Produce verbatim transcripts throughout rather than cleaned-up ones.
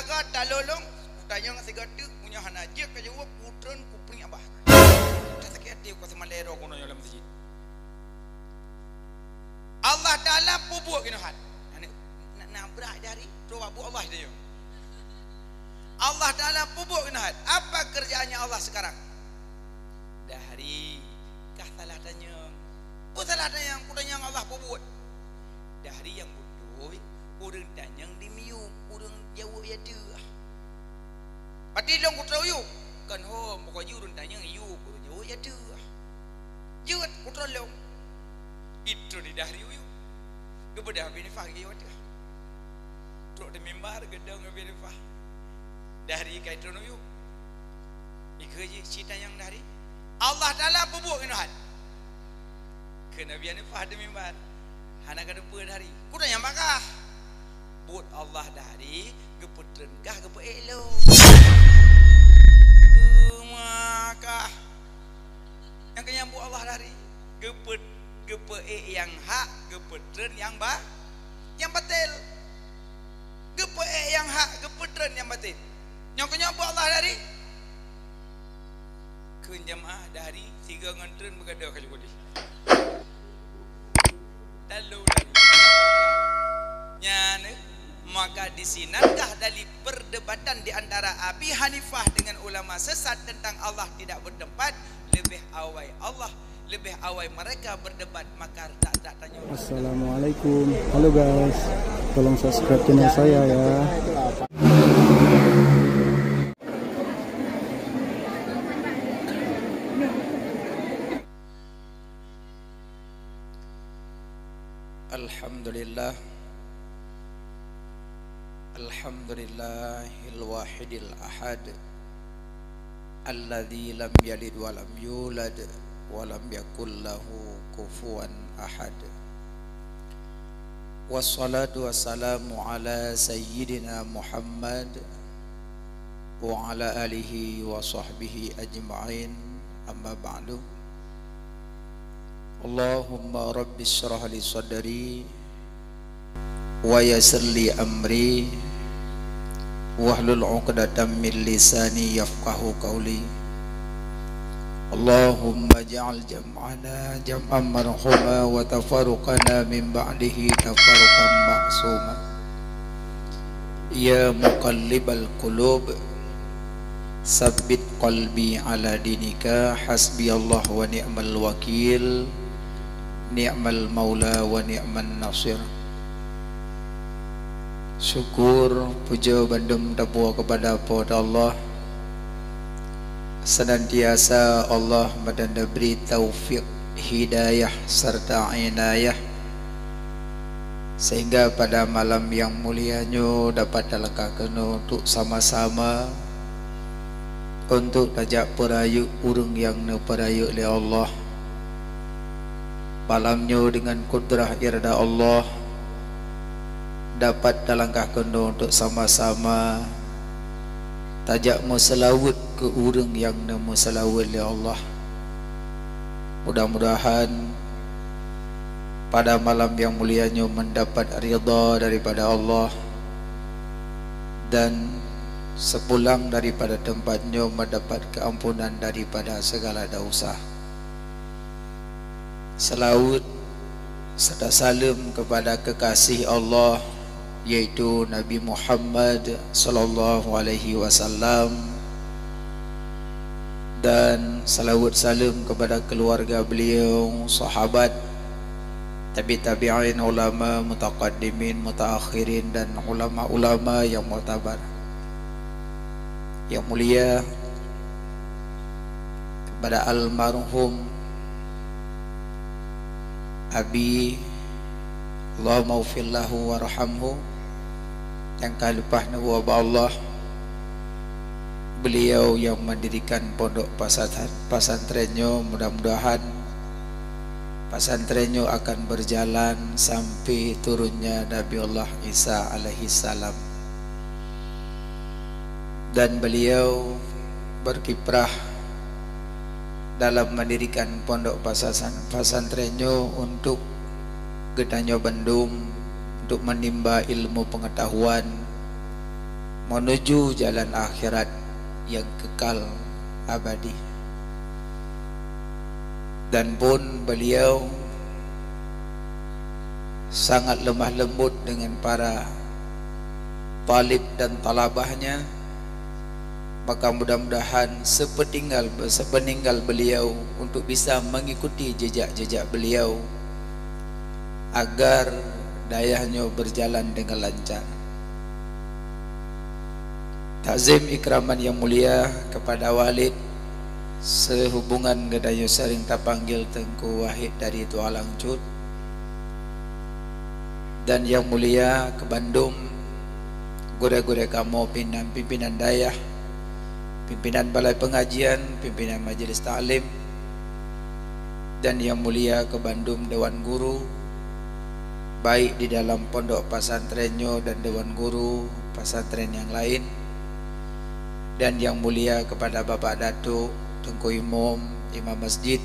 Ka talolong, kutanyong sigoe teuk, meunyoe hana jeuet ka jaweueb, kutreun kupriek babah. Ka sakét até, ka seumalée droe keunoe lam meuseujid. Allah Taala peubuet keunoe hat. Na, na, na brat jari, trok bak buet Allah tanyong. Allah Taala peubuet keunoe hat. Apa kerjaannya Allah sekarang? Dahri, kah salah tanyong. Peue salah tanyong, kutanyong Allah peubuet. Dahri nyang beutôi, ureuëng tanyong dimiyueb, ureuëng jaweueb ya teuh. Pati lôn kutroh yub, kon ho meukaji ureuëng tanyong yub, ureuëng jaweueb ya teuh. Jeuet kutroh lôn. Itu di Dahri yub. Geubeudôh Abi Hanifah geuyue teuh. Trok di mimbar geudong Abi Hanifah. Dahri ka itroh yub. Ikeu jih cit tanyong Dahri. Allah Taala peubuet keunoe hat. Keu Nabi Hanifah di mimbar. Hana ka teupeue Dahri. Kutanyong bak kah. Buet Allah Dahri geupeutreun kah geupeuék lôn. Teuma kah. Nyang keu nyang buet Allah Dahri. Geupeu-, geupeuék nyang hak, geupeutreun nyang ba-, nyang batil. Geupeuék nyang hak, geupeutreun nyang batil. Nyang keu nyang buet Allah Dahri. Kheun jamaah Dahri, sigoe ngon treun meugadôh ka jukudi. Lalu Dahri. Nyan, maka di sinankah dari perdebatan di antara Abi Hanifah dengan ulama sesat tentang Allah tidak bertempat, lebih awai Allah, lebih awai mereka berdebat, maka tak, tak tanya. Assalamualaikum. Halo guys, tolong subscribe channel saya ya. الحمد لله. الحمد لله الواحد الأحد، الذي لم يلد ولم يولد، ولم يكن له كفوا أحد. والصلاة والسلام على سيدنا محمد وعلى آله وصحبه أجمعين. أما بعد. اللهم رب اشرح لي صدري ويسر لي أمري واحلل عقدة من لساني يفقهوا قولي. اللهم اجعل جمعنا جمعا مرحوما وتفرقنا من بعده تفرقا معصوما. يا مقلب القلوب، ثبت قلبي على دينك، حسبي الله ونعم الوكيل، نعم المولى ونعم النصير. Syukur, puja bandum tapuwoe keupada Po teu Allah. Seunantiasa Allah meuteubri taufik, hidayah, serta inayah, sehingga pada malam nyang mulia nyoe dapat talangkah keunoe untuk sama-sama untuk tajak peurayeuk ureuëng nyang neupeurayeuk lé Allah. Malam nyoe deungon kudrah irada Allah, dapat talangkah keunoe untuk sama-sama tajak meuseulaweuet keu ureuëng nyang neumeuseulaweuet lé Allah. Mudah-mudahan pada malam nyang mulia nyoe mendapat ridha daripada Allah, dan sepulang daripada tempat nyoe mendapat keampunan daripada segala dosa. Seulaweuet serta saleuem keupada keukaséh Allah, yaitu Nabi Muhammad sallallahu alaihi wasallam, dan seulaweuet saleuem keupada keuluwarga beliau, sahabat, tabi' tabi'in, ulama, mutaqaddimin, mutaakhirin, dan ulama-ulama nyang muktabar. Nyang mulia, keupada almarhum Abi, Allahumma ghfir lahu warhamhu, nyang ka leupah neuwoe bak Allah. Beliau nyang mendirikan pondok pasat-, pasantren nyoe, mudah-mudahan pasantren nyoe akan berjalan sampai turunnya Nabi Allah Isa alaihissalam. Dan beliau berkiprah dalam mendirikan pondok pasasan-, pasantren nyoe untuk geutanyoe bandum, untuk menimba ilmu pengetahuan, menuju jalan akhirat yang kekal abadi. Dan pun beliau sangat lemah lembut dengan para talib dan talabahnya, maka mudah-mudahan sepeninggal, sepeninggal beliau untuk bisa mengikuti jejak-jejak beliau, agar dayah nyoe berjalan dengan lancar. Takzim ikraman yang mulia kepada Walid, sehubungan geutanyoe sering tapanggil Teungku Wahid dari Tualang Cut, dan yang mulia keu bandum gurée-gurée kamoe, pimpinan-pimpinan dayah, pimpinan balai pengajian, pimpinan majelis taklim, dan yang mulia keu bandum dewan guru, baik di dalam pondok pesantren nyoe dan dewan guru pesantren yang lain, dan yang mulia kepada Bapak Datuk, Teungku Imum, Imam Masjid,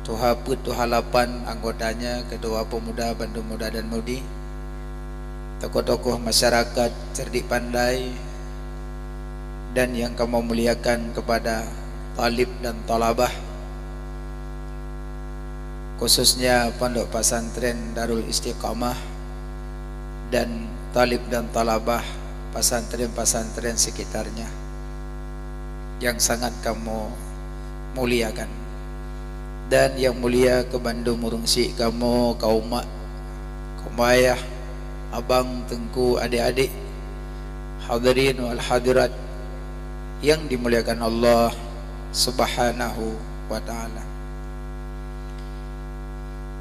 Tuha Peuet, Tuha Lapan, anggotanya, ketua pemuda, bandum muda dan mudi, tokoh-tokoh masyarakat cerdik pandai, dan yang kamoe muliakan kepada talib dan talabah, khususnya Pondok Pesantren Darul Istiqamah dan talib dan talabah pesantren-pesantren sekitarnya yang sangat kamoe muliakan. Dan yang mulia keu bandum ureuëng syik kamoe, kaum mak, kaum ayah, abang, teungku, adik-adik, hadirin wal hadirat yang dimuliakan Allah Subhanahu wa Ta'ala.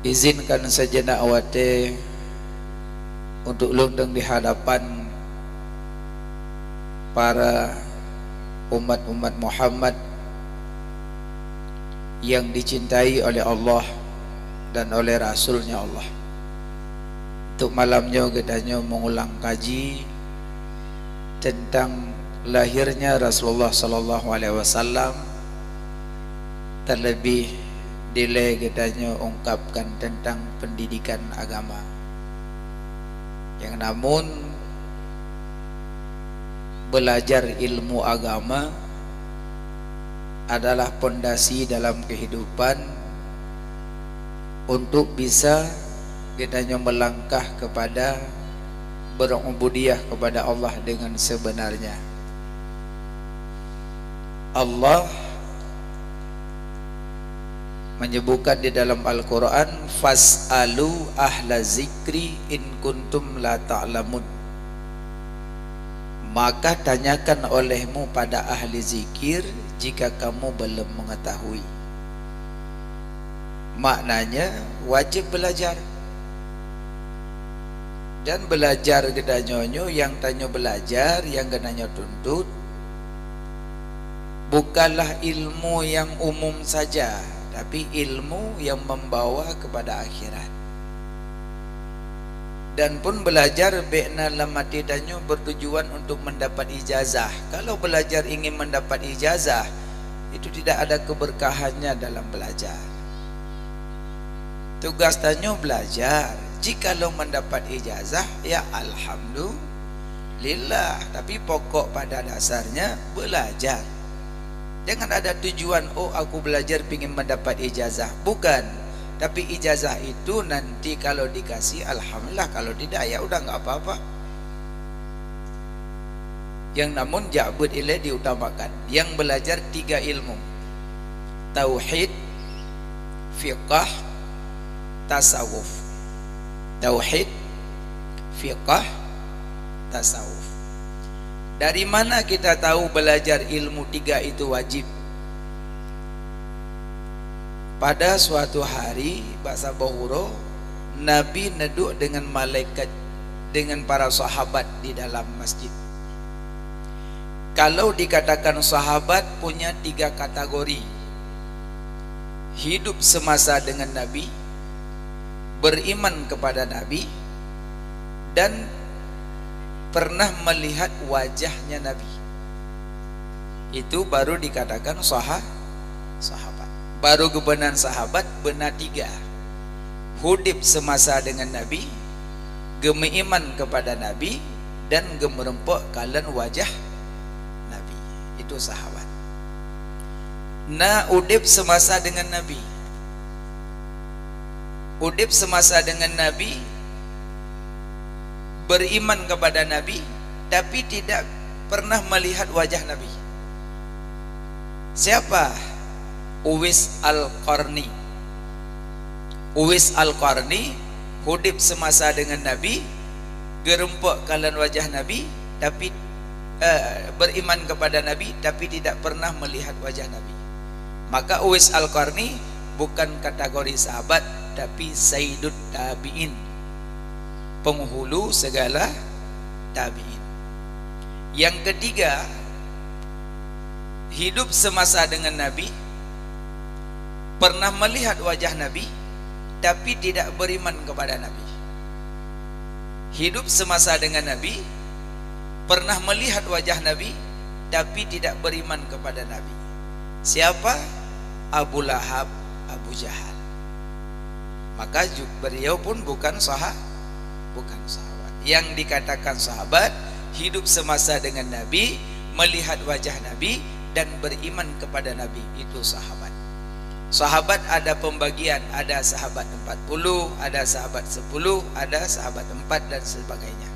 Izinkan sejenak watée untuk lôn dong di hadapan para umat-umat Muhammad yang dicintai oleh Allah dan oleh Rasul-Nya Allah. Untuk malam nyoe geutanyoe mengulang kaji tentang lahirnya Rasulullah sallallahu alaihi wasallam, terlebih dilée geutanyoe ungkapkan tentang pendidikan agama. Yang namun belajar ilmu agama adalah pondasi dalam kehidupan untuk bisa geutanyoe melangkah kepada berubudiyah kepada Allah dengan sebenarnya. Allah menyebutkan di dalam Al-Quran, "Fas'alu ahla zikri in kuntum la ta'lamun." Maka tanyakan olehmu pada ahli zikir jika kamu belum mengetahui. Maknanya, wajib belajar. Dan belajar geutanyoe nyoe, nyang tanyoe belajar, nyang geutanyoe tuntut, bukanlah ilmu yang umum saja, tapi ilmu yang membawa kepada akhirat. Dan pun belajar bék na lam até tanyoe bertujuan untuk mendapat ijazah. Kalau belajar ingin mendapat ijazah, itu tidak ada keberkahannya dalam belajar. Tugas tanyoe belajar. Jikalau mendapat ijazah, ya alhamdulillah. Tapi pokok pada dasarnya belajar. Jangan ada tujuan, "Oh, aku belajar pingin mendapat ijazah." Bukan. Tapi ijazah itu nanti kalau dikasih, alhamdulillah. Kalau tidak, ya udah, nggak apa-apa. Yang namun jak beuet ilée diutamakan. Yang belajar tiga ilmu. Tauhid, fiqah, tasawuf. Tauhid, fiqah, tasawuf. Dari mana kita tahu belajar ilmu tiga itu wajib? Pada suatu hari, bak saboh uroe, Nabi neuduek dengan malaikat, dengan para sahabat di dalam masjid. Kalau dikatakan sahabat punya tiga kategori. Hidup semasa dengan Nabi, beriman kepada Nabi, dan pernah melihat wajahnya Nabi. Itu baru dikatakan saha-, sahabat. Baru geubeunang sahabat beuna tiga. Hidup semasa dengan Nabi, geumeuiman kepada Nabi, dan geumeureumpok kalon wajah Nabi. Itu sahabat. Na udeb semasa dengan Nabi. Udeb semasa dengan Nabi, beriman kepada Nabi, tapi tidak pernah melihat wajah Nabi. Siapa? Uwais Al-Qarni. Uwais Al-Qarni udeb semasa dengan Nabi, geurumpok kalon wajah Nabi, tapi, eh, beriman kepada Nabi, tapi tidak pernah melihat wajah Nabi. Maka Uwais Al-Qarni bukan kategori sahabat, tapi Sayyidut Tabi'in, penghulu segala tabi'in. Yang ketiga, hidup semasa dengan Nabi, pernah melihat wajah Nabi, tapi tidak beriman kepada Nabi. Hidup semasa dengan Nabi, pernah melihat wajah Nabi, tapi tidak beriman kepada Nabi. Siapa? Abu Lahab, Abu Jahal. Maka ju-, beliau pun bukan saha-, bukan sahabat. Yang dikatakan sahabat, hidup semasa dengan Nabi, melihat wajah Nabi, dan beriman kepada Nabi, itu sahabat. Sahabat ada pembagian, ada sahabat empat puluh, ada sahabat sepuluh, ada sahabat empat, dan sebagainya.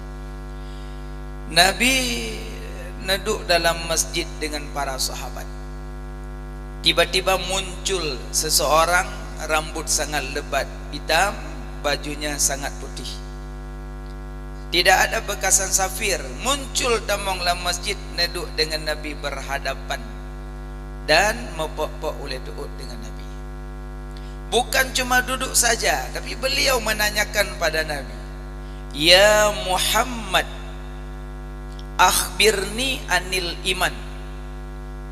Nabi neuduk dalam masjid dengan para sahabat. Tiba-tiba muncul seseorang, rambut sangat lebat, hitam, bajunya sangat putih. Tidak ada bekasan safir, muncul tamong lam masjid, neuduk dengan Nabi berhadapan dan meupok-pok ulèe teuôt dengan Nabi. Bukan cuma duduk saja, tapi beliau menanyakan pada Nabi, "Ya Muhammad, akhbirni anil iman."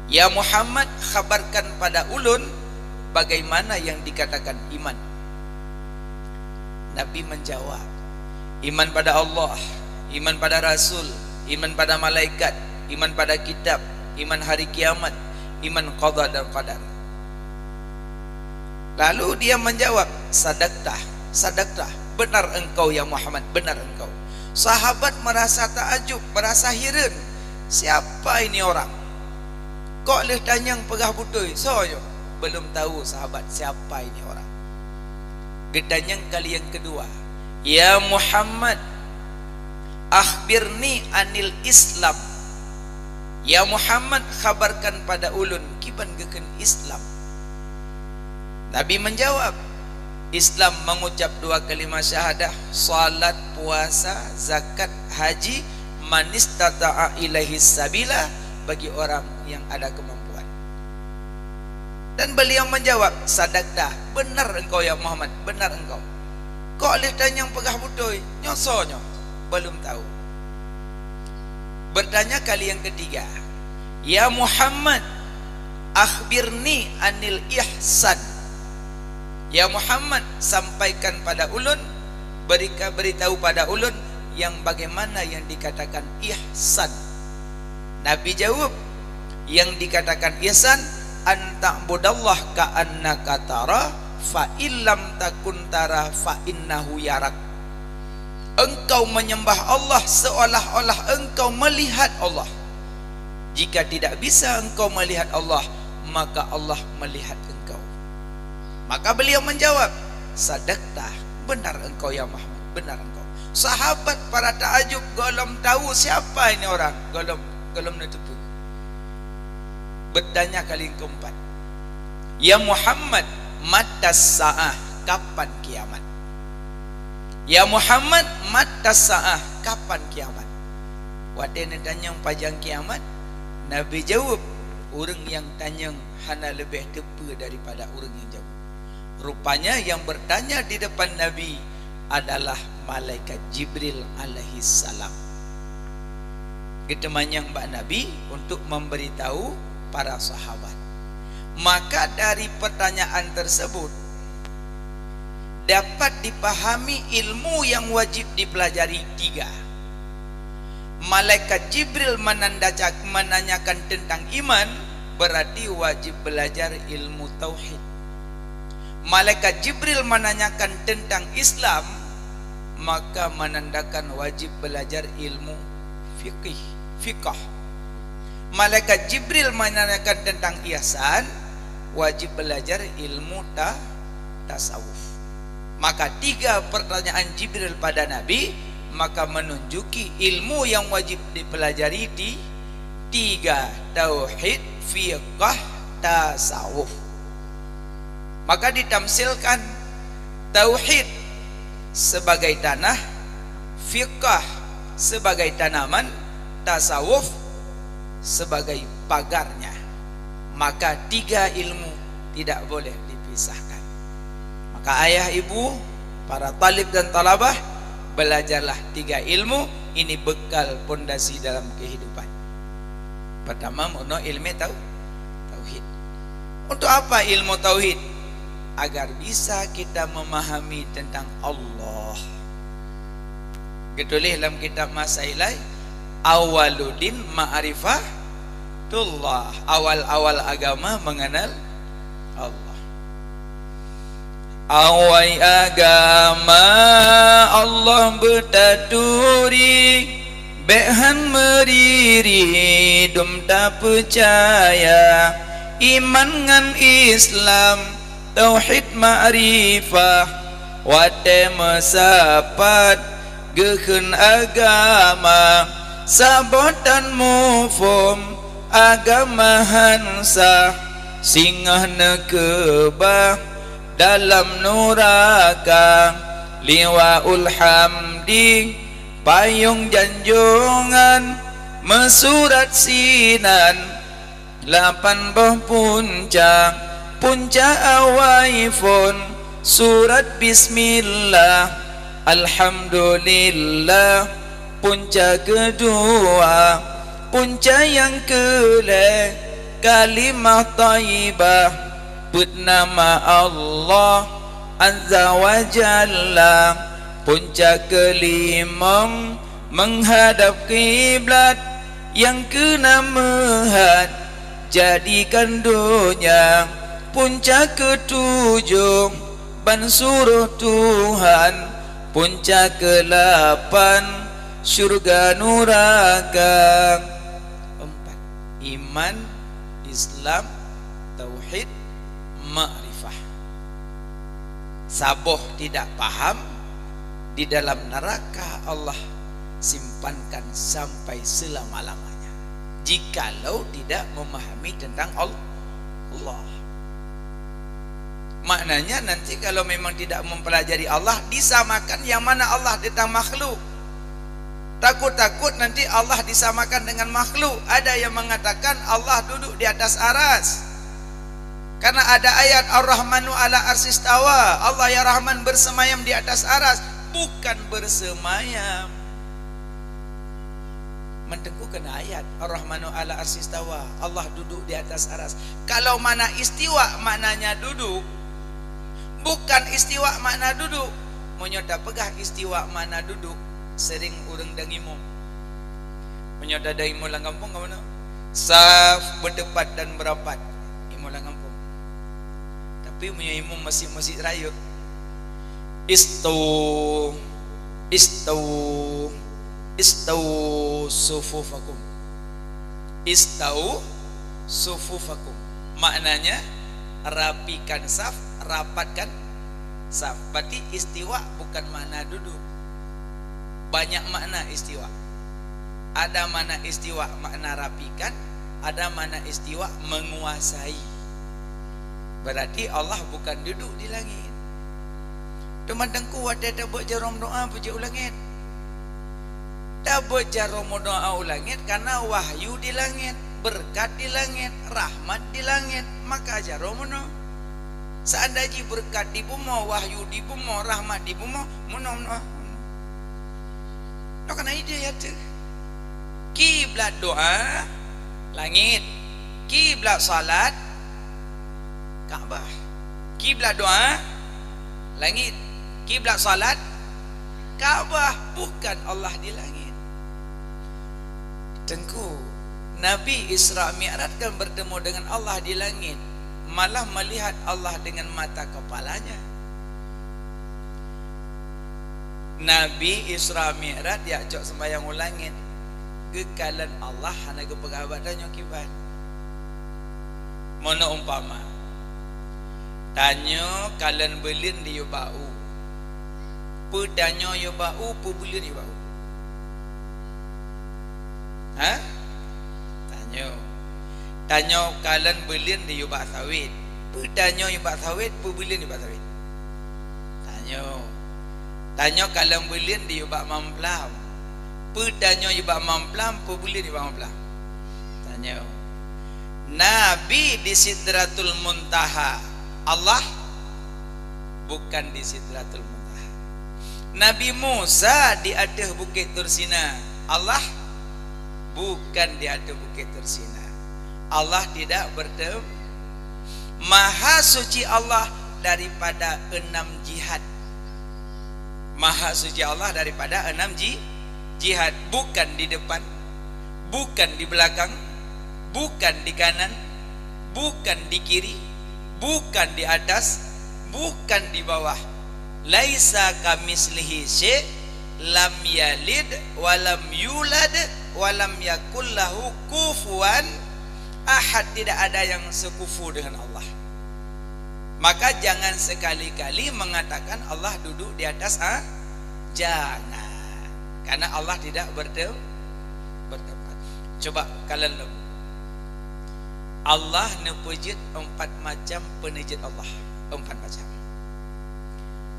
"Ya Muhammad, khabarkan pada ulôn bagaimana yang dikatakan iman." Nabi menjawab, "Iman pada Allah, iman pada Rasul, iman pada malaikat, iman pada kitab, iman hari kiamat, iman qada dan qadar." Lalu dia menjawab, "Sadaqtah, sadaqtah, benar engkau ya Muhammad, benar engkau." Sahabat merasa takjub, merasa hireuen, "Siapa ini orang? Kok lheueh tanyong peugah beutôi, soe nyoe?" Belum tahu sahabat siapa ini orang. Geutanyong kali yang kedua, "Ya Muhammad, akhbirni anil Islam." "Ya Muhammad, khabarkan pada ulôn kiban geukheun Islam." Nabi menjawab, "Islam mengucap dua kalimah syahadah, salat, puasa, zakat, haji, manistata'a ilaihi sabila, bagi orang yang ada kemampuan." Dan beliau menjawab, "Sadaqtah, benar engkau ya Muhammad, benar engkau. Kok lheueh tanyong peugah beutôi, nyoe soe nyoe?" Belum tahu. Bertanya kali yang ketiga, "Ya Muhammad, akhbirni anil ihsan." "Ya Muhammad, sampaikan pada ulôn, berika-, beritahu pada ulôn yang bagaimana yang dikatakan ihsan." Nabi jawab, "Yang dikatakan ihsan, an ta'budallaha ka'annaka tarah, fa illam takun tarah, fa innahu yarak." Engkau menyembah Allah seolah-olah engkau melihat Allah. Jika tidak bisa engkau melihat Allah, maka Allah melihat engkau. Maka beliau menjawab, "Sadaqtah, benar engkau ya Muhammad, benar engkau." Sahabat para takjub, gohlom tahu siapa ini orang, gohlom, gohlom neuteupeue. Bertanya kali yang keempat, "Ya Muhammad, matas sa'ah, kapan kiamat?" "Ya Muhammad, matas sa'ah, kapan kiamat?" Watèe neutanyong pajan kiamat, Nabi jawab, "Ureueng nyang tanyong hana leubeh teupeue daripada ureueng nyang jawab." Rupanya yang bertanya di depan Nabi adalah malaikat Jibril alaihissalam. Geuteumanyong bak Nabi untuk memberitahu para sahabat. Maka dari pertanyaan tersebut dapat dipahami ilmu yang wajib dipelajari tiga. Malaikat Jibril menandaca-, menanyakan tentang iman, berarti wajib belajar ilmu tauhid. Malaikat Jibril menanyakan tentang Islam, maka menandakan wajib belajar ilmu fiqih, fiqah. Malaikat Jibril menanyakan tentang ihsan, wajib belajar ilmu ta-, tasawuf. Maka tiga pertanyaan Jibril pada Nabi, maka menunjuki ilmu yang wajib dipelajari di tiga, tauhid, fiqah, tasawuf. Maka ditamsilkan tauhid sebagai tanah, fiqah sebagai tanaman, tasawuf sebagai pagarnya. Maka tiga ilmu tidak boleh dipisahkan. Maka ayah ibu, para talib dan talabah, belajarlah tiga ilmu, ini bekal pondasi dalam kehidupan. Pertama, meunoe ilmu tau-, tauhid. Untuk apa ilmu tauhid? Agar bisa kita memahami tentang Allah. Geutuléh lam kitab Masailai, "Awwaluddin ma'rifatullah." Awal-awal agama mengenal Allah. Awai agama Allah beutaturi, bék han meuriri dum tapeucaya. Iman ngon Islam, tauhid makrifah, watée meusapat geukheun agama, saboh tan muphom agama han sah, singoh neukeubah dalam nuraka. Liwaul Hamdi, payong janjongan, meusurat sinan lapan boh punca. Punca awai phon surat bismillah, alhamdulillah. Punca keudua, punca nyang keulhée, kalimah thaibah, peuet nama Allah Azza wa Jalla. Punca keulimong, meuhadab kiblat, nyang keunam meuhat, jadikan donya. Punca keutujoh, ban suroh Tuhan. Punca keulapan, syurga nuraka. Empat, iman, Islam, tauhid, makrifah. Saboh tidak paham, di dalam neraka Allah simpankan sampai selama-lamanya, jikalau tidak memahami tentang Al-, Allah. Maknanya, nanti kalau memang tidak mempelajari Allah, disamakan yang mana Allah dengan makhluk. Takut-takut nanti Allah disamakan dengan makhluk. Ada yang mengatakan Allah duduk di atas aras. Karena ada ayat, "Ar-Rahmanu 'ala arsistawa", Allah yang Rahman bersemayam di atas aras. Bukan bersemayam. Mantong keu keunan ayat, "Ar-Rahmanu 'ala arsistawa", Allah duduk di atas aras. Kalau makna istiwa, maknanya duduk, bukan istiwa makna duduk. Meunyoe tapeugah istiwa makna duduk, sering ureuëng dang imum. Meunyoe tada imum lam gampông, ka meunan? Saf, beuteupat dan beurapat. Imum lam gampông. Tapi meunyoe imum meuseujid-meuseujid rayeuk, "Istau, istau, istau sufufakum." "Istau sufufakum." Maknanya, rapikan saf, rapatkan saf. Berarti istiwa bukan makna duduk. Banyak makna istiwa. Ada makna istiwa makna rapikan, ada makna istiwa menguasai. Berarti Allah bukan duduk di langit. Teuma Teungku, watée tabeuet jaroe meudoá peue jeuet u langét? Tabeuet jaroe meudoá u langét karena wahyu di langét, beureukat di langét, rahmat di langét, maka jaroe meunoe. Seandai jih beureukat di bumoe, wahyu di bumoe, rahmat di bumoe, meunoe, meunoe. Nyoe kana idéh ateueh. Kiblat doá, langét. Kiblat salat, Ka'bah. Kiblat doá, langét. Kiblat salat, Ka'bah. Bukan Allah di langét. Teungku, Nabi Isra Mi'raj kan bertemu dengan Allah di langét, malah melihat Allah dengan mata kepalanya. Nabi Isra Mi'raj jak cok seumbahyang u langét. Geukalon Allah hana geupeugah bak tanyoe kiban. Meunoe umpama, tanyoe kalon buleuen diyue bak u. Peue tanyoe yue bak u, peue buleuen yue bak u? Ha? Tanyoe. Tanyoe kalon buleuen diyue bak sawét. Peue tanyoe yue bak sawét, peue buleuen yue bak sawét? Tanyoe. Tanyoe kalon buleuen diyue bak mamplam. Peue tanyoe yue bak mamplam, peue buleuen yue bak mamplam? Tanyoe. Nabi di Sidratul Muntaha. Allah bukan di Sidratul Muntaha. Nabi Musa di ateueh Bukét Tursina. Allah bukan di ateueh Bukét Tursina. Allah tidak bertem-, Maha suci Allah daripada enam jihad. Maha suci Allah daripada enam ji-, jihad. Bukan di depan, bukan di belakang, bukan di kanan, bukan di kiri, bukan di atas, bukan di bawah. Laisa kamitslihi syai', lam yalid wa lam yulad wa lam yakul lahu kufuwan ahad. Tidak ada yang sekufu dengan Allah. Maka jangan sekali-kali mengatakan Allah duduk di atas, ah, jangan. Karena Allah tidak berte-, bertempat. Coba kalon lom. Allah neupeujeuet empat macam peuneujeuet Allah. Empat macam.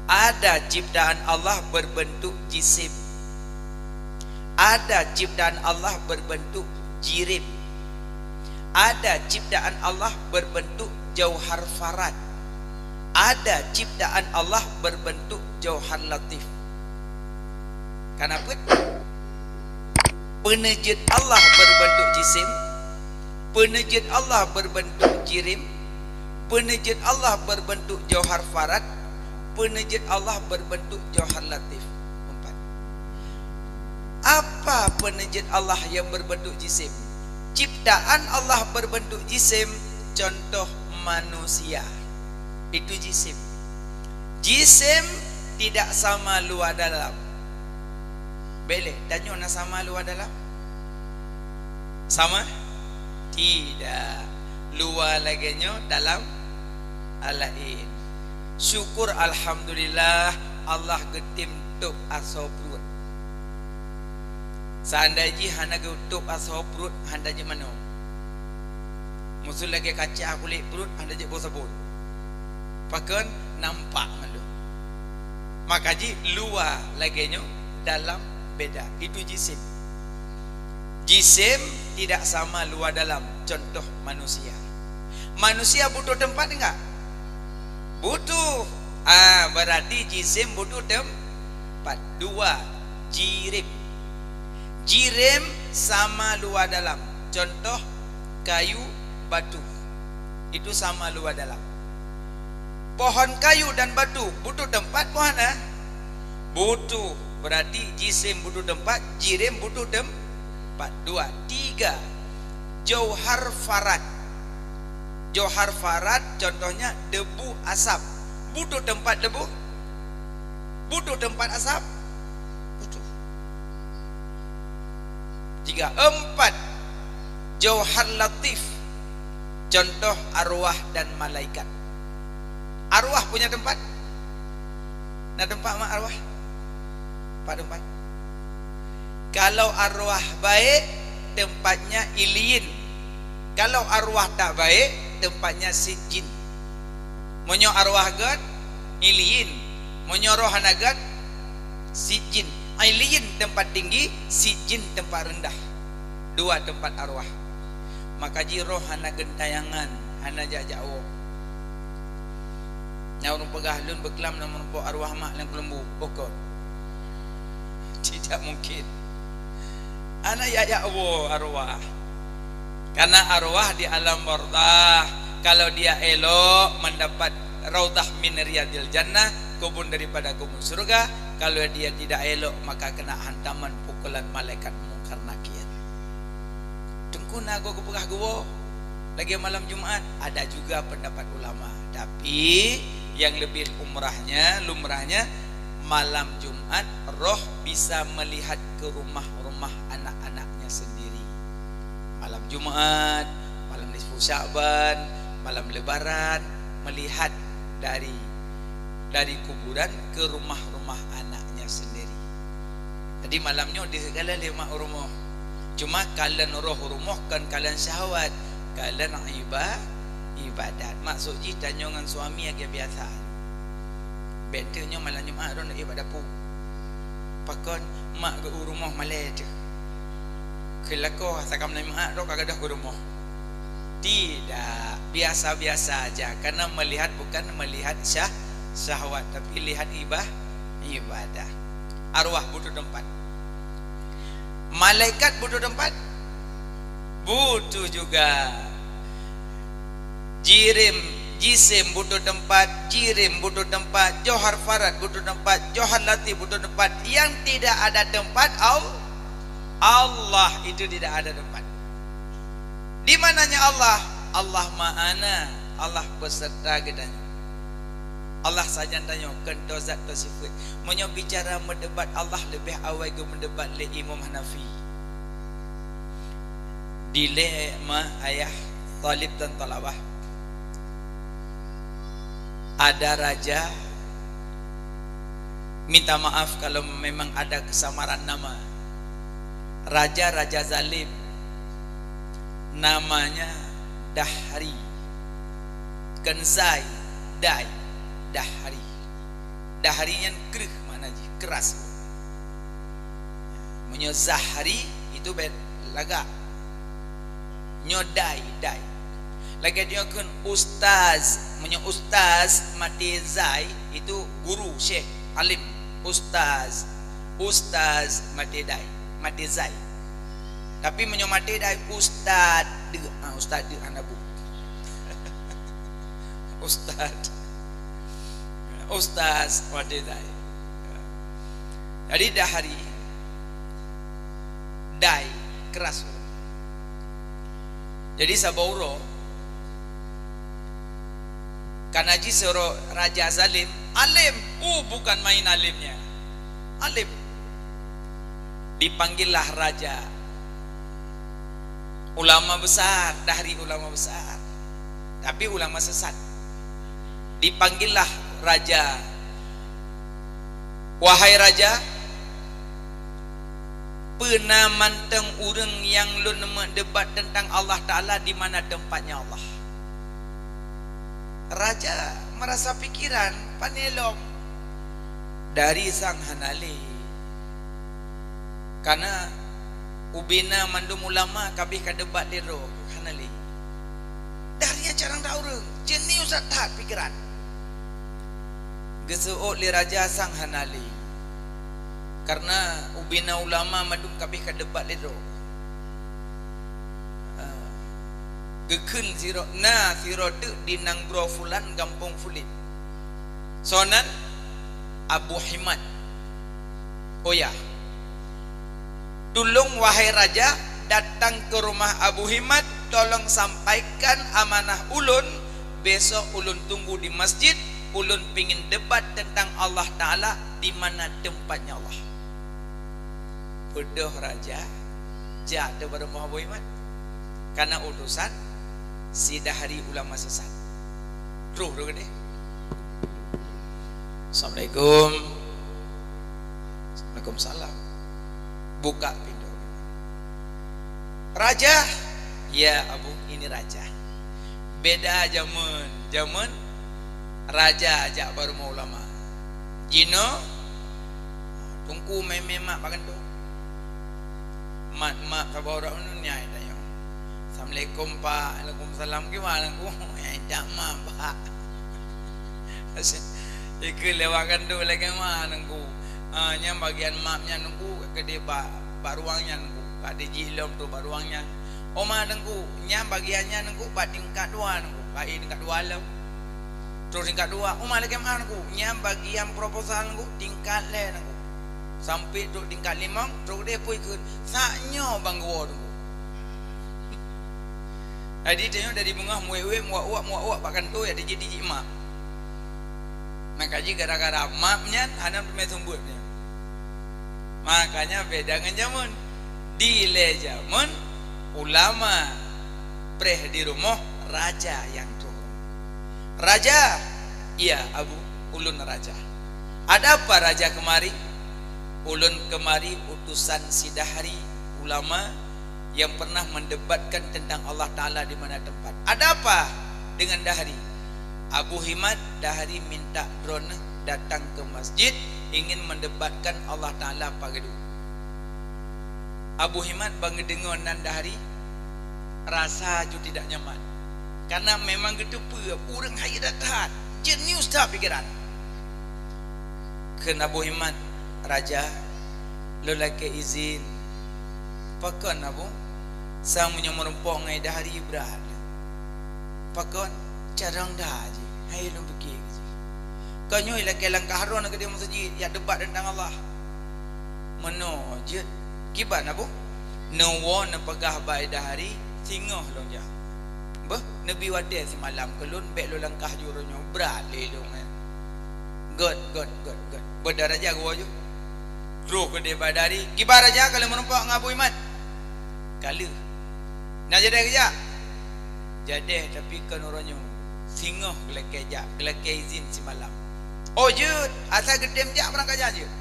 Ada ciptaan Allah berbentuk jisim. Ada ciptaan Allah berbentuk jirem. Ada ciptaan Allah berbentuk jauhar farad. Ada ciptaan Allah berbentuk jauhar latif. Kenapa? Peuneujeuet Allah berbentuk jisim, peuneujeuet Allah berbentuk jirem, peuneujeuet Allah berbentuk jauhar farad, peuneujeuet Allah berbentuk jauhar latif. Empat. Apa peuneujeuet Allah yang berbentuk jisim? Ciptaan Allah berbentuk jisim, contoh manusia. Itu jisim. Jisim tidak sama luar dalam. Bék lé, tanyoe na sama luar dalam? Sama? Tidak. Luar lagée nyoe, dalam laén. Syukur, alhamdulillah, Allah geutem tôb asoe pruet. Seandai jih hana geutôb asoe pruet, hana jeuet manoe. Meuseu lagée kaca kulét pruet, hana jeuet boh sabon. Pakon? Nampak mandum. Maka jih luwa lagée nyoe, dalam beda. Itu jisim. Jisim tidak sama luwa dalam. Contoh manusia. Manusia butuh tempat enggak? Butuh. Ah, berarti jisim butuh tempat. Dua, jirem. Jirem sama luwa dalam. Contoh, kayu, batu. Itu sama luwa dalam. Pohon kayu dan batu butuh tempat bukan, eh? Butuh. Berarti jisim butuh tempat, jirem butuh tempat. Dua, tiga. Jauhar farad. Jauhar farad contohnya debu asap. Butuh tempat debu? Butuh tempat asap? Butuh. Tiga, empat. Jauhar latif. Contoh arwah dan malaikat. Arwah punya tempat? Na tempat mak arwah? Empat tempat. Kalau arwah baik, tempatnya iliyin. Kalau arwah tak baik, tempatnya sijjin. Meunyoe arwah gét, iliyin. Meunyoe roh hana gét, sijjin. Iliyin tempat tinggi, sijjin tempat rendah. Dua tempat arwah. Maka jih roh hana geuntayangan, hana jak-jak woe. Nyang ureuëng peugah lôn beuklam na meurumpok arwah mak lam keuleumbu, bukon. Tidak mungkin. Hana jak-jak woe arwah. Karena arwah di alam barzah, kalau dia elok mendapat raudhah min riyadil jannah, kebun daripada kebun surga, kalau dia tidak elok, maka kena hantaman pukulan malaikat Mungkar Nakir. Teungku na goe geupeugah geuwoe lagée malam Jumat, ada juga pendapat ulama. Tapi yang lebih umrahnya, lumrahnya, malam Jumat roh bisa melihat ke rumah-rumah anak-anaknya. sendiri. Malam Jumat, malam nisfu Sya'ban, malam Lebaran, melihat dari, dari kuburan ke rumah-rumah anaknya sendiri. Jadi malam nyoe deuh kalon lé mak u rumoh. Cuma kalon roh u rumoh kon kalon syahwat, kalon iba-, ibadat. Maksud jih tanyoe ngon suami lagèe biasa. Bèk teuk nyoe malam Jumat droeneuh bak dapu. Pakon mak geuh u rumoh malèe teuh. Keu lakoe asa ka malam Jumat droe ka gadôh u rumoh. Tidak, biasa-biasa aja. Karena melihat bukan melihat syah-, syahwat, tapi lihat ibah-, ibadah. Arwah butuh tempat. Malaikat butuh tempat. Butuh juga. Jirim, jisim butuh tempat, jirim butuh tempat, johar farad butuh tempat, johar latif butuh tempat. Yang tidak ada tempat, Al-, Allah itu tidak ada tempat. Di mananya Allah? Allah ma'ana, Allah beserta geutanyoe. Allah sajan tanyoe, kon toe zat toe sifeuet. Meunyoe bicara meudebat Allah, leubeh awai geumeudebat lé Imam Hanafi. Dilèe ma ayah thalib dan thalabah. Ada raja, minta maaf kalau memang ada kesamaran nama. Raja-raja zalim, namanya Dahri. Kon Zai, Dai, Dahri. Dahri nyan kreueh makna jih, keras. Meunyoe Zahri, itu bèk lagak. Nyoe Dai, Dai. Lagèe nyoe kheun ustaz. Meunyoe ustaz maté zai, itu guru, syekh, alim. Ustaz. Ustaz maté dai, maté zai. Tapi meunyoe maté dai, ustaz deuek. Ah, ustaz deuek hana bu. Ustaz. Ustaz maté dai. Jadi Dahri, dai, keras. Jadi saboh uroe, kana jih sidroe raja zalim, alim, uh, bukan main alimnya. Alim. Dipanggillah raja. Ulama besar, Dahri ulama besar. Tapi ulama sesat. Dipanggillah raja. Wahai raja, peue na mantong ureuëng nyang lôn meudebat teuntang Allah Taala, di mana tempatnya Allah? Raja merasa pikiran, pane lom. Dahri sang hana lé. Kana ubena mandum ulama kabeh ka debat lé droe, hana lé. Dahri nyan carang that ureuëng, jeunius that pikiran. Geuseuôt lé raja sang hana lé. Karena ubena ulama mandum kabeh ka debat lé droe. Ah, geukheun sidroe, na sidroe teuk di nanggroe fulan gampông fulin. Soe nan? Abu Himad. Oh ya. Tulông, wahai raja, datang ke rumah Abu Himad, tolong sampaikan amanah ulôn, besok ulôn tunggu di masjid, ulôn pingin debat tentang Allah Taala, di mana tempatnya Allah. Beudôh raja, jak teuk bak rumoh Abu Himad. Kana utosan si Dahri ulama sesat. Troh tu geude. Assalamualaikum. Waalaikumsalam. Buka pintu. Raja, ya Abu, ini raja. Beda jameun. Jameun raja jak bak rumoh ulama. Jinoe, teungku mé-mé mak bak kantô. Mat-mat saboh ureuëng nyan tanyong. Assalamualaikum, Pak. Waalaikumsalam. Kiban Teungku? Eh, tak mak, Pak. Ikeu lewat kantô lagèe ma Teungku. Ah, nyan bagian mak nyan Teungku, keudeh bak, bak ruang nyan Teungku. Ka dijih lom tu bak ruang nyan. Oma Teungku, nyan bagian nyan Teungku, bak tingkat dua Teungku. Bak tingkat dua lom. Terus tingkat dua, Oma lagèe ma Teungku. Nyan bagian proposal Teungku, tingkat lhèe Teungku. Sampai trok tingkat limong, trok deh pui kheun, "Sak nyoe bang geuwoe Teungku." Jadi tanyoe dari beungoh muwèk-wèk, muwak-uwak, muwak-uwak bak kantô ya dijih-dijih map. Maka jih gara-gara map nyan hana teumé seumeubeuet nyan. Makanya beda ngon jameun. Dilée jameun ulama, preh di rumoh raja nyang turun. "Raja!" "Iya, Abu, ulôn raja." "Ada apa raja kemari?" "Ulôn kemari utusan si Dahri, ulama yang pernah mendebatkan tentang Allah Taala di mana tempat." "Ada apa dengan Dahri?" "Abu Himad, Dahri minta droeneuh datang ke masjid, ingin mendebatkan Allah Taala pagedu." Abu Himad ban geudeungoe nan Dahri, rasa ju tidak nyaman. Karena memang geuteupeue ureuëng hai that-that, jenius that pikiran. Kheun Abu Himad, "Raja, lôn lakée izin." "Pakon, Abu?" "Sang meunyoe meurumpok ngon Dahri brat lé." "Pakon?" "Carông that jih, hai lôn pike jih. Ka nyoe lakée langkah droeneuh keudeh meuseujid, jak debat teuntang Allah." "Meunoe jeuet." "Kiban, Abu?" "Neuwoe neupeugah bak Dahri, singoh lôn jak. Beuh, neubi watée simalam keu lôn, bék lôn langkah ju uroe nyoe, brat lé lôn nyan." "Gét, gét, gét, gét." Beuda raja geuwoe ju. Troh keudeh bak Dahri, "Kiban raja, ka lheueh meurumpok ngon Abu Himad?" "Ka lheueh." "Na jadeh geujak?" "Jadeh, tapi kon uroe nyoe. Singoh geulakée jak, geulakée izin simalam." "Oh jeuet, asai geutem jak beurangkat jak jeuet."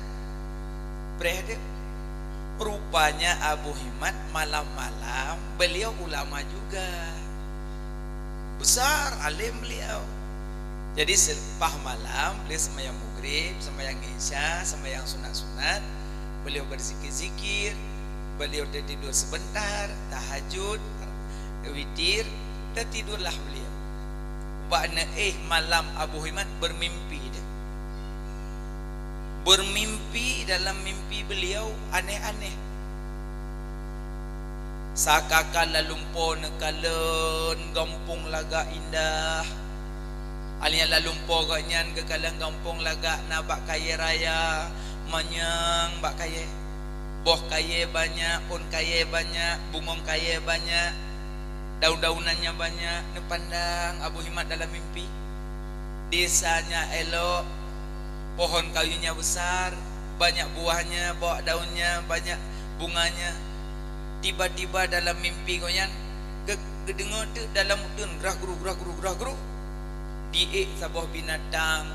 Preh teuk. Rupanya Abu Himad malam-malam beliau ulama juga. Besar alim beliau. Jadi selepas malam, beliau sembahyang maghrib, sembahyang isya, sembahyang sunat-sunat, beliau berzikir-zikir, beliau tertidur sebentar, tahajud, witir, tertidurlah beliau. Bak neuéh malam Abu Himad bermimpi dia. Bermimpi, dalam mimpi beliau aneh-aneh. Sakaka lalumpo neukalon gampông lagak indah. Alia lalumpo gobnyan geukalon gampông lagak na bak kayée raya, manyang bak kayée. Boh kayée banyak, ôn kayée banyak, bungong kayée banyak, daun-daunannya banyak, neupandang Abu Himad dalam mimpi. Desanya elok, pohon kayunya besar, banyak buahnya, bawak daunnya, banyak bunganya. Tiba-tiba dalam mimpi gobnyan, geu-, geudeungoe teuk dalam uteuen grah-gruh, grah-gruh, grah-gruh. Diék saboh binatang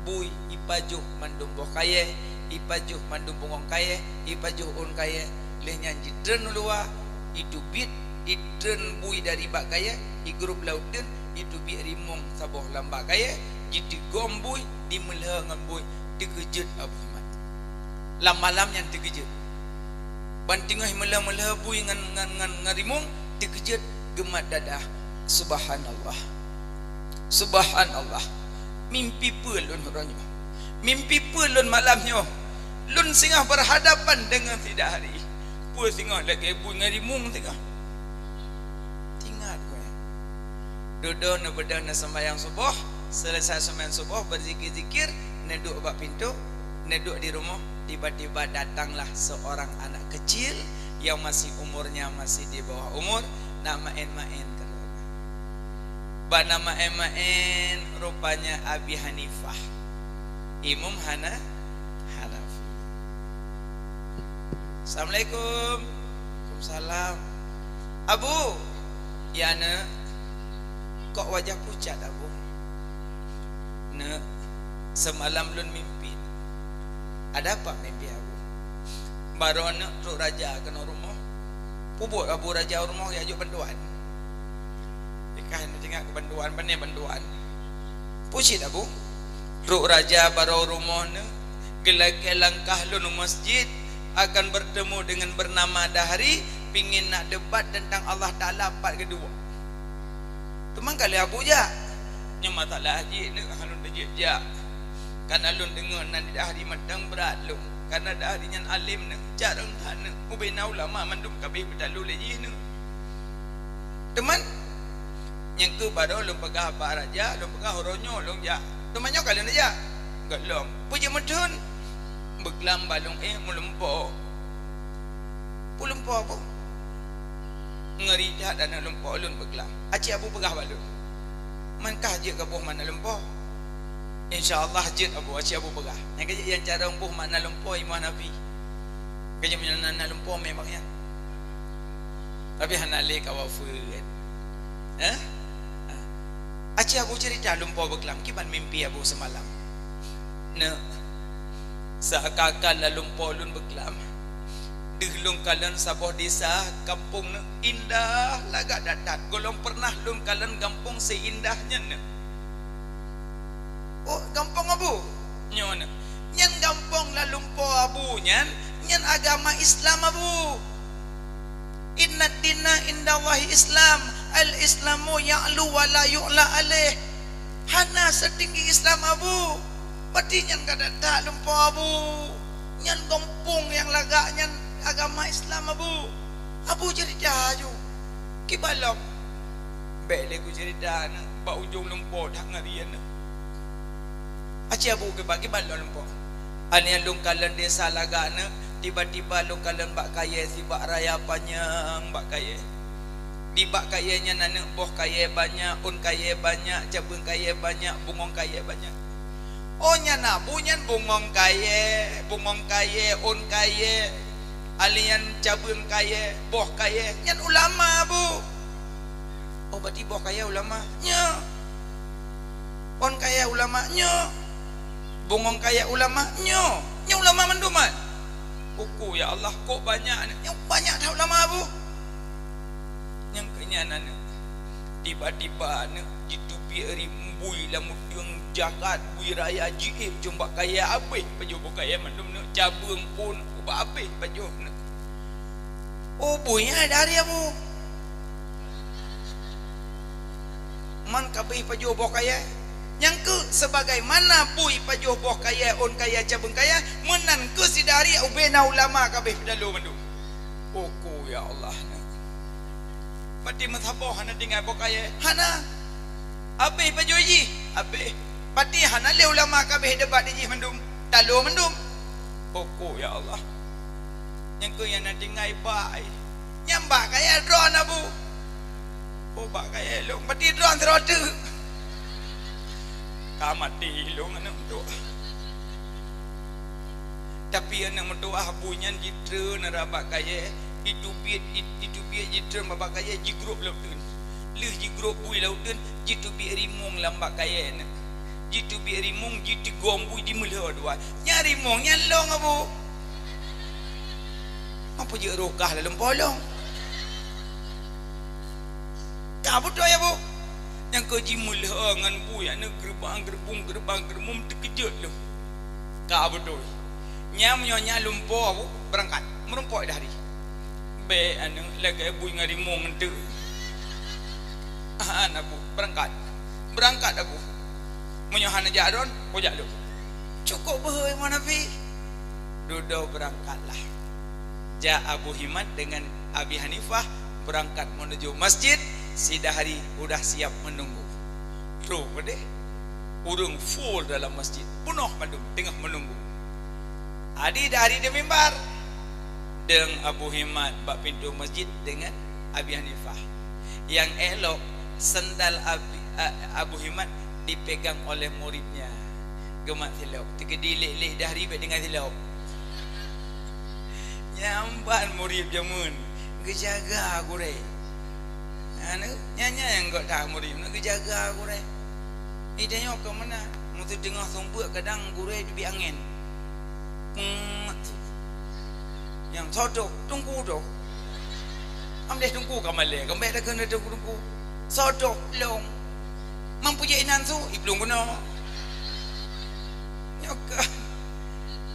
bui, ipajoh mandum boh kayée, ipajoh mandum bungong kayée, ipajoh ôn kayée. Lheueh nyan jitreun u luwa, iteubiet, itreun bui dari bak kayée, igrôb lam uteuen, iteubiet rimong saboh lam bak kayée, jiteugom bui, dimeulhö ngon bui, teukeujot Abu Himad. Lam malam nyan teukeujot. Ban teungoh meulhö-meulhö bui ngon, ngon, ngon, ngon rimong, teukeujot geumat dadah. Subhanallah. Subhanallah. Mimpi peue lôn uroe nyoe? Mimpi peue lôn malam nyoe? Lôn singoh berhadapan dengan si Dahri. Peue singoh lagée bui ngon rimong singoh. Ingat keu. Dudoe neubeudôh neuseumbahyang suboh, selesai seumbahyang suboh, beuzikir-zikir, neuduek bak pintoe, neuduek di rumoh, tiba-tiba datanglah seorang anak kecil yang masih umurnya masih di bawah umur, na maén-maén keudroe. Bak na maén-maén, rupanya Abi Hanifah, Imam Hana-, Hanafi. "Assalamualaikum." "Waalaikumsalam." "Abu." "Ya, Neuk." "Kok wajah pucat, Abu?" "Neuk, seumalam lôn mimpi." "Ada apa mimpi, Abu?" "Baroe Neuk trok raja keunoe rumoh. Peubuet Abu raja u rumoh, geujok bantuan." Ikah neuingat keu bantuan, pane bantuan. "Peue cit, Abu?" "Trok raja baroe rumoh Neuk, geulakée langkah lôn u masjid, akan bertemu dengan bernama Dahri, pingin nak debat tentang Allah Taala pat geuduek." "Teuma ka lheueh Abu jak?" "Nyoe masalah jih Neuk, han lôn teujeuet jak. Kana lôn deungoe nan di Dahri mantong brat lôn. Kana Dahri nyan além Neuk, carông that Neuk, ubena ulama mandum ka abéh beutalu lé jih Neuk." "Teuma?" "Nyang keuh baroe lôn peugah bak raja, lôn peugah uroe nyoe lôn jak. Teuma nyoe ka lheueh neujak?" "Gohlom." "Peue jeuet meutheun?" "Beuglam bak lôn éh meulumpo." "Peue lumpo, Abu?" "Ngeuri that aneuk lumpo lôn beuglam. Aci Abu peugah bak lôn." "Man kah jeuet keu boh makna lumpo?" "Insya Allah jeuet, Abu, aci Abu peugah." Nyang keu jeuet nyang carông boh makna lumpo, Imam Hanafi. Keu jeuet makna lumpo memang nyan. Tapi hana lé kawa feuet. Eh? Aci Abu cerita lumpoe beuklam, kiban mimpi Abu semalam. Neuk, seakan-akan lam lumpoe lôn beuklam. Deuh lôn kalon saboh desa, gampông neuk indah lagak that-that. Gohlom pernah lôn kalon gampông seindah nyan neuk. Oh, gampông Abu? Nyoe neuk. Nyan gampông lam lumpoe Abu nyan, nyan agama Islam Abu. Inna dina indallahi Islam, al-Islamu ya'lu wa la yu'la alaih. Hana setinggi Islam Abu. Pati nyan ka that-that lumpoe Abu. Nyan gampông nyang lagak nyan agama Islam Abu. Abu cerita aju. Kiban lom. Bèk lé kucerita neuk, bak ujông lumpoe that ngeri neuk. Aci Abu kiban, kiban lom lumpoe. Aneuk lôn kalon desa lagak neuk, tiba-tiba lôn kalon bak kayèe sibak raya panyang bak kayèe. Di bak kayèe nyan aneuk boh kayèe banyak, ôn kayèe banyak, cabeueng kayèe banyak, bungöng kayèe banyak. Oh, nyan Abu nyan bungöng kayèe, bungöng kayèe, ôn kayèe, alian cabeueng kayèe, boh kayèe, nyan ulama Abu. Oh, berarti boh kayèe ulama? Nyo. Ôn kayèe ulama? Nyo. Bungöng kayèe ulama? Nyo. Nyo ulama mandum, kan? Uku, ya Allah, kok banyak ni? Nyo banyak that ulama Abu. Nyang keu nyan aneuk, tiba-tiba aneuk jiteubiet ri bui lam udeueng jagat, bui raya jiék jeumbak kayèe abéh pajoh boh kayèe mandum neuk, cabeueng pun ubak abéh pajoh neuk. Oh, bui nyan dari Abu. Man kabéh pajoh boh kayèe. Nyang keu sebagaimana bui pajoh boh kayèe, ôn kayèe, cabeueng kayèe, meunan keu sidari ubé na ulama kabéh peudalo mandum. Uku, ya Allah, na. Pati meusaboh hana tinggai boh kayèe? Hana. Abéh pajoh jih? Abéh. Pati hana lé ulama kabéh debat di jih mandum? Talo mandum. Uku, ya Allah. Nyang keu nyang na tinggai bak ai. Nyang bak kayèe droen Abu. Oh, bak kayèe lôn. Pati droen sidroe teuk. Ka maté lôn aneuk meutuah. Tapi aneuk meutuah Abu nyan jitreun rot bak kayèe, jiteubiet, jiteubiet jitreun bak kayèe, jigrôp lam uteuen. Lheueh jigrôp bui lam uteuen, jiteubiet rimueng lam bak kayèe nyan. Jiteubiet rimueng, jiteugom bui, jimeulhô dua. Nyan rimueng nyan lôn Abu. Meupajeuet roh kah lalom polong. Ka beutôi Abu. Nyang keu jimeulhô ngon bui aneuk geureubang geureubung geureubang geureumum teukeujot lom. Ka beutôi. Nyan meunyoe nyan lumpoe Abu, beurangkat. Meurumpok dah di. Bèk aneuk lagèe bui ngon rimueng eunteuk. Hana Abu, beurangkat. Beurangkat Abu. Meunyoe hana jak droen, kujak lôn. Cukôp beuhe Imam Nafi. Dudoe beurangkatlah. Jak Abu Himat deungon Abi Hanifah beurangkat meunuju masjid, sidari udah siap meununggu. Troh peudeh. Ureueng full dalam masjid. Peunoh mandum teungoh meununggu. Adi dari di mimbar. Deung Abu Himat bak pintoe masjid deungon Abi Hanifah. Nyang elok, sendal Abi, a, Abu Himat dipegang oleh muridnya. Geumat silop. Teukeudi lek-lek dah ribet dengan silop. Nyan ban murid jameun geujaga gurèe. Aneuk, nyan, nyan nyang gok that murid, na geujaga gurèe. Ih, tanyoe ka meunan, meuseuteungoh sumbeuk kadang gurèe teubiet angén. Peuet. Nyang soe toh, teungku toh. Am deh teungku ka malèe, ka bèk takheun teungku-teungku. Soe toh, lôn. Meupajeuet inan su, iplueng keunoe. Nyoe keuh.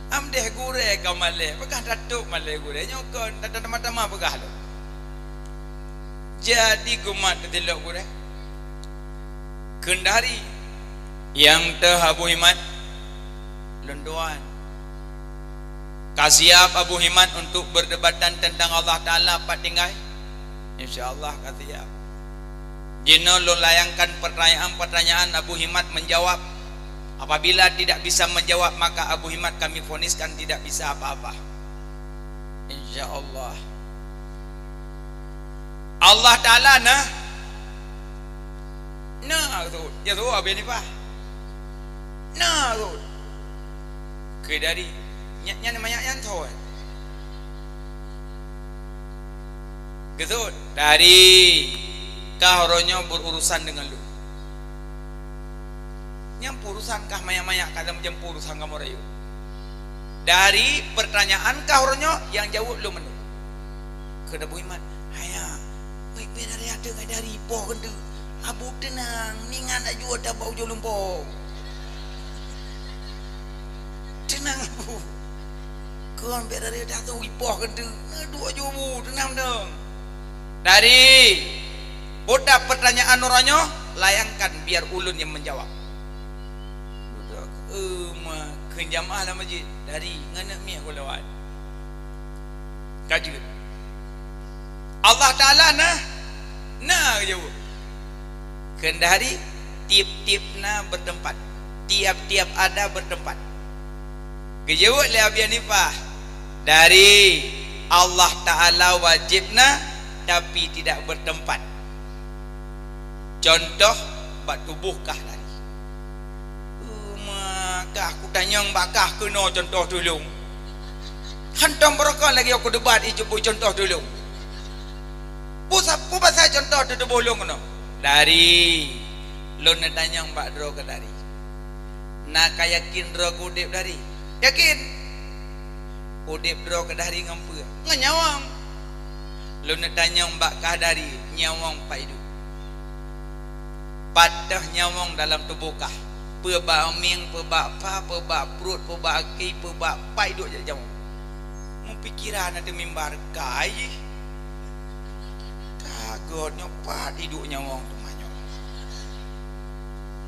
Am deh gurèe ka malèe, peugah tatôp malèe gurèe. Nyoe keuh, ta-, ta-, tamah-tamah peugah lom. Jadi geumat teutilok gurèe. Keundari nyang teuh Abu Himat, lôn tuan. Ka siap Abu Himat untuk berdebatan tentang Allah Taala pat tinggai? Insya Allah ka siap. Jinoe lôn layangkan pertanyaan-pertanyaan, Abu Himat menjawab. Apabila tidak bisa menjawab, maka Abu Himat kami voniskan tidak bisa apa-apa. Insya Allah. Allah Taala na? Na, ya, Abi Hanifah. Na, keudari. Nyan, nyan manyak nyan thon. Geusut, "Dari, kah uroe nyoe berurusan deungon lôn." Nyang peurusan kah manyak-manyak ka lom jeuem peurusan kamoe rayeuk. Dari, peurtanyaan kah uroe nyoe nyang jaweueb lôn mandum. Keu Abu Iman, "Haya, baik-baik dari ateueh ngai dari poh keuneuk. Abu teunang, ningan aju ata bak ujong lumpong." Teunang, Abu. Kon bèk dari datu ipoh keuneuk. Neuduek ju bu, teunang dong. Dari, peue peurtanyaan uroe nyoe, layangkan biar ulôn nyang menjawab. Beutôi, eh, ma, kheun jamaah lam masjid. Dari, ngon aneuk miet ku lewat. Ka jeuet. Allah Taala na, na geujaweueb. Kheun dari, tiep-tiep na bertempat. Tiap-tiap ada bertempat. Geujaweueb lé Abi Hanifah, dari, Allah Taala wajéb na, tapi tidak bertempat. Contoh, bak tuboh kah dari. Uma kah kutanyong bak kah keunoe contoh tulông. Hantom beurokon lagèe ku debat ijubui contoh tulông. Peue sa-, peue pasai contoh teutuboh lôn keunoe? Dari, lôn neutanyong bak droe keu dari. Na ka yakin droe keu udeb dari? Yakin. Udeb droe keu dari ngon peue? Ngon nyawöng. Lôn neutanyong bak kah dari, nyawöng pat iduek? Pat teuh nyawöng dalam tuboh kah? Peue bak mieng, peue bak pha, peue bak pruet, peue bak aki, peue bak pat iduek jak nyawöng? Meupikeran ateueh mimbar kai jih. Ka göt nyoe pat iduek nyawöng teuma nyoe.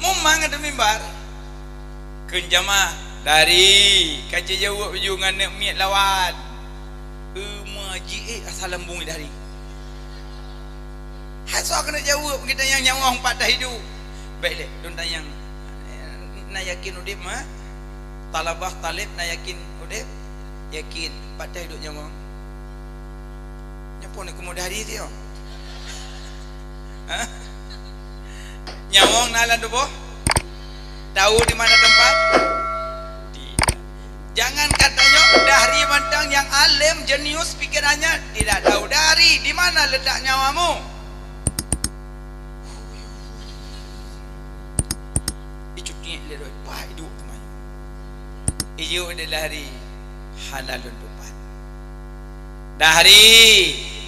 Mumang ateueh mimbar. Kheun jamaah, dari ka jijaweueb ju ngon aneuk miet lawan. Uma jiék asai lambung dari. Hai soe keuneuk jaweueb geutanyoe nyawöng pat teuh iduek. Bèk lé, lôn tanyong. Na yakin udeb, ma? Thalabah, thalib, na yakin udeb? Yakin. Pat teuh iduek nyawöng? Nyoe phon keumu dari siok. Hah? Nyawöng na lam tuboh? Tahu di mana tempat? Tidak. Jangan katanya dari mantong nyang além, jenius pikerannya, tidak tahu dari di mana letak nyawamu. Icut tiek lé doi, pat iduek teuma. Iyue di dari hana lôn tupat. Dari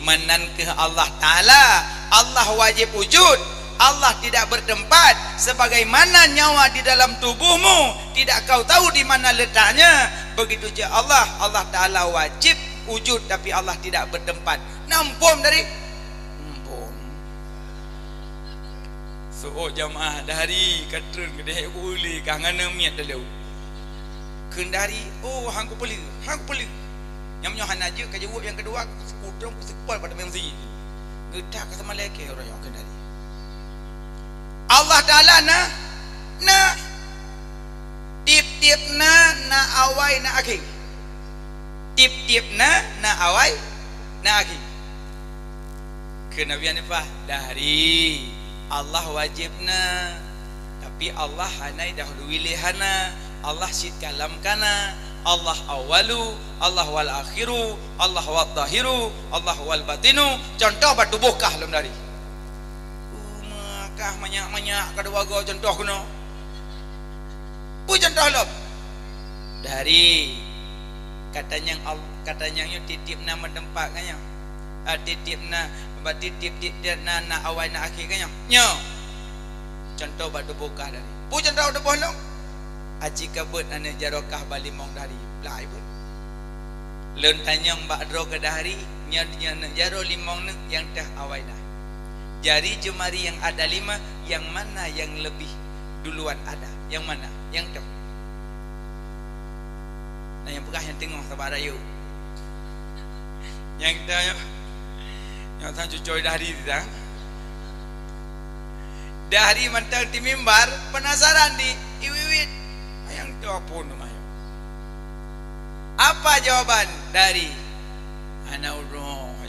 meunan keuh Allah Taala, Allah wajéb wujud, Allah tidak bertempat. Sebagaimana nyawa di dalam tubuhmu, tidak kau tahu di mana letaknya, begitu juga Allah, Allah Taala wajib wujud, tapi Allah tidak bertempat. Na muphom dari? Muphom. Soe jamaah dari ka treun keudeh ku ulèe ka ngon aneuk miet teuh lé. Kheun dari, "Oh, han kupeuleueh, han kupeuleueh." Nyang meunyoe hana jeuet ka jaweueb nyang keudua, kutrông kuseupôt bak teumpat si. Geutak ka seumalèe keu ureueng nyoe kheun dari. Allah Taala na, na. Tiep-tiep na, na awai, na akhé. Tiep-tiep na, na awai, na akhé. Kheun Abi Hanifah, dari Allah wajéb na, tapi Allah hana idahului lé hana. Allah cit kalam kana, Allah awwalu, Allah wal akhiru, Allah wal zahiru, Allah wal batinu. Contoh bak tuboh kah lom dari. Uma kah manyak-manyak ka dua go contoh keunoe. Peue contoh lom? Dari kata nyang al-, kata nyang nyoe tiep-tiep na meuteumpat ngon nyoe. Ah, tiep-tiep na, berarti tiep-tiep na, na awai na akhé ngon nyoe. Nyoe. Contoh bak tuboh kah dari. Peue contoh tuboh lôn? Aci ka beuet aneuk jaroe kah bak limong dari. Blai beuet. Lôn tanyong bak droe keu dari, nyoe, nyoe aneuk jaroe limong neuk nyang teuh awai na. Jari jeumari nyang ada lima, nyang mana nyang leubeh duluan ada? Nyang mana? Nyang teuh. Na nyang peugah nyang teungoh sabab rayeuk. Nyang teuh nyoe, nyoe sang cucoe dari teuh. Dari mantong di mimbar, penasaran di iwit-iwit. Nyang teuh phon teuma nyoe. Apa jawaban dari? Hana uroe,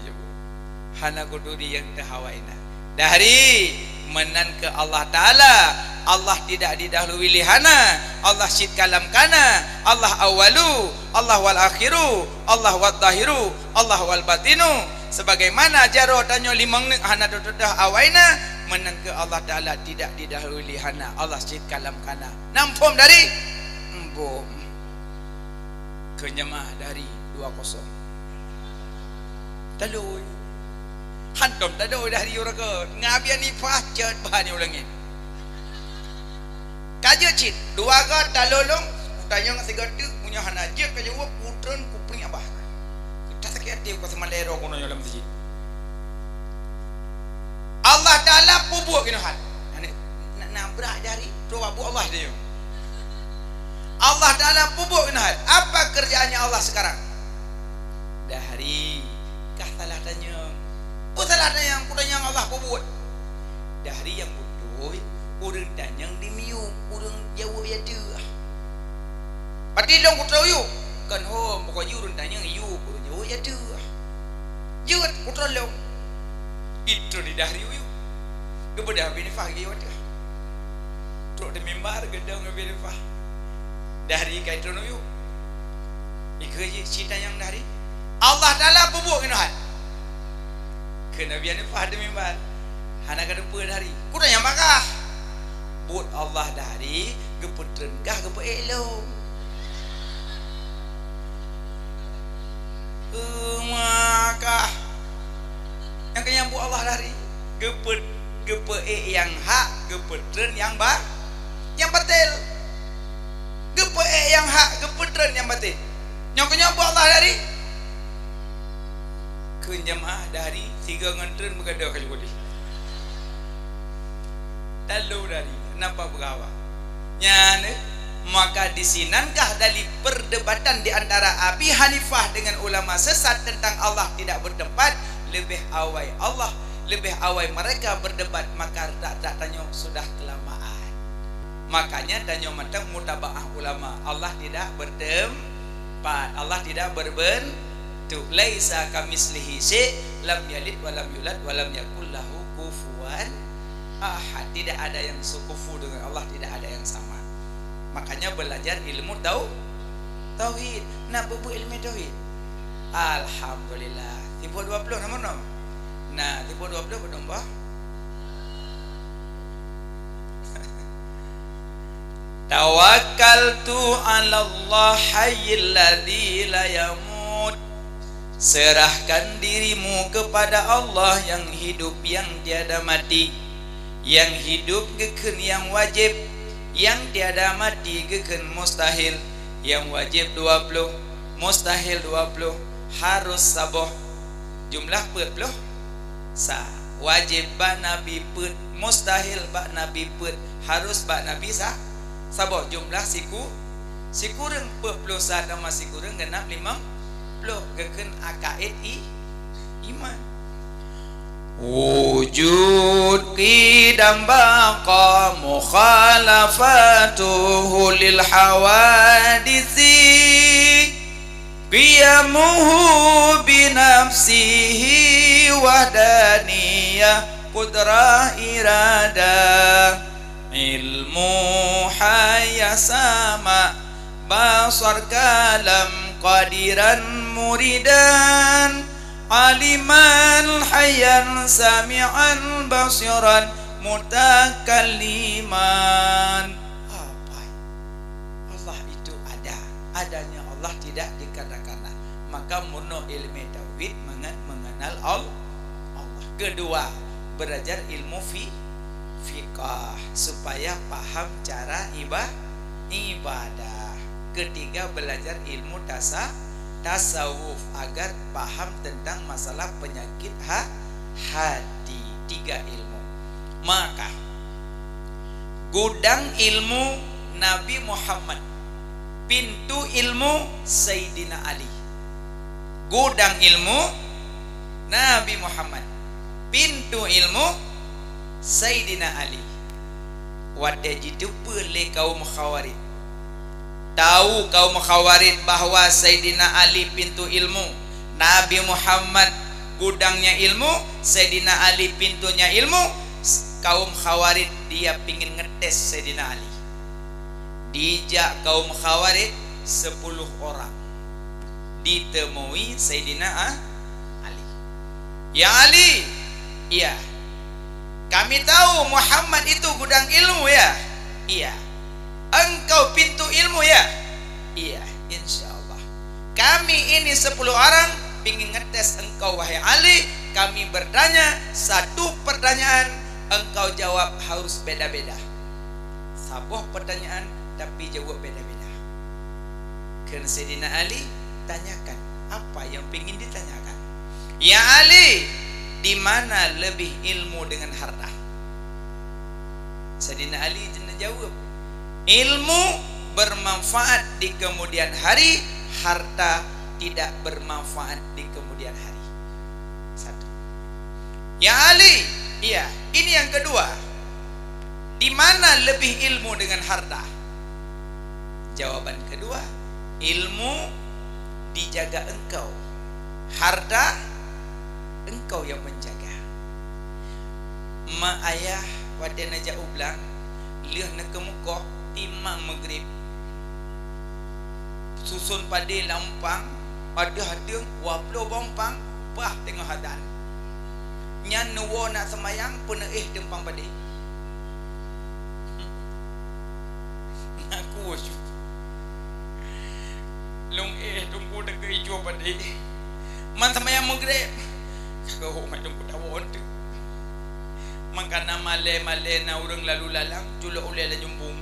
hana kuturi nyang teuh awai na. Dari meunan keu Allah Taala, Allah tidak didahului lé hana, Allah cit kalam kana, Allah awwalu, Allah wal akhiru, Allah wal zahiru, Allah wal batinu. Sebagaimana jaroe tanyoe limong neuk hana teututoh awai na, meunan keuh Allah Taala tidak didahului hana, Allah cit ka lam kana. Na muphom dari? Muphom. Keu jamaah dari dua kosong. Talôi. Hantom talôi dari ureueng. Ngabian nifah cot bah di ulangit. Ka jeuet cit, dua go talolong, kutanyong sigoe teuk, meunyoe hana jeuet ka jaweueb, kutreun kupriek bah. Ka sakét até, ka seumalèe droe keunoe lam masjid. Allah Taala peubuet keunoe han. Aneuk, na, na brat jari, droe buet Allah dia. Allah Taala peubuet keunoe han. Apa kerjaannya Allah sekarang? Dahri, kah salah tanyong. Peue salah tanyong, kutanyong Allah peubuet. Dahri nyang beutôi, ureueng tanyong dimiyueb, ureueng jaweueb ya teuh. Pati lôn kutroh yub, kon hom, pokok jih ureueng tanyong yub, ureueng jaweueb ya teuh. Jeuet kutroh lôn. Itroh di Dahri yub. Geubeudah Abi Nifah geuh watèe. Trok di mimbar geudong Abi Nifah. Dahri ka itroh yub. Ikeu jih cit tanyong Dahri. Allah Taala peubuet keunoe han. Keu Nabi Hanifah di mimbar. Hana ka teupeue Dahri. Kutanyong bak kah. Buet Allah Dahri, geupeutreun kah, geupeuék lôn. Euma kah. Nyang keu nyang buet Allah Dahri. Geupeu-, geupeuék nyang hak, geupeutreun nyang ba-, nyang batil. Geupeuék nyang hak, geupeutreun nyang batil. Nyoe keu nyoe buet Allah Dahri. Kheun jamaah Dahri, sigoe ngon treun meugadôh ka jipeuléh. Talô Dahri, napa peugah awak? Nyan, maka di sinan kah dari perdebatan di antara Abi Hanifah dengan ulama sesat tentang Allah tidak bertempat, leubeh awai Allah, leubeh awai mereka berdebat, maka redak-redak tanyoe sudah kelamaan. Makanya tanyoe mantong mutabaah ulama, Allah tidak bertempat, Allah tidak berbentuk. Laisa kamitslihi syai', lam yalid walam yulad, walam yakul lahu kufuwan ahad. Tidak ada yang sekufu dengan Allah, tidak ada yang sama. Makanya belajar ilmu tau-, tauhid. Nah, beubuet ilmu tauhid. Alhamdulillah. Sibuat dua puluh nama nom? Nah, sibuat dua puluh beudong bah. Tawakkaltu 'alallah hayyil ladzi la yamut. Serahkan dirimu kepada Allah yang hidup, yang tiada mati. Yang hidup geukheun yang wajib, yang tiada mati geukheun mustahil. Yang wajib dua puluh, mustahil dua puluh, harus saboh. Jumlah peuet ploh sa. Wajib bak Nabi peuet, mustahil bak Nabi peuet, harus bak Nabi sa-, saboh. Jumlah siku-, sikureueng peuet ploh sa, tamah sikureueng genap limong ploh. Geukheun akaid i-, iman. Wujud qidam baqa mukhalafatuhu lil hawadisi. Qiyamuhu bi nafsihi wahdaniyah qudrah iradah. Ilmu hayah sama basar kalam qadiran muridan. Aliman hayyan sami'an basiran mutakalliman. Apa? Allah itu ada. Adanya Allah tidak dikarenakan. Maka meurunoe ilmu tauhid mangat mengenal Al-, Allah. Kedua, belajar ilmu fi-, fiqah supaya paham cara iba-, ibadah. Ketiga, belajar ilmu tasa-, tasawuf agar paham tentang masalah penyakit ha-, hati. Tiga ilmu. Maka, gudang ilmu Nabi Muhammad, pintu ilmu Saidina Ali. Gudang ilmu Nabi Muhammad, pintu ilmu Saidina Ali. Watèe jiteupeue lé kaum Khawarij, tau kaum Khawarij bahwa Saidina Ali pintu ilmu, Nabi Muhammad gudangnya ilmu, Saidina Ali pintunya ilmu, kaum Khawarij dia pingin ngetes Saidina Ali. Dijak kaum Khawarij sepuluh orang, ditemui Saidina A-, Ali. "Ya Ali, iya. Kami tahu Muhammad itu gudang ilmu, ya? Iya. Engkau pintu ilmu, ya? Iya, insya Allah. Kami ini sepuluh orang ingin ngetes engkau, wahai Ali. Kami bertanya satu pertanyaan, engkau jawab harus beda-beda. Saboh pertanyaan, tapi jawab beda-beda." Kheun Saidina Ali, "Tanyakan apa yang pingin ditanyakan." "Ya Ali, di mana lebih ilmu dengan harta?" Saidina Ali jawab, "Ilmu bermanfaat di kemudian hari, harta tidak bermanfaat di kemudian hari." Satu. "Ya Ali, iya, ini yang kedua. Di mana lebih ilmu dengan harta?" Jawaban kedua, "Ilmu dijaga engkau, harta engkau yang menjaga." Mak ayah watée neujak u blang, lheueh neukeumeukoh timang meugrib, suson padé lam umpang, padub hadeueng dua ploh boh umpang, paih teungoh azan. Nyan neuwoe nak seumayang, peuneuéh teumpang padé. Ngaku, "Lôn éh teungku teuka icue padé. Man seumayang meugrib, ka geuhok mat teungku tawoe teuk. Mangkana malée-malée na ureuëng lalu lalang, culok ulée lam jumbung."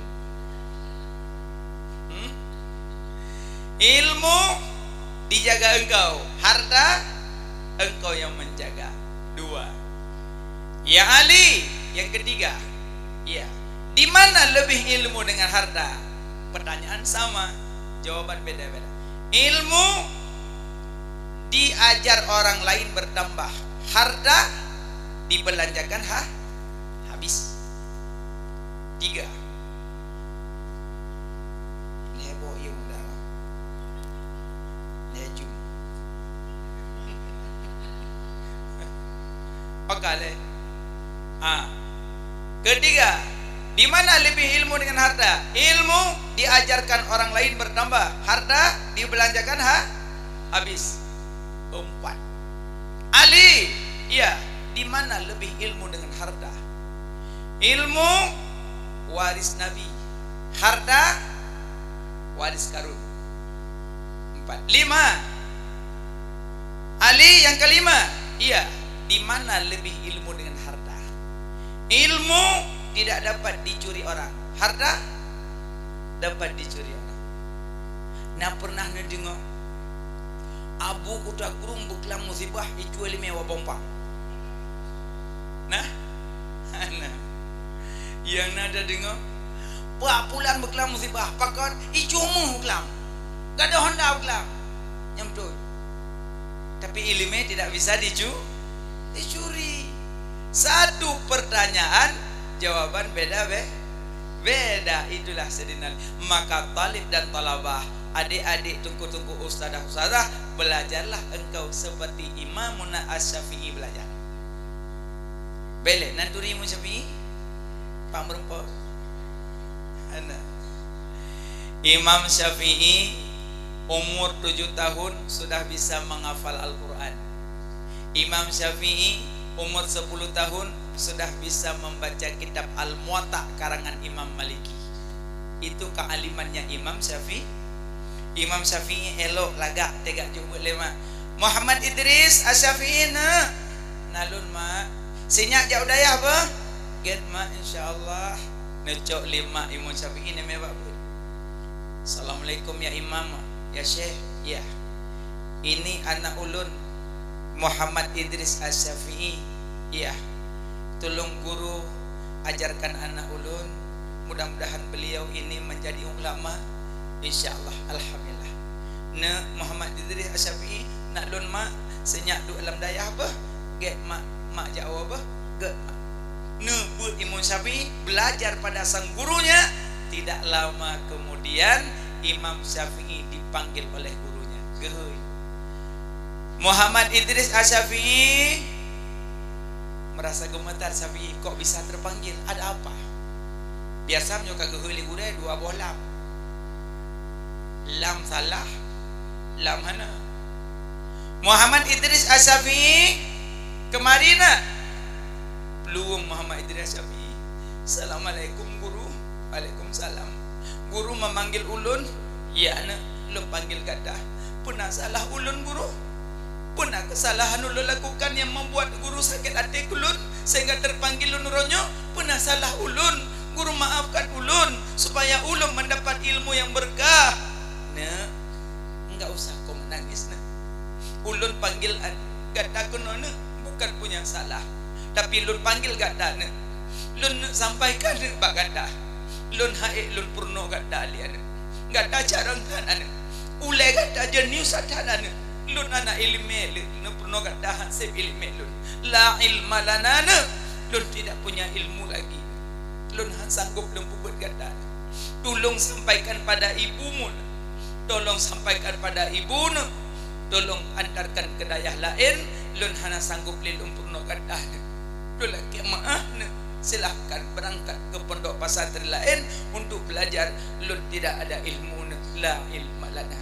Hmm? Ilmu dijaga engkau, harta engkau yang menjaga. Dua. Ya Ali, yang ketiga. Iya. Di mana lebih ilmu dengan harta? Pertanyaan sama, jawaban beda-beda. Ilmu diajar orang lain bertambah, harta dibelanjakan ha-, habis. Tiga. Lhée boh ié muda. Lhée jum. Pakai lé. Ah. Ketiga, di mana lebih ilmu dengan harta? Ilmu diajarkan orang lain bertambah, harta dibelanjakan ha-, habis. Empat. Ali, iya, di mana lebih ilmu dengan harta? Ilmu waris Nabi, harta waris Karun. Empat. Lima. Ali yang kelima, iya, di mana lebih ilmu dengan harta? Ilmu tidak dapat dicuri orang, harta dapat dicuri orang. Na pernah neudeungoe Abu Kuta Krueng beuklam musibah, icue limé dua boh umpang? Nah, nah. Nyang na tadeungoe, Pak Pulan beuklam musibah, pakon? Icue méuh beuklam. Gadôh honda beuklam. Nyang beutôi. Tapi iéleumé tidak bisa dicu-, dicuri. Satu pertanyaan, jawaban beda be-, beda. Itulah Saidina Ali. Maka talib dan talabah, adik-adik, teungku-teungku, ustazah-ustazah, belajarlah engkau seperti Imamuna Asy-Syafi'i belajar. Bék lé, na turi Imam Syafi'i? Pak meureumpok. Hana. Imam Syafi'i umur tujuh tahun sudah bisa menghafal Al-Quran. Imam Syafi'i umur sepuluh tahun sudah bisa membaca kitab Al-Muwatta karangan Imam Maliki. Itu kealimannya Imam Syafi'i. Imam Syafi'i elok lagak teuka jok beuet lé mak. "Muhammad Idris Asy-Syafi'i, nak." "Na lôn, mak." "Sinyak jak u dayah beuh?" "Gét, mak, insya Allah." Neucok lé mak Imam Syafi'i neumé bak beuet. "Assalamualaikum ya Imam, ya Syekh." "Ya." "Ini anak ulôn, Muhammad Idris Asy-Syafi'i." "Ya." "Tulông guru ajarkan anak ulôn, mudah-mudahan beliau ini menjadi ulama, insya Allah." "Alhamdulillah." "Neuk Muhammad Idris Asy-Syafi'i, nak lôn mak, sinyak duek lam dayah beuh?" "Gét, mak, mak jak woe beuh." "Gét, mak." Neubeuet Imam Syafi'i belajar pada sang gurunya. Tidak lama kemudian, Imam Syafi'i dipanggil oleh gurunya. Geuhôi. Muhammad Idris Asy-Syafi'i merasa gemetar, Syafi'i kok bisa terpanggil? Ada apa? Biasa meunyoe ka geuhôi lé gurée dua boh lam. Lam salah, lam hana. Muhammad Idris Asy-Syafi'i Keumari na. Plueng Muhammad Idris Syafi'i. "Assalamualaikum, Guru." "Waalaikumsalam." "Guru memanggil ulôn?" "Iya, aneuk, lôn panggil gata." "Peue na salah ulôn, Guru? Peue na keusalahan ulôn lakukan nyang membuat Guru sakét até keu lôn sehingga terpanggil lôn uroe nyoe? Peue na salah ulôn? Guru maafkan ulôn supaya ulôn mendapat ilmu yang berkah." "Neuk, enggak usah kau menangis, neuk. Ulôn panggil an-, gata keunoe, neuk, bukan punya salah. Tapi lôn panggil gata, neuk. Lôn neuk sampaikan, neuk, bak gata. Lôn ha'ék lôn peurunoe gata lé, aneuk. Gata carông that, aneuk. Ulée gata jeuet nius that, aneuk. Lôn hana iéleumé, neuk, neupeurunoe gata han sép iéleumé lôn. La ilma lana, neuk. Lôn tidak punya ilmu lagi. Lôn han sanggob lôn peubuet gata, neuk. Tulông sampaikan pada ibumu, neuk. Tolong sampaikan pada ibu, neuk. Tolong antarkan ke dayah laén, lôn hana sanggob lé lôn peurunoe gata, neuk. Lôn lakée meu'ah, neuk. Silahkan berangkat ke pondok pesantren laén untuk belajar. Lôn tidak ada ilmu, neuk. La ilma lana."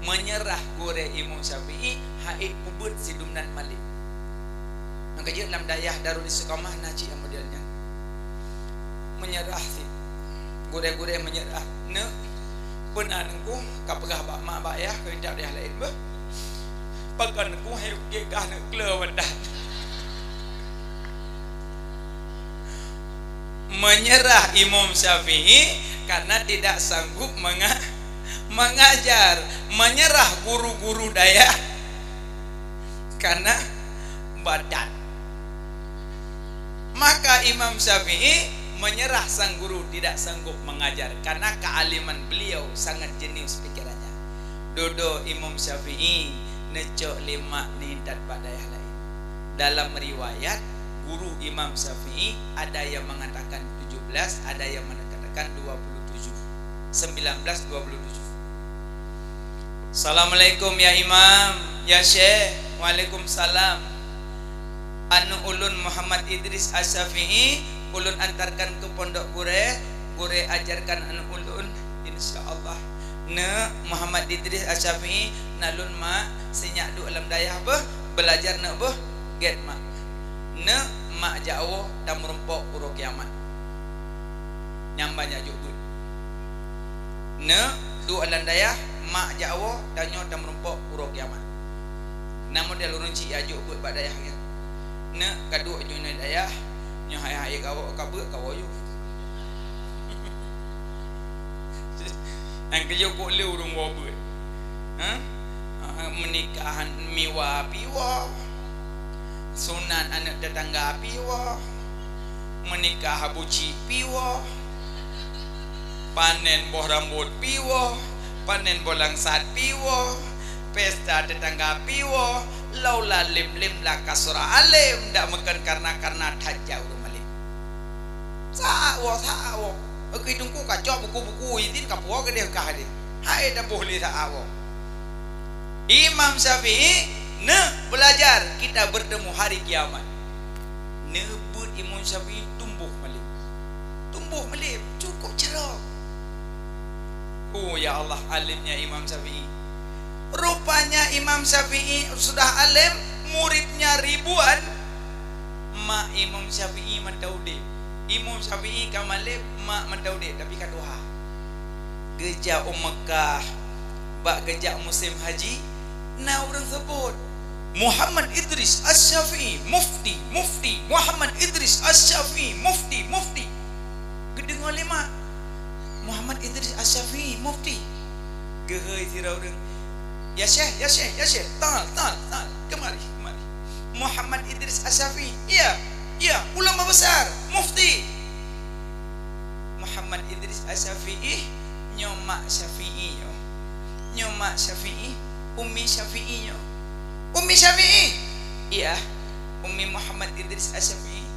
Meunyeurah gurée Imam Syafi'i, ha'ék peubuet sidum nan malém. Nyang keujeuet lam dayah Darul Istiqamah na cit model nyan. Meunyeurah cit. Gurée-gurée meunyeurah. "Neuk, peue na Teungku, ka peugah bak mak bak yah, keu intat dayah laén beuh. Pakon Teungku hai keu kah neuk kleu watah." Meunyeurah Imam Syafi'i karena tidak sanggup menga-, mengajar. Meunyeurah guru-guru dayah karena badan. Maka Imam Syafi'i menyerah sang guru tidak sanggup mengajar karena kealiman beliau sangat jenius pikirannya. Dudoe Imam Syafi'i neucok lé mak neuintat bak dayah laén. Dalam riwayat, guru Imam Syafi'i ada yang mengatakan tujuh belas, ada yang mengatakan dua puluh tujuh. Sembilan belas, dua puluh tujuh. "Assalamualaikum ya Imam, ya Syekh." "Waalaikumsalam." "Aneuk ulôn Muhammad Idris Asy-Syafi'i, ulôn antarkan keu pondok gurée, gurée ajarkan aneuk ulôn, insya Allah." "Neuk, Muhammad Idris Asy-Syafi'i, na lôn mak, sinyak duek lam dayah beuh, beulajar neuk beuh." "Gét mak." "Neuk, mak jak woe tameurumpok uroe kiamat." Nyan banyak jok beuet. "Neuk, duek lam dayah, mak jak woe, tanyoe tameurumpok uroe kiamat." Na model ureueng chik jak jok beuet bak dayah nyan. "Neuk, ka duek jinoe dayah, nyoe hai-hai ka woe, ka beuet ka woe yue." Nyang keujok kok lé ureueng woe beuet. Ha? Ha, meunikahan miwa piwoe. Sunat aneuk tetangga piwoe. Meunikah buci piwoe. Panen boh rambot piwoe. Panen boh langsat piwoe. Pesta tetangga piwoe. Laula lem-lem la kasura alem, dak meukeun karna-karna that jak ureueng malem. Sa-a woe, sa-a woe. Oke, Teungku ka cok buku-buku idin ka puwoe keudeh kah deh. Hai dah boh lé sa-a woe. Imam Syafi'i, neuk belajar, kita bertemu hari kiamat. Neubeuet Imam Syafi'i tumboh malem. Tumboh malem, cukup cerah. Oh ya Allah, alimnya Imam Syafi'i. Rupanya Imam Syafi'i sudah alim, muridnya ribuan. Mak Imam Syafi'i mantong udeb. Imam Syafi'i ka malem, mak mantong udeb, tapi ka tuha. Geujak u Mekah, bak geujak musém haji, na ureueng seubut, "Muhammad Idris Asy-Syafi'i, mufti, mufti, Muhammad Idris Asy-Syafi'i, mufti, mufti." Geudeungoe lé mak, "Muhammad Idris Asy-Syafi'i, mufti." Geuhôi sidroe ureueng, "Ya Syekh, ya Syekh, ya Syekh, tal, tal, tal, kemari, kemari." "Muhammad Idris Asy-Syafi'i?" "Iya, iya, ulama besar, mufti." "Muhammad Idris Asy-Syafi'i, nyoe mak Syafi'i nyoe. Nyoe mak Syafi'i, Ummi Syafi'i nyoe." "Ummi Syafi'i?" "Iya, Ummi Muhammad Idris Asy-Syafi'i."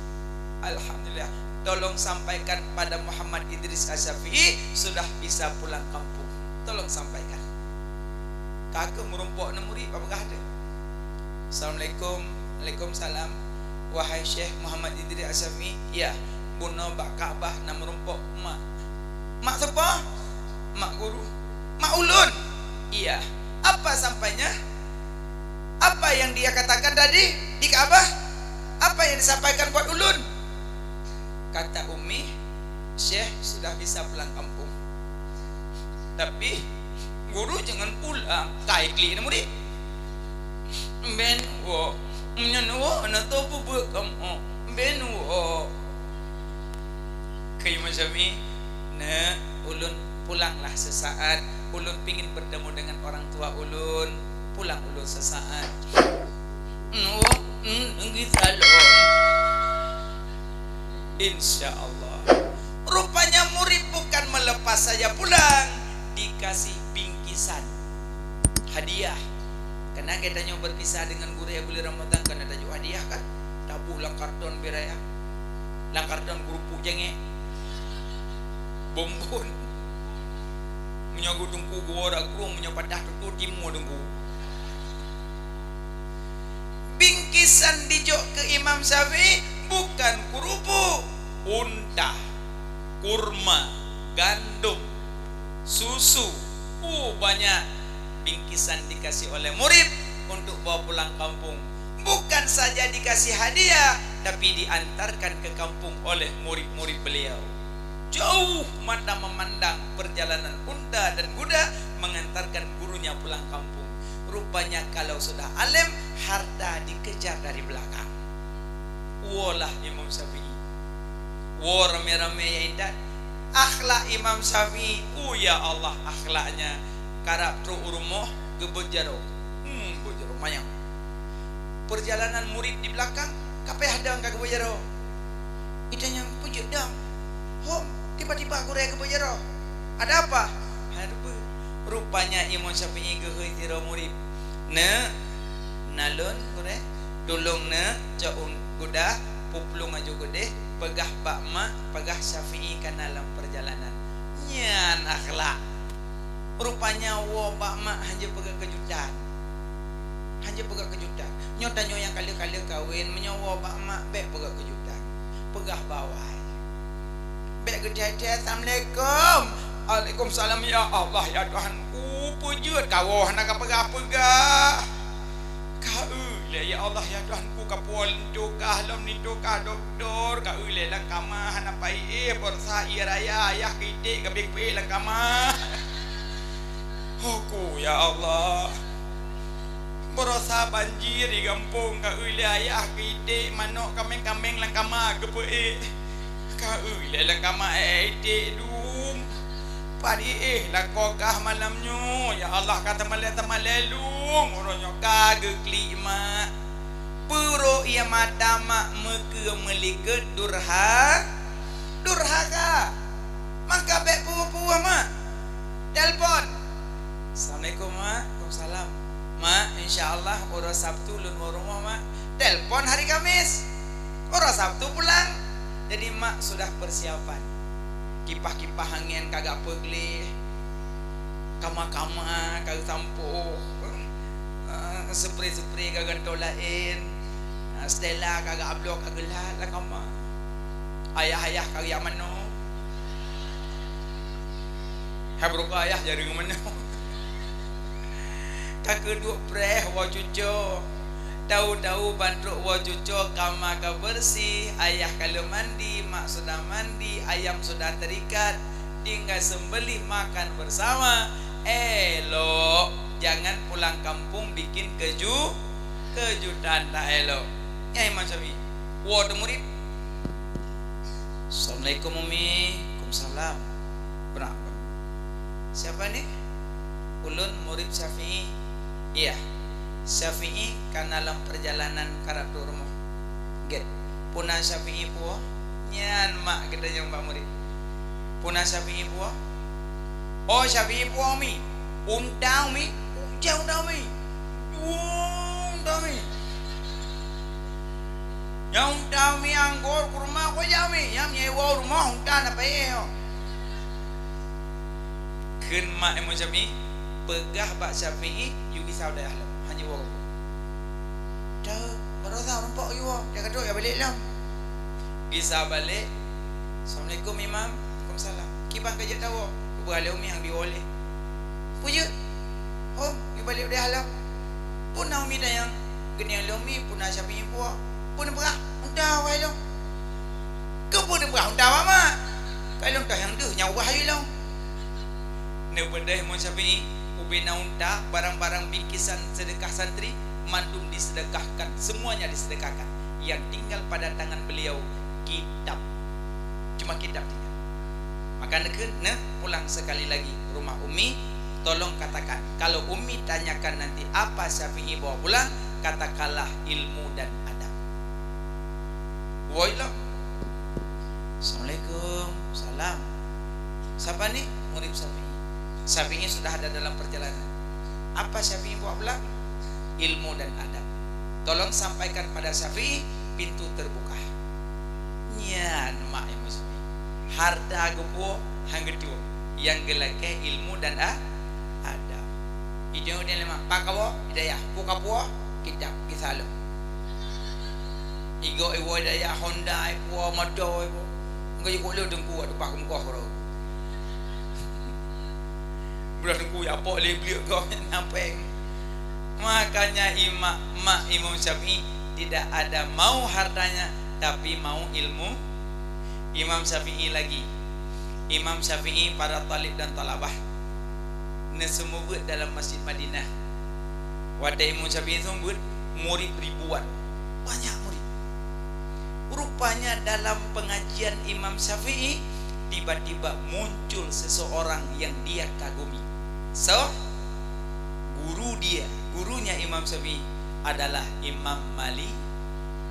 "Alhamdulillah. Tolong sampaikan pada Muhammad Idris Asy-Syafi'i sudah bisa pulang kampung. Tolong sampaikan." Ka kheueh meurumpok ngon murit, bak peugah teuh. "Assalamualaikum." "Waalaikumsalam." "Wahai Syekh Muhammad Idris Asy-Syafi'i?" "Iya." "Bunoe bak Ka'bah na meurumpok mak." "Mak sapa?" "Mak guru." "Mak ulôn?" "Iya." "Apa sampainya? Apa yang dia katakan tadi di Ka'bah?" Apa yang disampaikan buat ulôn?" Kata Umi, "Syekh sudah bisa pulang kampung. Tapi guru jangan pulang, ka iklik na murit." "Ben woe, meunyoe woe na toh peubeuet kamoe, ben woe." Keu Imam Syafi'i, "Neuk, ulôn pulanglah sesaat. Ulôn pingin bertemu dengan orang tua ulôn. Pulang ulôn sesaat." "Neuk, hmm, gisa lom. Insya Allah." Rupanya murit bukan melepas saja pulang, dikasih bingkisan hadiah. Karena geutanyoe berpisah dengan gurée bulan Ramadan, kan ada juga hadiah kan? Taboh lam karton bak raya. Lam karton kerupuk jengek. Bonbon. Meunyoe geuteungku geuwoe dak krueng, meunyoe patah tutoe timu teungku. Bingkisan dijok keu Imam Syafi'i bukan kerupuk, unta, kurma, gandum, susu. Oh, banyak bingkisan dikasih oleh murid untuk bawa pulang kampung. Bukan saja dikasih hadiah, tapi diantarkan ke kampung oleh murid-murid beliau. Jauh mata memandang perjalanan unta dan kuda mengantarkan gurunya pulang kampung. Rupanya kalau sudah alim, harta dikejar dari belakang. Woe lah Imam Syafi'i. Woe ramé-ramé nyang intat. Akhlak Imam Syafi'i, oh ya Allah, akhlaknya. Karab trok u rumoh, geubeuet jaroe. Hmm, beuet jaroe manyang. Perjalanan murid di belakang, ka payah dong ka geubeuet jaroe. Itanyong, "Peue jeuet dong?" Hom, tiba-tiba gurée geubeuet jaroe. "Ada apa?" "Hana teupeue." Rupanya Imam Syafi'i geuhôi sidroe murid. "Neuk, na lôn gurée, tulông neuk cok u-, kuda, peuplueng aju keudeh, peugah bak mak, peugah Syafi'i ka na lam perjalanan." Nyan akhlak. Rupanya woe bak mak hanjeuet peugah keujutan. Hanjeuet peugah keujutan. Nyoe tanyoe nyang ka lheueh-ka lheueh kawen, meunyoe woe bak mak bék peugah keujutan. Peugah bak awai. Bék geuthée-thée, "Assalamualaikum." "Waalaikumsalam, ya Allah, ya Tuhanku, peue jeuet kawoe hana kapeugah-peugah." Ka eu lé, "Ya Allah, ya Tuhanku, kapuwoe linto kah lom, linto kah doktor, ka eu lé lam kama hana pai éh, baroesa ie raya ayah keu iték ka bék peuéh lam kama." Ho ku, ya Allah. Baroesa banjir di gampông, ka eu lé ayah keu iték manok kaméng-kaméng lam kama geupeuéh. Ka eu lé lam kama éh iték dum. Pat iéh lakoe kah malam nyoe, ya Allah, ka teumalée-teumalée lôn, uroe nyoe ka geuklik mak. Peurok ie mata mak meukeue meulikot durha-, durhaka. Maka bék peue-peue mak. Telepon. "Assalamualaikum, Mak." "Waalaikumsalam." "Mak, insya Allah uroe Sabtu lôn woe rumoh, Mak." Telepon hari Kamis. Uroe Sabtu pulang. Jadi mak sudah persiapan. Kipah-kipah angén ka geupeugléh. Kama-kama ka geusampôh. Eh, spray-spray ka gantoe laén. Eh, Stella ka geuabloe ka geulat lam kama. Ayah-ayah ka geujak manoe. Hai beurukah ayah jareueng manoe. Ka keuduek preh woe cucoe. Tahu-tahu ban trok woe cucoe kama ka beureuséh, ayah ka lheueh mandi, mak sudah mandi, ayam sudah terikat, tinggai seumbeuléh makan bersama. Elok, jangan pulang kampung bikin keju-, kejutan, tak elok. Nyan Imam Syafi'i. Woe teu murit. "Assalamualaikum, Umi." "Waalaikumsalam." "Siapa ni?" "Ulôn murid Syafi'i." "Iya, Syafi'i ka na lam perjalanan karab trok rumoh." "Gét. Peue na Syafi'i puwoe?" Nyan mak geutanyong bak murid. "Peue na Syafi'i puwoe?" "Oh, Syafi'i puwoe, Umi. Unta, Umi. Ujoe unta, Umi. Ujoe unta, Umi. Nyang unta, Umi, anggô, kurma, kujak, Umi. Nyang nyewa rumoh unta na payah." Kheun mak Imam Syafi'i, "Peugah bak Syafi'i, yue gisa u dayah lom. Hana jiwoe." Dah, baroesa rumpok jiwoe, dak ka trok ya balek lom. Gisa balek. "Assalamualaikum, Imam." "Waalaikumsalam." "Kiban ka jeuet tawoe?" "Geubeuet lé Umi nyang jiwoe lé." "Peue jeuet?" "Oh, jibalek u dayah lom." "Peue na Umi tanyong?" "Geutanyong lé Umi, peue na Syafi'i puwoe?" Peue neupeugah unta awai lôn? Keupeue neupeugah unta awai mak? Kai lôn toh nyang deuh nyang ubah ayue lôn. Neubeudôh Imam Syafi'i, ubena unta, barang-barang bingkisan sedekah santri, mandum disedekahkan, semuanya disedekahkan. Yang tinggal pada tangan beliau kitab. Cuma kitab tinggal. Maka neukheun, neupulang sekali lagi rumah Ummi, tolong katakan, kalau Ummi tanyakan nanti apa Syafi'i bawa pulang, katakanlah ilmu dan adab. Woi lah. Assalamualaikum. Salam. Siapa ni? Murid Syafi'i. Syafi'i sudah ada dalam perjalanan. Apa Syafi'i bawa pulang? Ilmu dan adab. Tolong sampaikan pada Syafi'i, pintu terbuka. Nyan mak Imam Syafi'i. Harta geupuwoe han geutuwoe. Nyang geulakée ilmu dan a-, adab. Idéh-idéh lé mak, "Pak kawoe?" "Idayah." "Peue kapuwoe?" "Kitab." Gisa lom. Igo iwoe dayah Honda ipuwoe, moto ipuwoe. Engkau jikuk lé teungku wak tupah keumeukoh keudroe. Beurah teungku ya pok lé bliek kau nyang péng. Makanya ima-, mak Imam Syafi'i tidak ada mau hartanya, tapi mau ilmu Imam Syafi'i lagi. Imam Syafi'i, para talib dan talabah, neuseumeubeuet dalam Masjid Madinah. Watée Imam Syafi'i seumeubeuet, murid ribuan. Banyak murid. Rupanya dalam pengajian Imam Syafi'i, tiba-tiba muncul seseorang yang dia kagumi. So, guru dia, gurunya Imam Syafi'i adalah Imam Mali-,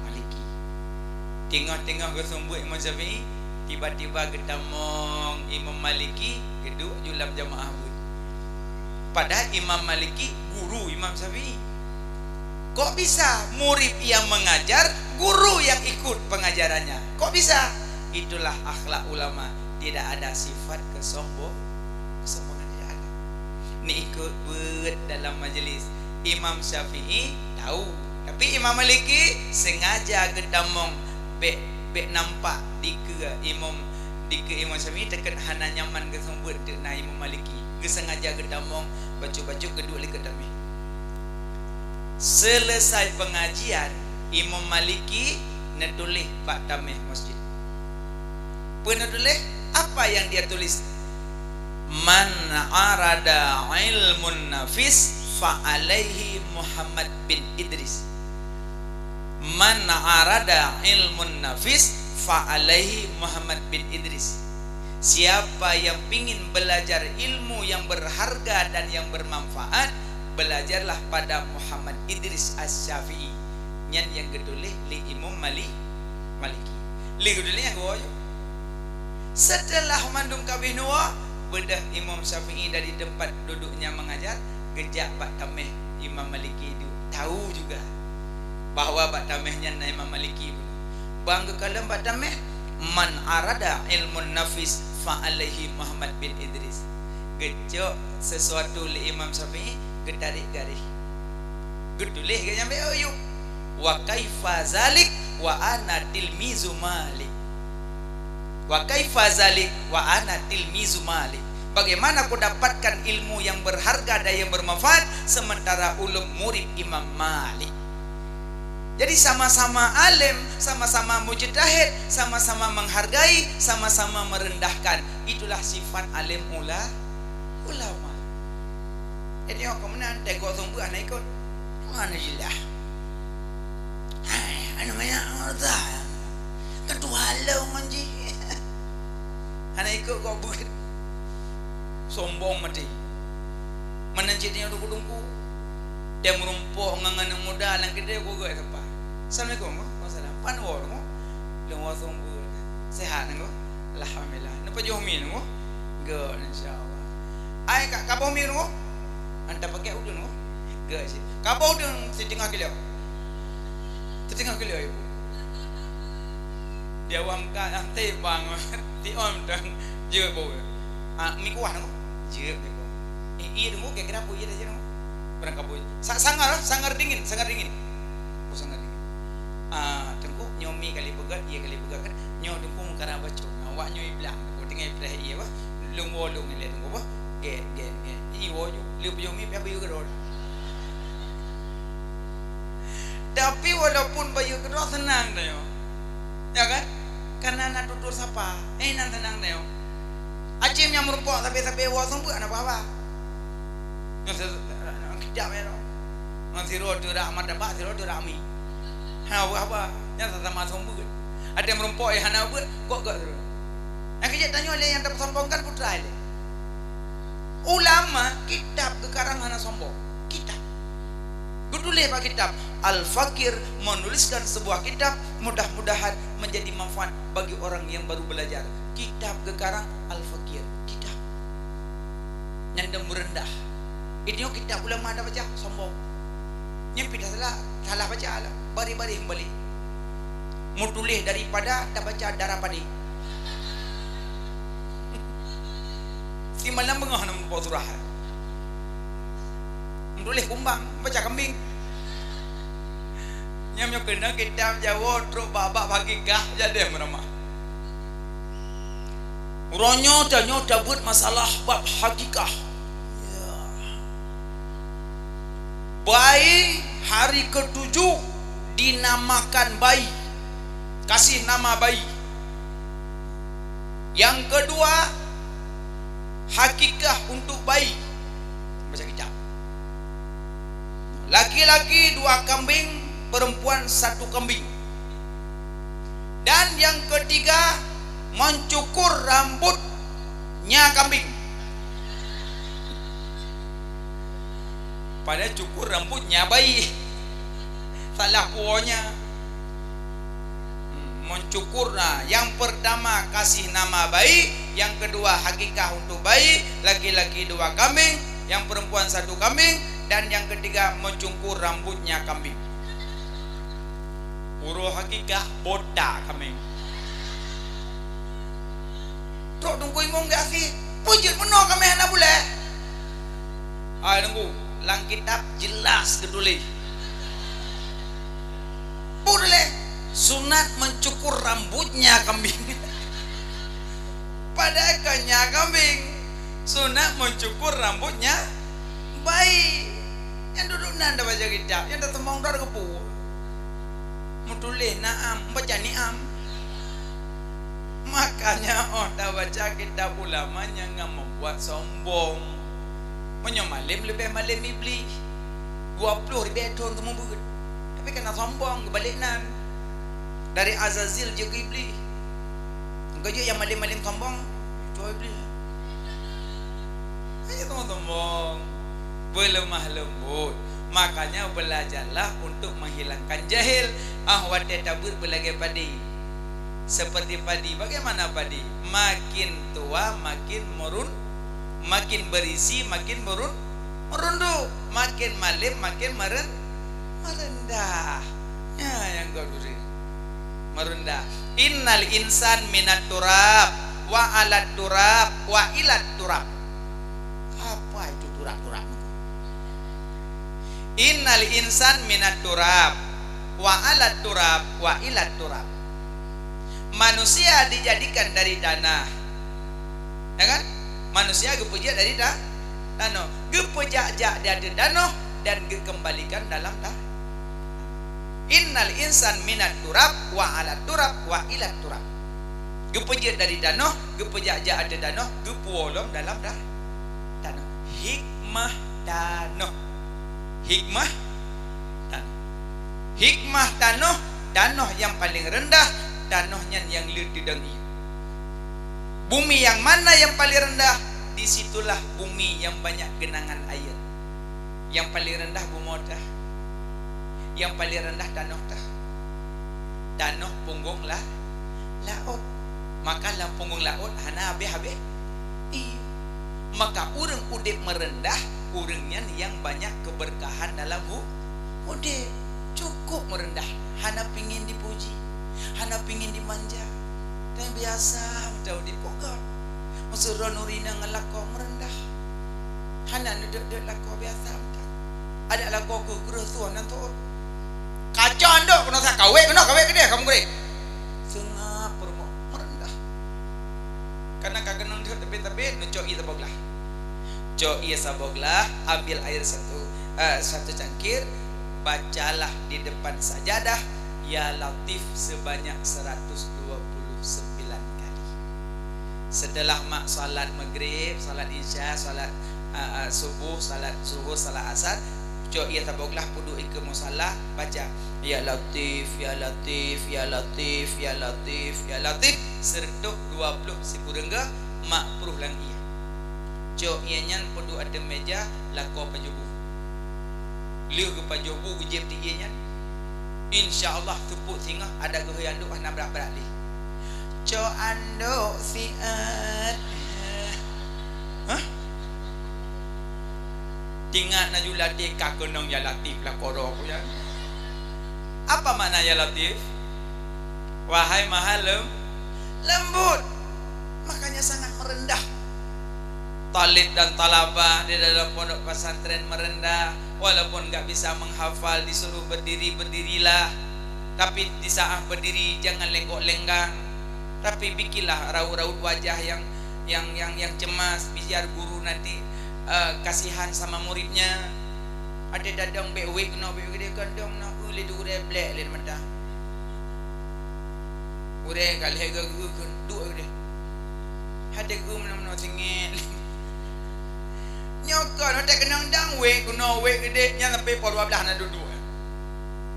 Maliki. Teungoh-teungoh geuseumeubeuet Imam Syafi'i, tiba-tiba geutamong Imam Maliki geuduek ju lam jamaah beuet. Padahal Imam Maliki guru Imam Syafi'i. Kok bisa murid yang mengajar, guru yang ikut pengajarannya? Kok bisa? Itulah akhlak ulama. Tidak ada sifat kesombong-, kesombongan, tidak ada. Ni ikut beuet dalam majlis. Imam Syafi'i tahu, tapi Imam Maliki sengaja geutamong bék, bék nampak dikeue Imam, dikeue Imam Syafi'i, takheun hana nyaman geuseumeubeuet teuk na Imam Maliki. Geusengaja geutamong bacut-bacut geuduek lé keu tameh. Selesai pengajian, Imam Maliki neutuléh bak tameh masjid. Peue neutuléh? Apa yang dia tulis? "Man arada ilmun nafis fa alaihi Muhammad bin Idris." "Man arada ilmun nafis fa alaihi Muhammad bin Idris." Siapa yang pingin belajar ilmu yang berharga dan yang bermanfaat, belajarlah pada Muhammad Idris Asy-Syafi'i. Nyan nyang geutuléh lé Imam Mali-, Maliki. Lé geutuléh nyang geuwoe. Setelah mandum ka abéh neuwoe, beudôh Imam Syafi'i dari tempat duduknya mengajar, geujak bak tameh Imam Maliki duek. Tahu juga bahwa bak tameh nyan na Imam Maliki pun. Ban geukalon bak tameh, "Man arada ilmun nafis fa alaihi Muhammad bin Idris." Geucok sesuatu lé Imam Syafi'i, geutarék garéh. Geutuléh geuh nyan bak ayub. "Wa kaifa zalik wa ana tilmizu Malik." "Wa kaifa zalik wa ana tilmizu Malik." Bagaimana kudapatkan ilmu yang berharga dan yang bermanfaat sementara ulôn murid Imam Malik? Jadi sama-sama alim, sama-sama mujtahid, sama-sama menghargai, sama-sama merendahkan. Itulah sifat alim ula-, ulama. Jadi, oh, keumeunang teuka seumeubeuet hana ikot. Mana jeulaih? Hai, anu maya harta. Ketua lo ngon jih. Hana ikot kok beuet. Sombong maté. Meunan cit nyoe teungku-teungku. Dia meurumpok ngon aneuk muda lam keudè, ku gèt sampah. "Assalamualaikum." "Waalaikumsalam." "Pan woe, Teungku?" "Lôn woe seumeubeuet." "Sehat, Teungku?" "Alhamdulillah." "Neupajoh mi, Teungku?" "Gèt, insya Allah." "Ai, ka, ka boh mi, Teungku?" "Anta pakai udeueng, Teungku." "Gèt cit." "Ka boh udeueng siteungoh kilo." "Siteungoh kilo, Ibu." Di awam ka, ah, teuh bang. Ti om dang. Jeuet boh. "Ah, mi kuah, Teungku?" "Jeuet, mi kuah." "Eh, ié, Teungku, kira-kira peue ié dah jeuet, Teungku?" Barang kabui. "Sa-, sangar, sangar dingin, sangar dingin." "Oh, sangar dingin." "Ah, Teungku, nyoe mi kali peugöt, ié kali peugöt kan? Nyoe Teungku meukara bacut. Nah, awak nyoe iblang, Teungku, tinggai preh ié, bah. Lôn woe lôn ilèe, Teungku, bah. Gèt, gèt, gèt." Ié woe ju. Lheuh peujeuet mi, pih beu keudroe. Tapi walaupun bayeue keudroe seunang tanyoe. Ya kan? Karena na tutur sapa. Eh, nan seunang tanyoe. Acim nyang meurumpok sabe-sabe woe seumeubeuet hana haba. Ngon se-, ngon kicap ya, ngon sidroe teurak martabak, sidroe teurak mi. Hana haba. Nyan sama-sama seumeubeuet. Ada meurumpok, eh, hana beuet, kok gak sidroe. Nyang keuh jeuet tanyoe lé nyang tapeusombongkan putra lé. Ulama kitab geukarang hana sombong. Kitab. Geutuléh bak kitab, Al-Fakir menuliskan sebuah kitab, mudah-mudahan menjadi manfaat bagi orang yang baru belajar. Kitab geukarang Al-Fakir. Kitab. Nyan dan meureundah. Itu kitab ulama tabaca, sombong. Nyan pih salah, salah baca lah. Baréh-baréh meubalék. Meutuléh daripada tabaca darah padé. Simalam beungoh na meurumpok surah. Meutuléh kumbang, baca kambing. Nyan meunyoe keunan kitab Jawoe trok bak-bak hakikah, jadeh meuramah. Uroe nyoe tanyoe tabeuet masalah bab hakikah. Ya. Bayi hari ketujuh dinamakan bayi. Kasih nama bayi. Yang kedua, hakikah untuk bayi. Baca kitab. Laki-laki dua kambing, perempuan satu kambing. Dan yang ketiga, mencukur rambutnya kambing. Padahal cukur rambutnya bayi. Salah puonya. Hmm, mencukur, nah, yang pertama kasih nama bayi, yang kedua hakikah untuk bayi, laki-laki dua kambing, yang perempuan satu kambing, dan yang ketiga mencukur rambutnya kambing. Uroe hakikah botak kambing. Trok Teungku Imum geuaséh, peue jeuet meunoe kambing hana bulèe. Hai Teungku, lam kitab jelas geutuléh. Peue tuléh? Sunat mencukur rambutnya kambing. Padahai kon nyan kambing. Sunat mencukur rambutnya bayi. Nyang dudoe nan tabaca kitab, nyang taseumbong droe keupeue. Meutuléh na'am, baca ni'am. Makanya 'oh tabaca kitab ulama jangan membuat sombong. Meunyoe malém leubeh malém Iblih. Dua ploh ribèe thon teumeubeuet. Tapi kana sombong geubalek nan. Dari Azazil jeuet keu Iblih. Engkau jeuet nyang malém-malém sombong, kecuali Iblih. Hanya sombong-sombong. Beuleumah leumbut. Makanya belajarlah untuk menghilangkan jahil. Ah, watèe tabeuet beulagèe padi. Seperti padi. Bagaimana padi? Makin tua, makin merun-, makin berisi, makin merun-, merunduk. Makin malém, makin meren-, merendah. Ya, nyang keu duri. Merendah. Innal insan minat turab, wa alat turab, wa ilat turab. Apa itu turab-turab? Innal insan minat turab, wa alat turab, wa ilat turab. Manusia dijadikan dari tanah. Ya kan? Manusia geupeujeuet dari ta-, tanoh. Geupeujak-jak di ateueh tanoh dan geukeumbalikan dalam ta-, Innal insan minat turab, wa alat turab, wa ilat turab. Geupeujeuet dari tanoh, geupeujak-jak ateueh tanoh, geupuwoe lom dalam ta-, tanoh. Hikmah tanoh. Hikmah tanoh. Hikmah tanoh, tanoh nyang paleng reundah, tanoh nyan nyang le teudong ié. Bumi yang mana yang paling rendah, di situlah bumi yang banyak genangan air. Nyang paleng reundah bumoe teuh. Nyang paleng reundah tanoh teuh. Tanoh punggong la-, laôt. Maka lam punggong laôt hana habéh-habéh. Iya. Maka ureuëng udeb meureundah, ureuëng nyan nyang banyak keubeurkahan dalam hu-, udeb. Cukôp meureundah, hana pingin dipuji, hana pingin dimanja. Tapi biasa meuta udeb kok gét. Meusidroe nuri na ngon lakoe meureundah. Hana neudeuek-deuek lakoe biasa meuta. Adak lakoe keu kreueh tuan nan tuôt. Kaca ndok keunoe sa kawék keunoe kawék keudeh kamoe keudeh. Seungab peurumoh meureundah. Karena ka keunong jeuet teubiet-teubiet neucok ié saboh glah. Cok ié saboh glah, ambil air satu, eh, satu cangkir, Bacalah di depan sajadah, "Ya Latif," sebanyak seratus dua puluh sembilan kali. Setelah mak salat maghrib, salat isya, salat, a, a, subuh, salat zuhur, salat asar, cok ie saboh glah, peuduek ie keu musala, baca, "Ya Latif, ya Latif, ya Latif, ya Latif, ya Latif," seureutôh dua ploh sikureueng goe, mak pruh lam ie. Cok ie nyan peuduek ateueh meja, lakoe pajoh bu. Lheueh geupajoh bu, geujieb di ie nyan, insya Allah seupôt singoh adak geuhôi andok hana brat-brat lé. Cok andok siat. Hah? Tingat na ju latih ka keunong ya Latif lah koro ku ya. Apa makna ya Latif? Wahai Maha Lem-, Lembut. Makanya sangat merendah. Talib dan talabah di dalam pondok pesantren merendah, walaupun nggak bisa menghafal, disuruh berdiri, berdirilah. Tapi di saat berdiri, jangan lenggok-lenggang. Tapi bikinlah raut-raut wajah yang, yang, yang, yang cemas, biar guru nanti, eh, kasihan sama muridnya. Ada dadong bek wek kena bek gede kandong na, ui, lé dure blek lé mata. Ureueng ka lheueh geu-, geu-, geu-, duek geude. Hate geu meunoe-meunoe singit. Nyoe kon, hate keunong dang wék, keunoe wék geude, nyan sampai poh dua belas na duek-duek.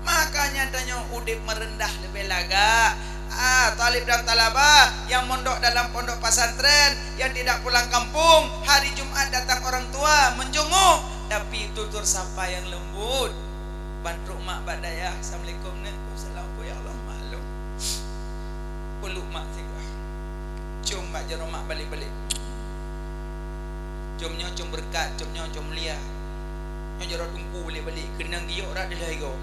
Makanya tanyoe udeb meureundah leubeh lagak. Ah, talib dan talabah yang mondok dalam pondok pesantren, yang tidak pulang kampung, hari Jumat datang orang tua menjenguk, tapi tutur sapa yang lembut. Ban trok mak bak dayah, "Assalamualaikum, Nek." "Waalaikumsalam, ya Allah, maklum." Peluk mak sigoe. Cium bak jaroe mak balek-balek. Cium nyoe cium beureukat, cium nyoe cium mulia. Nyoe jaroe teungku balek-balek, keunong giyok rot dilheueh igoe.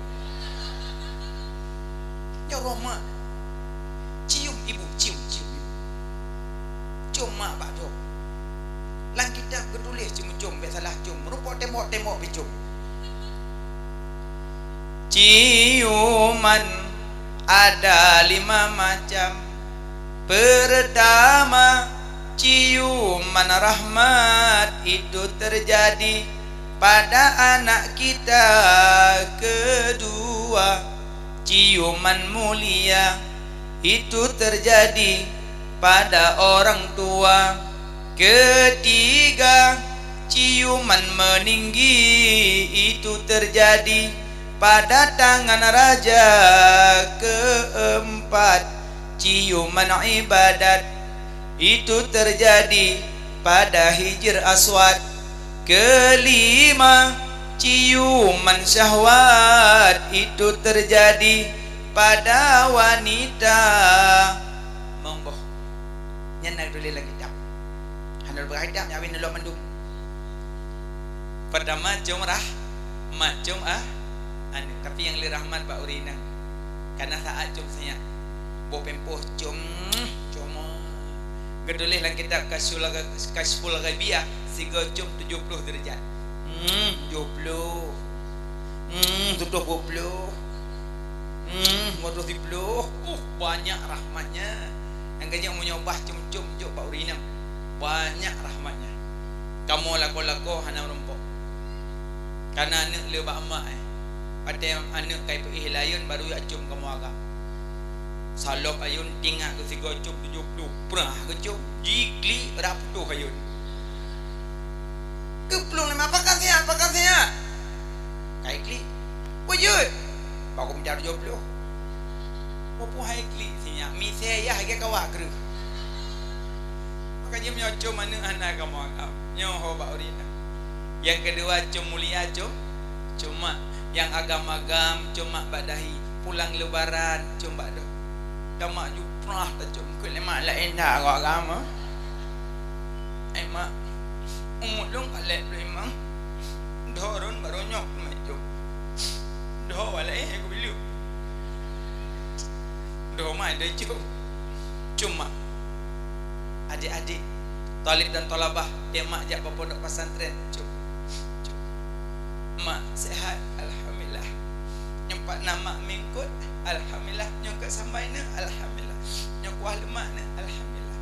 Jaroe mak. Cium ibu, cium, cium ibu. Cium mak bak droe. Lam kitab geutuléh cium-cium, bèk salah cium. Rumpok tembok-tembok pih cium. Ciuman ada lima macam. Pertama, ciuman rahmat itu terjadi pada anak kita. Kedua, ciuman mulia itu terjadi pada orang tua. Ketiga, ciuman meninggi itu terjadi pada tangan raja. Keempat, ciuman ibadat itu terjadi pada Hijr Aswad. Kelima, ciuman syahwat itu terjadi pada wanita. Monggo. Nyan na tuléh lam kitab. Hana lôn peugah kitab, nyan habéh neulok mandum. Pertama, cium rahmat, cium ah, aneuk. Tapi nyang le rahmat bak ureueng inong. Kana saat cium sinyak. Boh pempôh cium, cium. Geutuléh lam kitab Kasyful Gha-, Kasyful Ghaibiyah, sigoe cium tujoh ploh deurajat. Hmm, tujoh ploh. Hmm, tujoh ploh. Hmm, lima belas. Uh, banyak rahmatnya. Nyang keu nyoe meunyoe bah cium-cium jok bak ureueng inong. Banyak rahmatnya. Kamoe lakoe-lakoe hana meurumpok. Kana aneuk le bak mak, eh. Watèe aneuk ka ipeuéh lé ayôn baru jak cium kamoe agam. Salop ayôn tingat keu sigoe cium tujoh ploh. Prah geucium, jiklik rab putôh ayôn. Geuplueng lé mak, "Pakat siat, pakat siat." Ka iklik. "Peue jeuet?" "Bagoe mita tujoh ploh." "Peue hai klik sinyak, misé yah lagèe kawak kreueh." Maka jih meunyoe cium aneuk hana kamoe agam. Nyoe ho bak ureueng inong. Nyang keudua cium mulia cium, cium mak. Nyang agam-agam cium mak bak dahi. Pulang lebaran cium bak doh. Dan mak ju prah tacium. Keu lé mak laén that ngon agam, eh. "Ai mak, umu lôn ka lhèe plôh limong. Doh rhôn barô nyoe keumeujom. Doh awai laén hai kubileuk." Doh mak dai cium. Cium mak. Adik-adik, talib dan talabah, tiep mak jak bak pondok pesantren. Cium. Cium. "Mak, sehat? Alhamdulillah." Nyoe pat na mak mingkot, alhamdulillah. Nyoe ka sambai na, alhamdulillah. Nyoe kuah lemak na, alhamdulillah.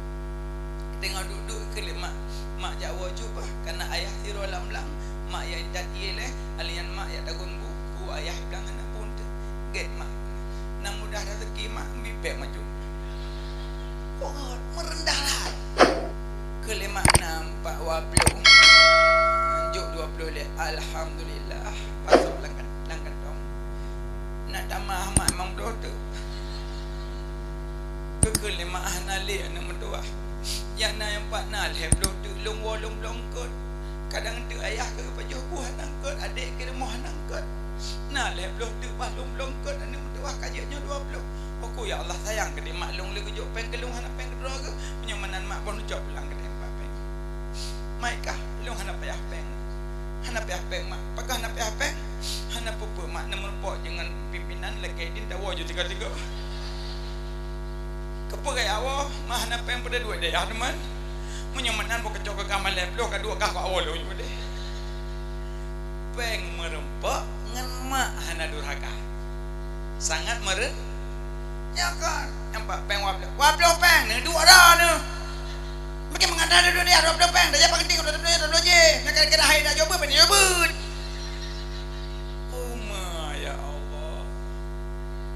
Teungoh duek-duek keu lé mak, mak jak woe jubah, kana ayah sidroe lam blang, mak jak intat ié lé, alèh nyan mak jak tagun bu, bu, Ayah bilang hana pun teuh. Gét mak. Nyang mudah raseuki mak, bipék maju. Kok meureundah lah. Keu lé mak nam bak dua ploh. Jok dua ploh lé. Alhamdulillah. Pasoe lam kan-, lam kantong. Na tamah mak limong ploh teuh. Keu, keu lé mak hana lé aneuk meutuwah. Nyang na nyang pat na lhèe ploh teuh lôn woe lôn bloe eungkôt. Kadang teuk ayah ka geupajoh buh hana eungkôt, adék keu rumoh hana eungkôt. Na lhèe ploh teuk bah lôn bloe eungkôt, aneuk meutuwah ka jeuet nyoe dua ploh. Oku, ya Allah, sayang keudéh mak lôn lé geujok péng keu lôn, hana péng keudroe geuh. Meunyoe meunan mak, boh neucok pulang keudéh mak péng. Mak kah, lôn hana payah péng. Hana payah péng mak. Pakon hana payah péng? Hana peue-peue mak, na meurumpok deungon pimpinan lakèe idin tawoe ju tiga-tiga. Keupeue gaya woe, mak hana péng peue duek dayah teuma. Meunyoe meunan bak keucok keu kamoe lhèe ploh ka duek kah keu awai lôn nyoe deh. Péng meurumpok ngon mak hana durhaka. Sangat meureun-, nyoe kon, nyang bak péng dua ploh. Dua ploh péng neuh, duek droeneuh. Mungkin meukatai di dunia dua ploh péng, dah japa keuting dua ploh jih. Nyang kira-kira hai dak jaweubeut, dak jaweubeut. Uma, ya Allah.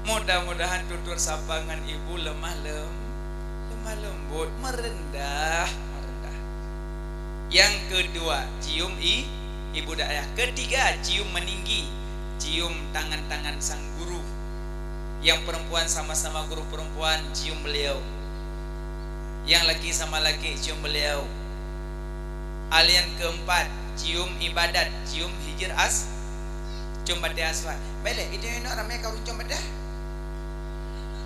Mudah-mudahan tutur sapa ngon ibu lemah lem-, lemah lembut, merendah, merendah. Yang kedua, cium i-, ibu dan ayah. Ketiga, cium meninggi, cium tangan-tangan sang guru. Yang perempuan sama-sama guru perempuan, cium beliau. Yang laki sama laki, cium beliau. Hal yang keempat, cium ibadat, cium hijir as-, cium batèe aswad. Bèk lé, itu inoe ramé ka ureueng cium batèe?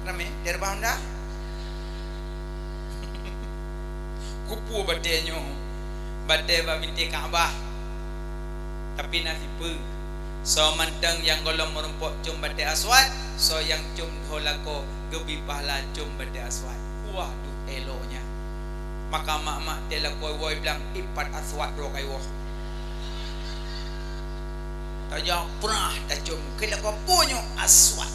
Ramé, di reubah honda? Keupeue batèe nyoe? Batèe bak bintéh Ka'bah. Tapi na sipeue. Soe mantong nyang gohlom meurumpok cium batèe aswad, soe nyang cium dhoe lakoe geubri pahala cium batèe aswad. Wah, duek élok nyan. Maka mak-mak teuh lakoe woe blang ipat aswad droe kayue. Tajak prah tacium, keu lakoe peue nyoe aswad.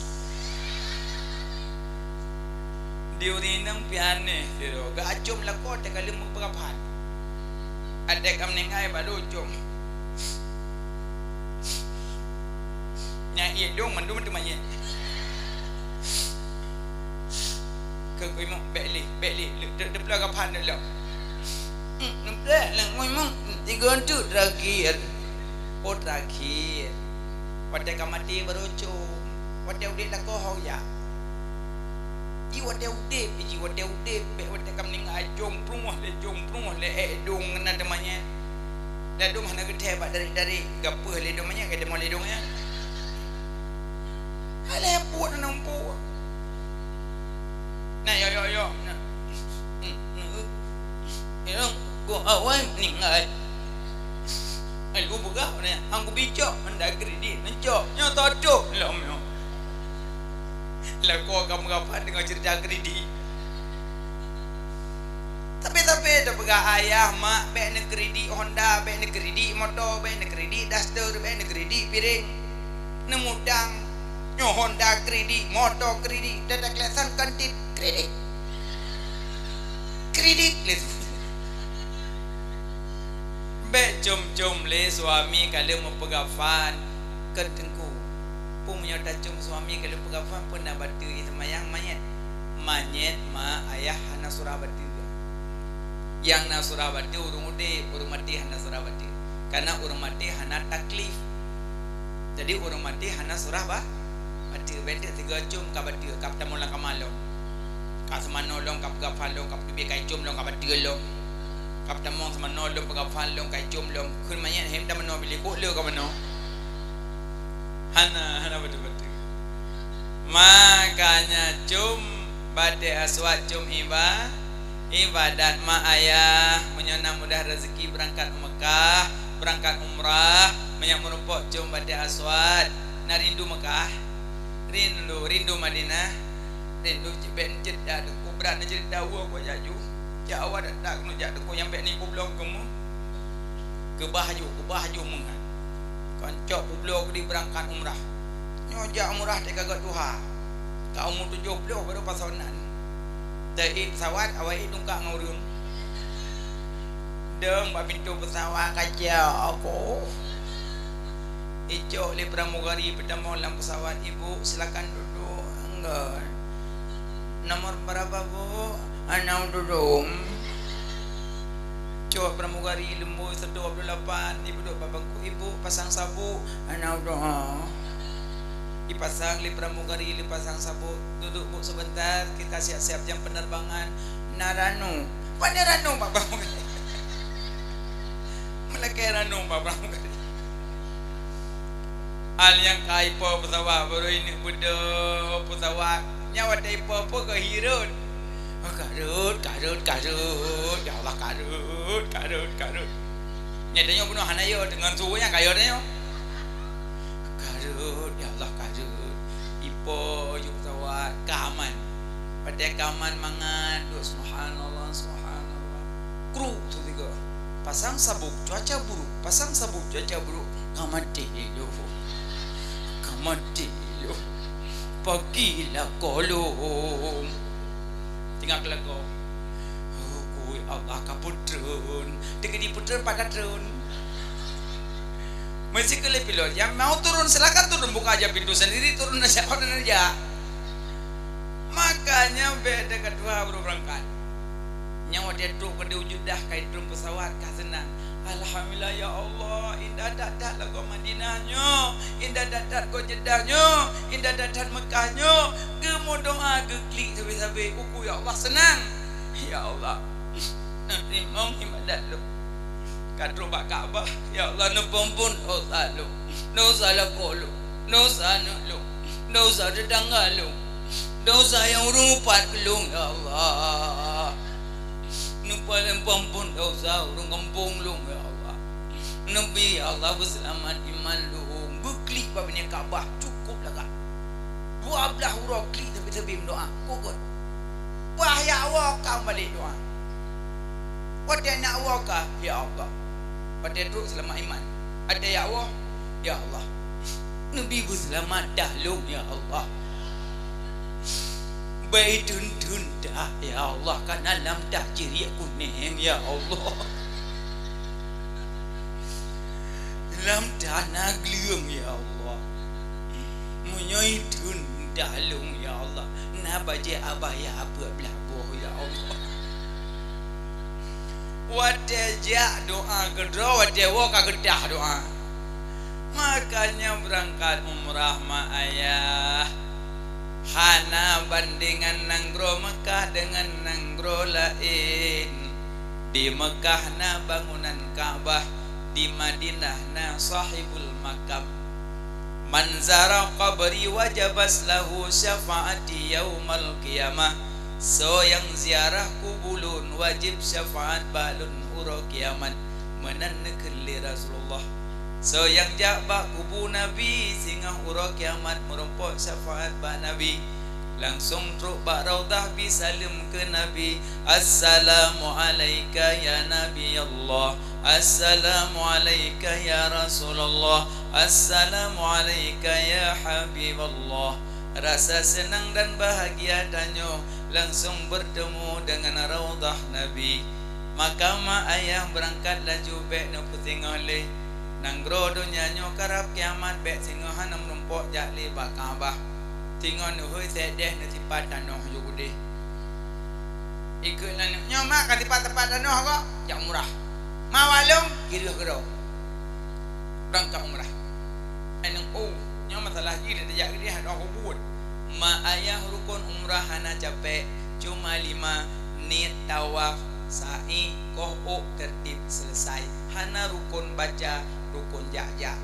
Di ureueng inong pih aneh sidroe, geuacium lakoe teuh ka lheueh meupeugah phan. Adak ka meuninggai bak lôn cium. Nyan ié dong mandum teuma ié. Keu kuimong bèk lé, bèk lé, lé, de-, deuploe ka phan lom. Hmm, neuplek lé kuimong, tiga tu terakhir. Oh, terakhir. Watèe ka maté baru cium. Watèe udép lakoe ho ya. Di watèe udép, di watèe udép, bèk watèe ka meuninggai, jomprong lé, jomprong lé, eh, dong na teuma nyan. Ladôm hana geuthèe bak dari-dari, gapeuh lé dong nyan, geudeungoe lé dong nyan. Hai lhèe peuet na nampu. Na, yo, yo, yo. Na. Hmm, hmm, hmm. Yo, kok awai meuninggai. Ai, lu peugah, na, hang kubicok, anda kredit, neucok. Nyoe todok lom nyoe. Lakoe ka meurapat deungon cerita kredit. Tapi-tapi tapeugah ayah, mak, bèk neukredit honda, bèk neukredit moto, bèk neukredit daster, bèk neukredit piréng. Neumutang, nyoe honda kredit, moto kredit, data klesan kantin kredit. Kredit lé. Bèk com-com lé suami ka lheueh meupeugah phan keu teungku. Peue meunyoe tacium suami ka lheueh peugah phan, peue na bateue jiseumayang manyét? Manyét ma ayah hana surah bateue. Nyang na surah bateue ureueng udép, ureueng maté hana surah bateue. Kareuna ureueng maté hana taklif. Jadi ureueng maté hana surah ba-, bateue. Bèk teuk sigoe com ka bateue, ka peutamong lam kama lom. Ka seumanoe lom, ka peugah phan lom, ka peuteubiet ka icom lom, ka bateue lom. Ka peutamong seumanoe lom, peugah phan lom, ka icom lom. Kheun manyét hem tamanoe bilék kok le ka manoe. Hana, hana bateue-bateue. Makanya com batèe aswad, com iba-, ibadat mak ayah. Meunyoe na mudah rezeki beurangkat u Meukah, beurangkat umrah, meunyoe meurumpok com batèe aswad, na rindu Meukah, rindu, rindu Madinah, rindu cit bèk neucit jak deungon brat neucit dawa kok jak ju. Jak awai dak-dak keuneuk jak deungon nyang bèk ni peubloe keumu. Keubah ju, keubah ju meungat. Kon cok peubloe keudéh beurangkat umrah. Nyoe jak umrah teuka gèt tuha. Ka umu tujoh ploh baru pasoe nan. Teuék pesawat, awai ék tungkak ngon ureueng. Dong bak pintoe pesawat kacau aku. Icok lé pramugari peutamong lam pesawat, "Ibu, silakan duduk." "Enggak." "Nomor berapa, Bu?" "Hana duduk." Cok pramugari leumbôi seudoh dua puluh lapan, ibu duduk bak bangku, "Ibu, pasang sabuk." "Hana duduk." Ipasang lé pramugari, lé pasang sabuk. "Duduk, Bu, sebentar, kita siap-siap jam penerbangan." "Na ranub." "Pane ranub bak pramugari?" "Meulakée ranub bak pramugari." Hal nyang ka ipo pesawat, baru ineuk beudôh pesawat. Nyan watée ipo peue keu hi rhot. "Ka rhot, ka rhot, ka rhot. Ya Allah, ka rhot, ka rhot, ka rhot." Nyan tanyoe bunoe hana yo, deungon su nyan ka yo tanyoe. "Ka rhot, ya Allah, ka rhot." Ipo yue pesawat, ka aman. Watée ka aman mangat, duek, "Subhanallah, subhanallah." Kru su tiga. "Pasang sabuk, cuaca buruk. Pasang sabuk, cuaca buruk." "Ka maté lôn. Ka maté lôn. Pagi lakoe lôn." Teungoh lakoe. "Oh, kui Allah, ka peutreun." Teukeudi peutreun, pat ka treun. Meusikeu lé pilot, "Nyang mau turun, silakan turun, buka aja pintu sendiri, turun, siapa nak jak." Makanya bék teuka tuha baru beurangkat. Nyan watée trok keudeh u Jeddah, ka itrön pesawat, ka seunang. "Alhamdulillah, ya Allah, indah that-that lagoe Madinah nyoe, indah that-that goe Jeddah nyoe, indah that-that Meukah nyoe." Geumeudoá, geuklik sabe-sabe, uku, "Ya Allah, seunang. Ya Allah, neuteurimong ibadat lôn." Ka trok bak Ka'bah, "Ya Allah, neupeuampon desya lôn, desya lakoe lôn, desya aneuk lôn, desya teutangga lôn, desya nyang ureuëng upat keu lôn, ya Allah. Neupeuampon desya ureuëng gampông lôn, ya Allah. Neubi, ya Allah, beuseulamat iman lôn." Geuklik bak binéh Ka'bah, cukôp lagak. Dua blaih uroe klik sabe-sabe meudoá. Kok gét. Bah jak woe ka meubalek doá. Watée nak woe ka, "Ya Allah." Watée trok, "Seulamat iman." Watée jak woe, "Ya Allah, neubi beuseulamat dah lôn, ya Allah. Bék itheun-theun dah, ya Allah, ka na lam tah ciriek kunéng, ya Allah. Lam tah na gleueng, ya Allah. Meunyoe itheun dah lôn, ya Allah, na bajée abaya peuet blaih boh, ya Allah." Watée jak doá keudroe, watée woe ka geutah doá. Makanya beurangkat umrah mak ayah hana bandengan nanggroe Meukah deungon nanggroe laén. Di Meukah na bangunan Ka'bah, di Madinah na Sahibul Makam. "Man zara qabri wajabat lahu syafa'ati yaumal qiyamah." Soe nyang ziarah kubu lôn wajéb syafaat bak lôn uroe kiamat. Meunan neukheun lé Rasulullah. Soe nyang jak bak kubu Nabi singoh uroe kiamat meurumpok syafaat bak Nabi. Langsong trok bak Raudhah bi saleuem keu Nabi, "Assalamu alaika ya Nabi Allah. Assalamu alaika ya Rasulullah. Assalamu alaika ya Habiballah." Rasa seunang dan bahagia tanyoe langsong beurteumé deungon Raudhah Nabi. Maka mak ayah beurangkat laju, bék neupeusingoh lé. Nanggroe donya nyoe karab kiamat, bék singoh hana meurumpok jak lé bak Ka'bah. Singoh neuhôi sédeh neusipat tanoh yue udeh. Ikheun aneuk nyoe, "Mak, ka sipat-sipat tanoh kok, jak umrah." "Ma walong?" Kireuh keudroe. Beurangkat umrah. Aneuk, "Oh, nyoe masalah jih, dak tajak keudeh, dak kubuet." Mak ayah rukon umrah hana capék, cuma lima, niet tawaf, sa'i, koh ôk, teurtib, seuleusai. Hana rukon baca, rukon jak-jak.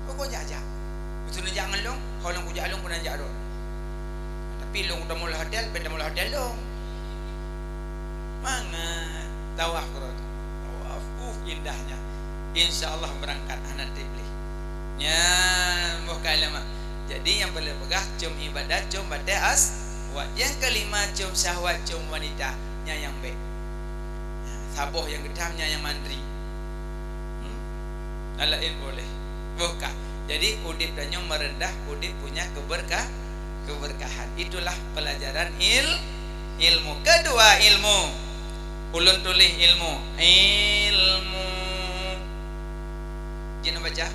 Rukon jak-jak. Beutôi neujak ngon lôn, ho lôn kujak lôn, keunan jak droe. Tapi lôn kutamong lam hotel, bék tamong lam hotel lôn. Mangat tawaf keudroe. Tawaf, uh, indahnya. Insya Allah beurangkat hana treb lé. Nyan boh ka lama. Jadi nyang peureulée peugah com ibadat, com batée as-, wat. Nyang keulima com syahwat, com wanita. Nyan nyang bék. Saboh nyang geutam nyan nyang mandri. Hmm? Nyang laén boleh. Boh ka. Jadi udeb tanyoe meureundah, udeb punya keubeurkah-, keubeurkahan. Itulah pelajaran il-, ilmu. Kedua ilmu. Ulôn tuléh ilmu. Ilmu. Jeuet neubaca.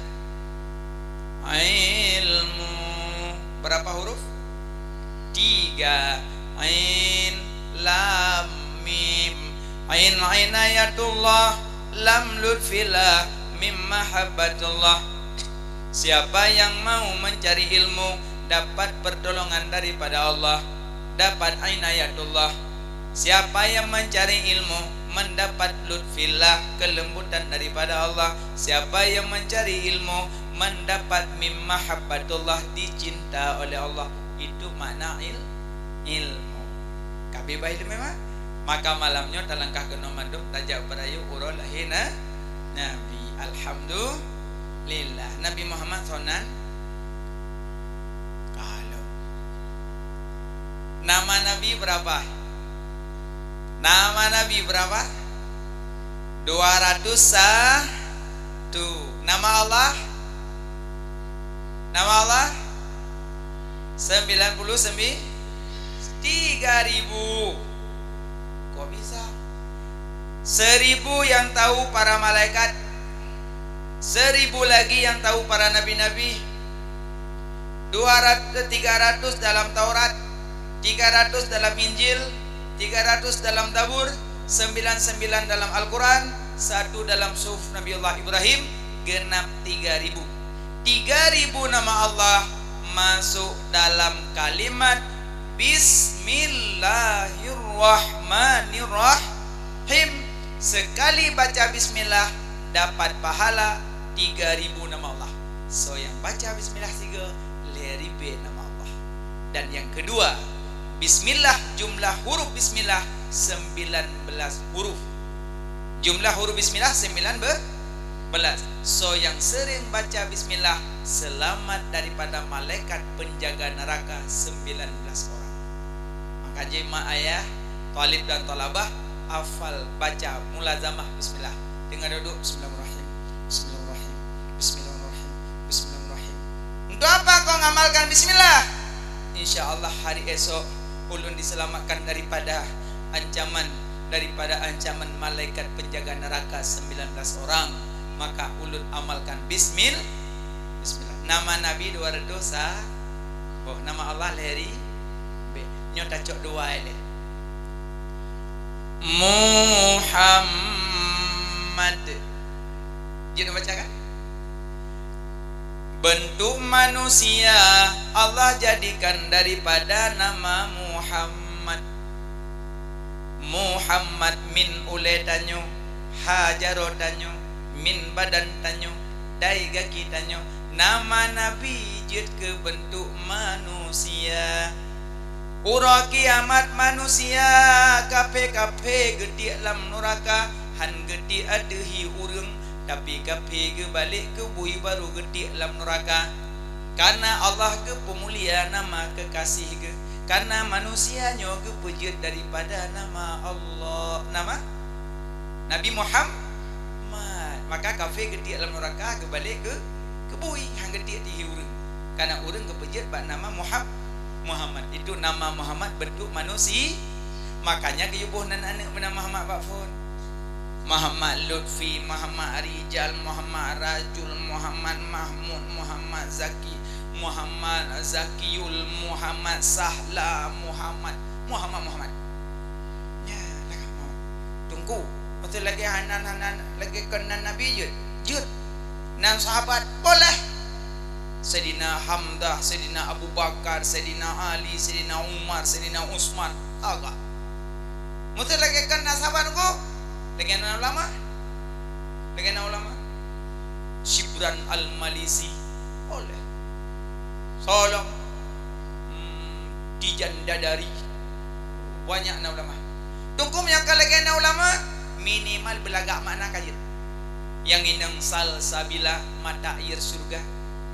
Ilmu. Berapa huruf? Tiga. Ain, lam, mim. Ain inayatullah, lam lutfillah, mim mahabbatullah. Siapa yang mau mencari ilmu, dapat pertolongan daripada Allah, dapat inayatullah. Siapa yang mencari ilmu, mendapat lutfillah, kelembutan daripada Allah. Siapa yang mencari ilmu, mendapat mim mahabbatullah, dicinta oleh Allah. Itu makna il-, ilmu. Ka beubaih ilmu memang. Maka malam nyoe talangkah keunoe mandum tajak peurayeuk uroe lahé na-, Nabi. Alhamdulillah. Nabi Muhammad soe nan? Kalau nama Nabi berapa? Nama Nabi berapa? Dua ratus satu. Nama Allah? Nama Allah? Sembilan puluh sembilan. Tiga ribu. Kok bisa? Seribu yang tahu para malaikat, seribu lagi yang tahu para nabi-nabi, dua ratus, tiga ratus dalam Taurat, tiga ratus dalam Injil, tiga ratus dalam Zabur, sembilan sembilan dalam Al-Quran, satu dalam Suhuf Nabiullah Ibrahim, genap tiga ribu. Tiga ribu nama Allah masuk dalam kalimat Bismillahirrahmanirrahim. Sekali baca bismillah, dapat pahala tiga ribu nama Allah. Soe nyang baca bismillah sigoe, lhèe ribèe nama Allah. Dan yang kedua, bismillah, jumlah huruf bismillah sembilan belas huruf. Jumlah huruf bismillah sembilan belas. Soe nyang sering baca bismillah, selamat daripada malaikat penjaga neraka sembilan belas orang. Maka jih mak ayah, talib dan talabah, hafal baca mulazamah bismillah. Teungoh duek, bismillahirrahmanirrahim. Bismillahirrahmanirrahim. Bismillahirrahmanirrahim. Untuk apa kau ngamalkan bismillah? Insya Allah hari esok ulun diselamatkan daripada ancaman, daripada ancaman malaikat penjaga neraka sembilan belas orang. Maka ulun amalkan bismil-, bismillah. Nama Nabi dua ratus sa-, boh, nama Allah lhèe ribèe. Nyoe tacok dua ilèe. Muhammad. Jeuet baca kan? Bentuk manusia Allah jadikan daripada nama Muhammad. Muhammad min ulèe tanyoe, ha jaroe tanyoe, min badan tanyoe, dai gaki tanyoe. Nama Nabi jeuet keu bentuk manusia. Uroe kiamat manusia kafé-kafé geutiek lam nuraka, han geutiek ateueh hi ureueng, tapi kafé geubalek keu bui barô geutiek lam nuraka. Kareuna Allah geupeumulia nama keukaséh Geuh, kareuna manusia nyoe geupeujeuet daripada nama Allah, nama Nabi Muhammad. Maka kafé geutiek lam nuraka, geubalek keu, keu bui, han geutiek ateueh hi ureueng. Kareuna ureueng geupeujeuet bak nama Muham-, Muhammad. Itu nama Muhammad bentuk manusi-, makanya geuyue boh nan aneuk beunama Muhammad bak phon. Muhammad Lutfi, Muhammad Rijal, Muhammad Rajul, Muhammad Mahmud, Muhammad Zaki, Muhammad Zakiul, Muhammad Sahla, Muhammad, Muhammad, Muhammad. Nyan, lagak Muhammad. Teungku, maksud lagèe hana, hana, lagèe kon nan Nabi jeuet. Jeuet. Nan sahabat, boleh. Saidina Hamzah, Saidina Abu Bakar, Saidina Ali, Saidina Umar, Saidina Utsman, agak. Maksud lagèe kon nan sahabat ko, lagèe nan ulama. Lagèe nan ulama. Syibran Al-Malisi, boleh. Solong, hmm, Tijan Dadari, banyak na ulama. Teungku nyang ka lagèe na ulama, minimal beulagak makna ka jeuet. Nyang inong Salsabila, mata air syurga,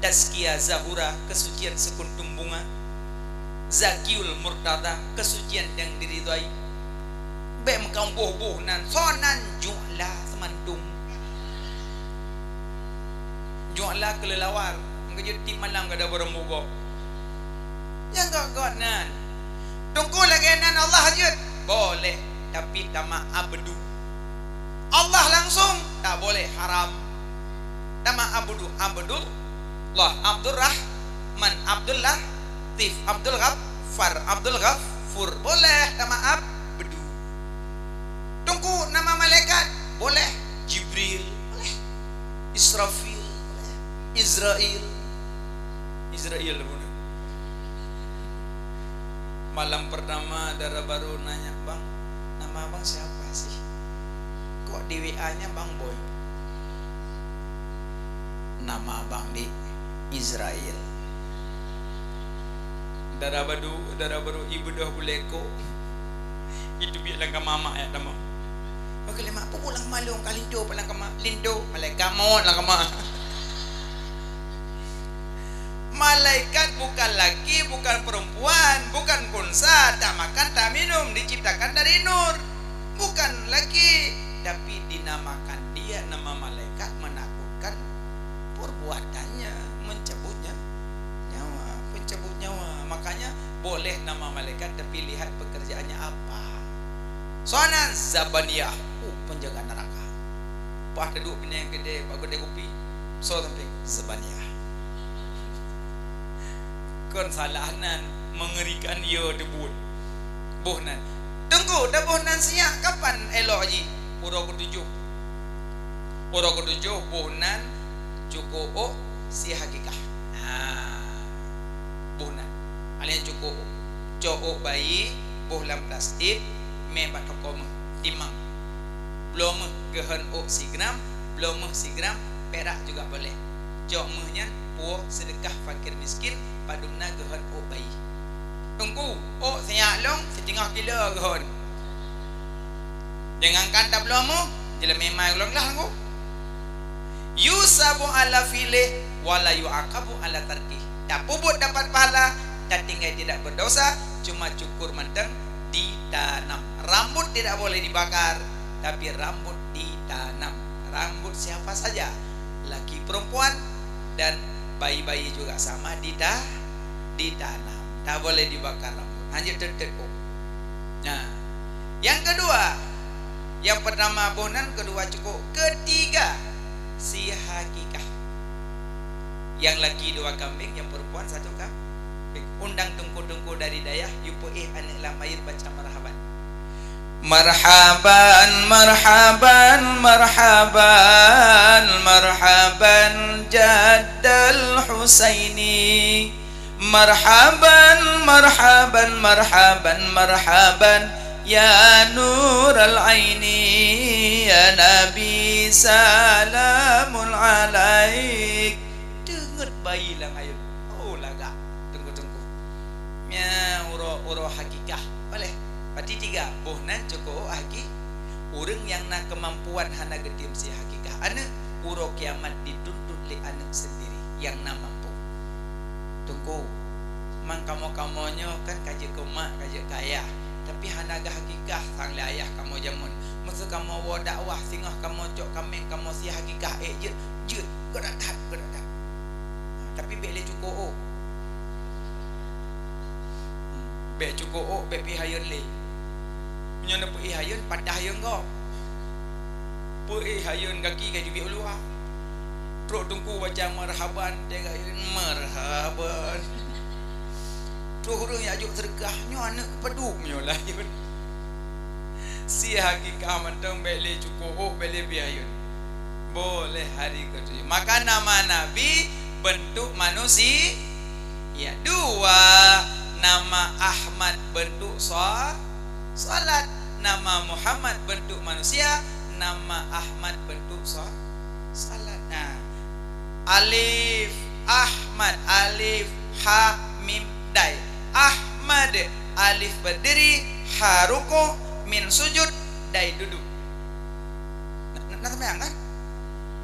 Tazkia Zahura, kesucian sekuntum bunga, Zakiul Murtada, kesucian nyang diridhoi. Bèk meukawen boh-boh nan, soe nan Ju'la Seumantong. Ju'la keulilawar, meukeujeuet tiep malam gata barô mugob. Nyang göt-göt nan. Teungku lagèe nan Allah jeuet, boleh, tapi tama'abudu. Allah langsung, tak boleh, haram. Tama'abudu, abdul, Allah, Abdul Rahman, Abdul Latif, Abdul Ghaffar, Abdul Ghafur. Boleh nama Abdu. Teungku, nama malaikat? Boleh. Jibril, boleh. Israfil, boleh. Izrail. Izrail, boleh. Malam pertama, dara baru nanya, "Bang, nama abang siapa sih? Kok di W A-nya Bang Boy?" "Nama abang, Dik, Izrail." Dara baru, dara baru ibeudôh bulèe kok. Itu biet lam kama mak ya, tamong. Oke, lemak, peue lam kama lôn, ka linto, peue lam kama? Linto, malaikat maut lam kama. Malaikat bukan laki, bukan perempuan, bukan unsa, tak makan, tak minum, diciptakan dari nur. Bukan laki, tapi dinamakan dia nama malaikat menakutkan perbuatannya, mencabutnya nyawa, pencabut nyawa. Makanya boleh nama malaikat, tapi lihat pekerjaannya apa. Soalan Zabaniyah, uh, penjaga neraka. Paih taduek binéh keudè bak keudè kupi, soe sampéng? Zabaniyah. Kon salah nan, mengerikan, yo teubuet. Boh nan. Teungku, dah boh nan siap, kapan elok jih? Uroe keutujôh. Uroe keutujôh boh nan cuko ôk si hakikah. Ha. Boh nan. Alèh cuko ôk. Cok ôk bayi, boh lam plastik, mè bak toko meuh, timang. Bloe meuh geuhon ôk sigram, bloe meuh sigram, perak juga boleh. Cok meuh nyan puwoe seudeukah fakir miskin, padum na geuhon ôk bayi. Teungku, ôk siyak lôn, siteungoh kilo geuhon. Jangankan tabloe meuh, jeulemé mai ulôn lah, Teungku. Yusabu ala fi'lih wa la yu'aqabu ala tarkih. Tapeubuet dapat pahala, tatinggai tidak berdosa, cuma cukur mantong ditanam. Rambut tidak boleh dibakar, tapi rambut ditanam. Rambut siapa saja, laki perempuan dan bayi-bayi juga sama dita-, ditanam. Tak boleh dibakar rambut. Hanya teuteuet. Nah, yang kedua, yang pertama boh nan, kedua cuko, ketiga si hakikah. Yang laki dua kambing, yang perempuan satu kambing. Undang teungku-teungku dari dayah, yue peuéh aneuk lam air baca marhaban. Marhaban, marhaban, marhaban, marhaban, Jaddal Husaini. Marhaban, marhaban, marhaban, marhaban, ya nural aini, ya Nabi, salamun alaik. Teungeut bayi lam ayôn. Oh, lagak. Teungku-teungku. Nyan uroe-uroe hakikah. Boleh. Berarti tiga. Boh nan cuko ôk haki-, ureueng nyang na keumampuan hana geutém si hakikah aneuk, uroe kiamat dituntut lé aneuk sendiri nyang na mampu. Teungku, mang kamoe-kamoe nyoe kan ka jeuet keu mak, ka jeuet keu ayah, tapi hana geuhakikah sang lé ayah kamoe jameun. Meuseu kamoe woe dakwah, singoh kamoe cok kaméng, kamoe si hakikah, ék jeuet, jeuet, geudak that, geudak that. Tapi bèk lé cuko ôk. Bèk cuko ôk, bèk pih ayôn lé. Meunyoe neupeuéh ayôn, patah ayôn gob. Peuéh ayôn gaki ka jibiet u luwa. Trok teungku baca marhaban, teuka ayôn, marhaban. Trok ureueng jak jok seudeukah, nyoe aneuk padum nyoe lah ayôn. Si hakikah mantong bèk lé cuko ôk, bèk lé pih ayôn. Boleh hari ketujuh. Maka nama Nabi bentuk manusia. Ya, dua, nama Ahmad bentuk sa-, salat. Nama Muhammad bentuk manusia, nama Ahmad bentuk sa-, salat. Nah, alif, Ahmad, alif, ha, mim, dai. Ahmad, alif berdiri, ha ruku, mim sujud, dai duduk. Na, na, na seumayang, kan?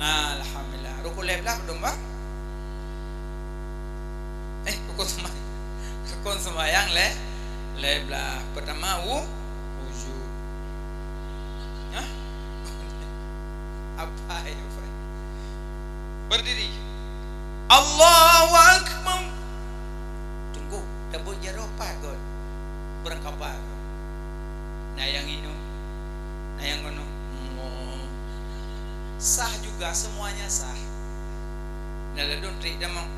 Nah, alhamdulillah. Rukun lhèe blah padum, bah? Eh, rukun seumayang. Rukun seumayang lhèe, lhèe blah. Pertama, wu-, wujud. Hah? Apa ya, apa? Berdiri. Allahu Akbar. Teungku, tabeuet jaroe pat göt. Beurangkapat. Na nyang inong, na nyang gunong. Sah juga, semuanya sah. Dah ladôm trik jamong.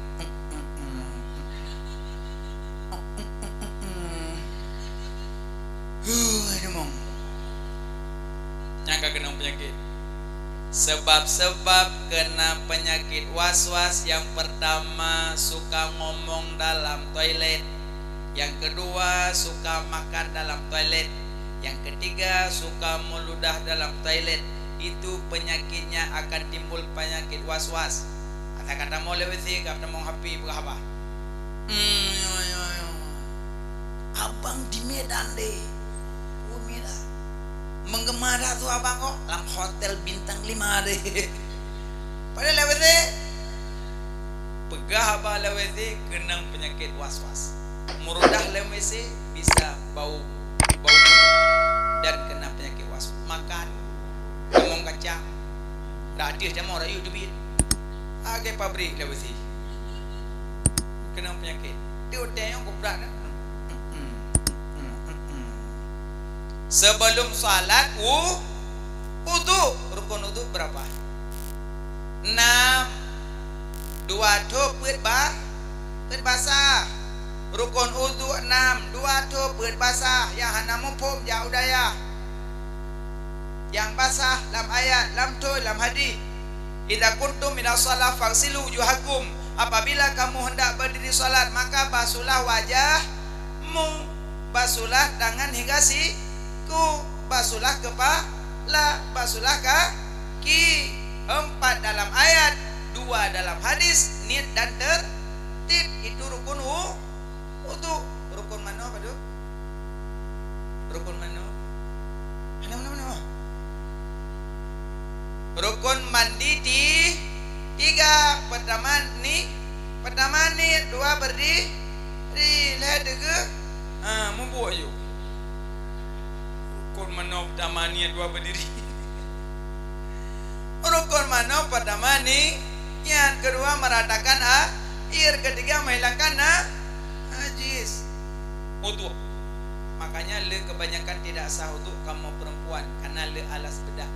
Huh, jamong. Nyang ka keunong peunyakét. Sebab-sebab keunong peunyakét was-was, nyang peurtama suka ngomong dalam toilet, nyang keudua suka makan dalam toilet, nyang keutiga suka meuludah dalam toilet. Itu penyakitnya akan timbul penyakit was-was. Ata ka tamong lé W C, ka tamong H P, peugah haba. Hmm, yo, yo, yo. Abang di Medan deh. Oh, Medan. Menggema dah tu abang kok lam hotel bintang lima deh. Padahal lé W C. Peugah haba lé W C keunong peunyakét was-was. Meurudah lé W C bisa bau, bau dan keunong peunyakét was-was. Makan, tamong kacang, rak ateueh tamong rayeuk teubiet. Lagèe pabrik lé beusi. Keunong peunyakét. Di utée nyang kubrat, eh? Sebelum salat, wu-, udhu. Rukun udhu berapa? Enam. Dua thôp peuet ba-, peuet basah. Rukun udhu enam. Dua thôp peuet basah. Nyang hana muphom, jak u dayah. Nyang basah lam ayat, lam thôn, lam hadis. "Idza qumtum ila shalah faghsilu wujuhakum." Apabila kamu hendak berdiri salat, maka basuhlah wajahmu, basuhlah tangan hingga siku, basuhlah kepala, basuhlah kaki. Empat dalam ayat, dua dalam hadis, niet dan tertib, itu rukun wu-, Udhu, rukun manoe padum? Rukun manoe? Hana manoe-manoe. Rukun mandi ti-, tiga. Pertama ni, pertama niet, dua berdiri, lhèe teugeuh, ha, mubuet aju. Rukun manoe pertama niet, dua berdiri. Rukun manoe pertama ni-, niet, kedua meratakan a-, air, ketiga menghilangkan na-, najis. Udhu. Makanya le kebanyakan tidak sah udhu kamoe perempuan, karena le alas bedak.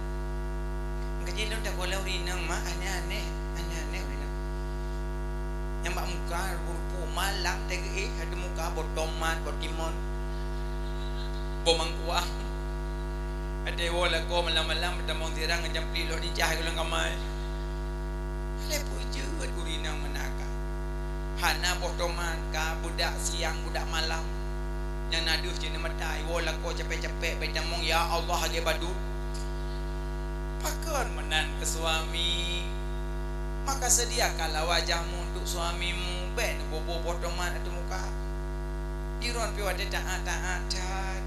Meukaji lôn takalon ureueng inong mak, aneh-aneh, aneh-aneh ureueng inong. Nyang bak muka rupa-rupa malam teuka, eh, ada muka boh tomat, boh timun, boh mangkuang. Ada woe lakoe malam-malam, beutamong sirang ngon campli lok nicah keu lam kamai. Lé peue jeuet ureueng inong meunan ka. Hana boh tomat ka, budak siang, budak malam. Nyang na deuh cit neumata, iwoe lakoe capek-capek, bèk tamong, ya Allah, lagèe badut. Pakon meunan keu suami? Maka sediakanlah wajahmu untuk suamimu, bèk neuboh-boh boh tomat ateueh muka. Droeneuh pih watèe taat-taat that.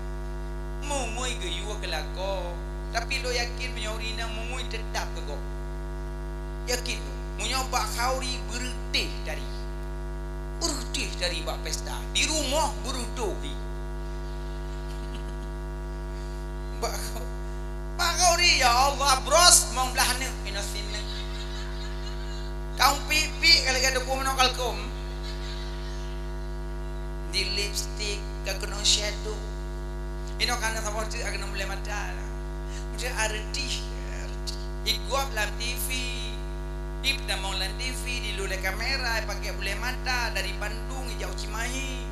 Meungui geuyue keu lakoe, tapi lôn yakin meunyoe ureueng inong meungui teutap keu gob. Yakin lôn, meunyoe bak khanduri beureutéh tari. Beureutéh tari bak pesta, di rumoh beureutoh. Bak, bak khanduri, ya Allah, bros, mong blah neuk, inoe sineuk. Kaum pipi, ka lagèe teuku meunoe kalkom. Di lipstik, ka keunong shadow. Inoe ka na saboh teuk, ka keunong buleuen mata. Meusti areuti, areuti. Iguap lam T V. Ipeutamong lam T V, dilulée kamera, ipakée buleuen mata, dari Bandung ijak u Cimahi.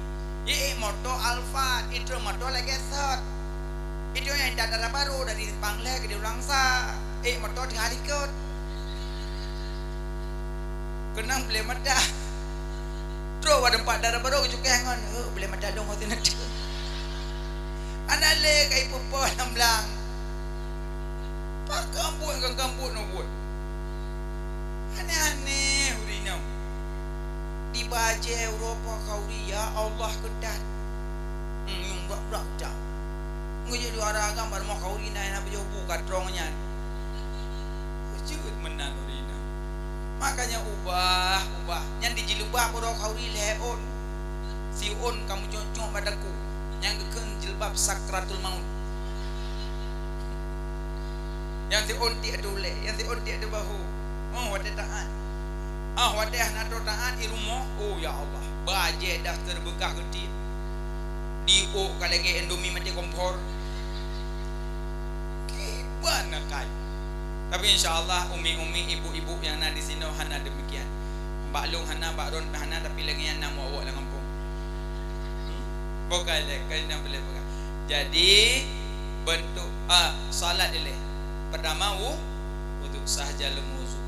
Iék moto Alphard, itrok moto lagée sot. Itu nyang intat dara barô dari Simpang Lhée keudéh u Langsa. Ék moto teungoh likot. Keunong buleuen mata. Trok bak teumpat dara barô geucukéh ngon, "Heuh, buleuen mata lôn ngon sinan." Hana lé ka ipeupo lam blang. Pakon buet, kon-kon buet nyoe buet. Aneh-aneh ureueng inong. Di bajée uroe po khanduri, ya Allah, keutat. Hmm, nyang brat-brat udah. Ngeujak juara agam bak rumoh khanduri na, na beujoh bu ka trong nyan. Jeuet meunan ureueng inong. Makanya ubah, ubah. Nyan di jilbab uroe khanduri lhée ôn. Siôn ka meucok-cok bak takue. Nyang geukheun jilbab sakratul maut. Nyang siôn tiek ateueh ulée, nyang siôn tiek ateueh bahu. Oh, watée taát. Ah, watée hana troh taát di rumoh, oh, ya Allah, bajée daster beukah geutiek. Diôk ka lagée Indomie maté kompor. Kiban na kai. Tapi insya Allah, umi-umi, ibu-ibu nyang na di sinoe hana demikian. Bak lôn hana, bak droen hana, tapi lagèe nyan na muwak-muwak lam gampông. Hmm? Bukan lé, kali na boleh peugah. Jadi, bentuk, ah, salat ilèe. Pertama, wu-, wudhu, sah jalon wudhu.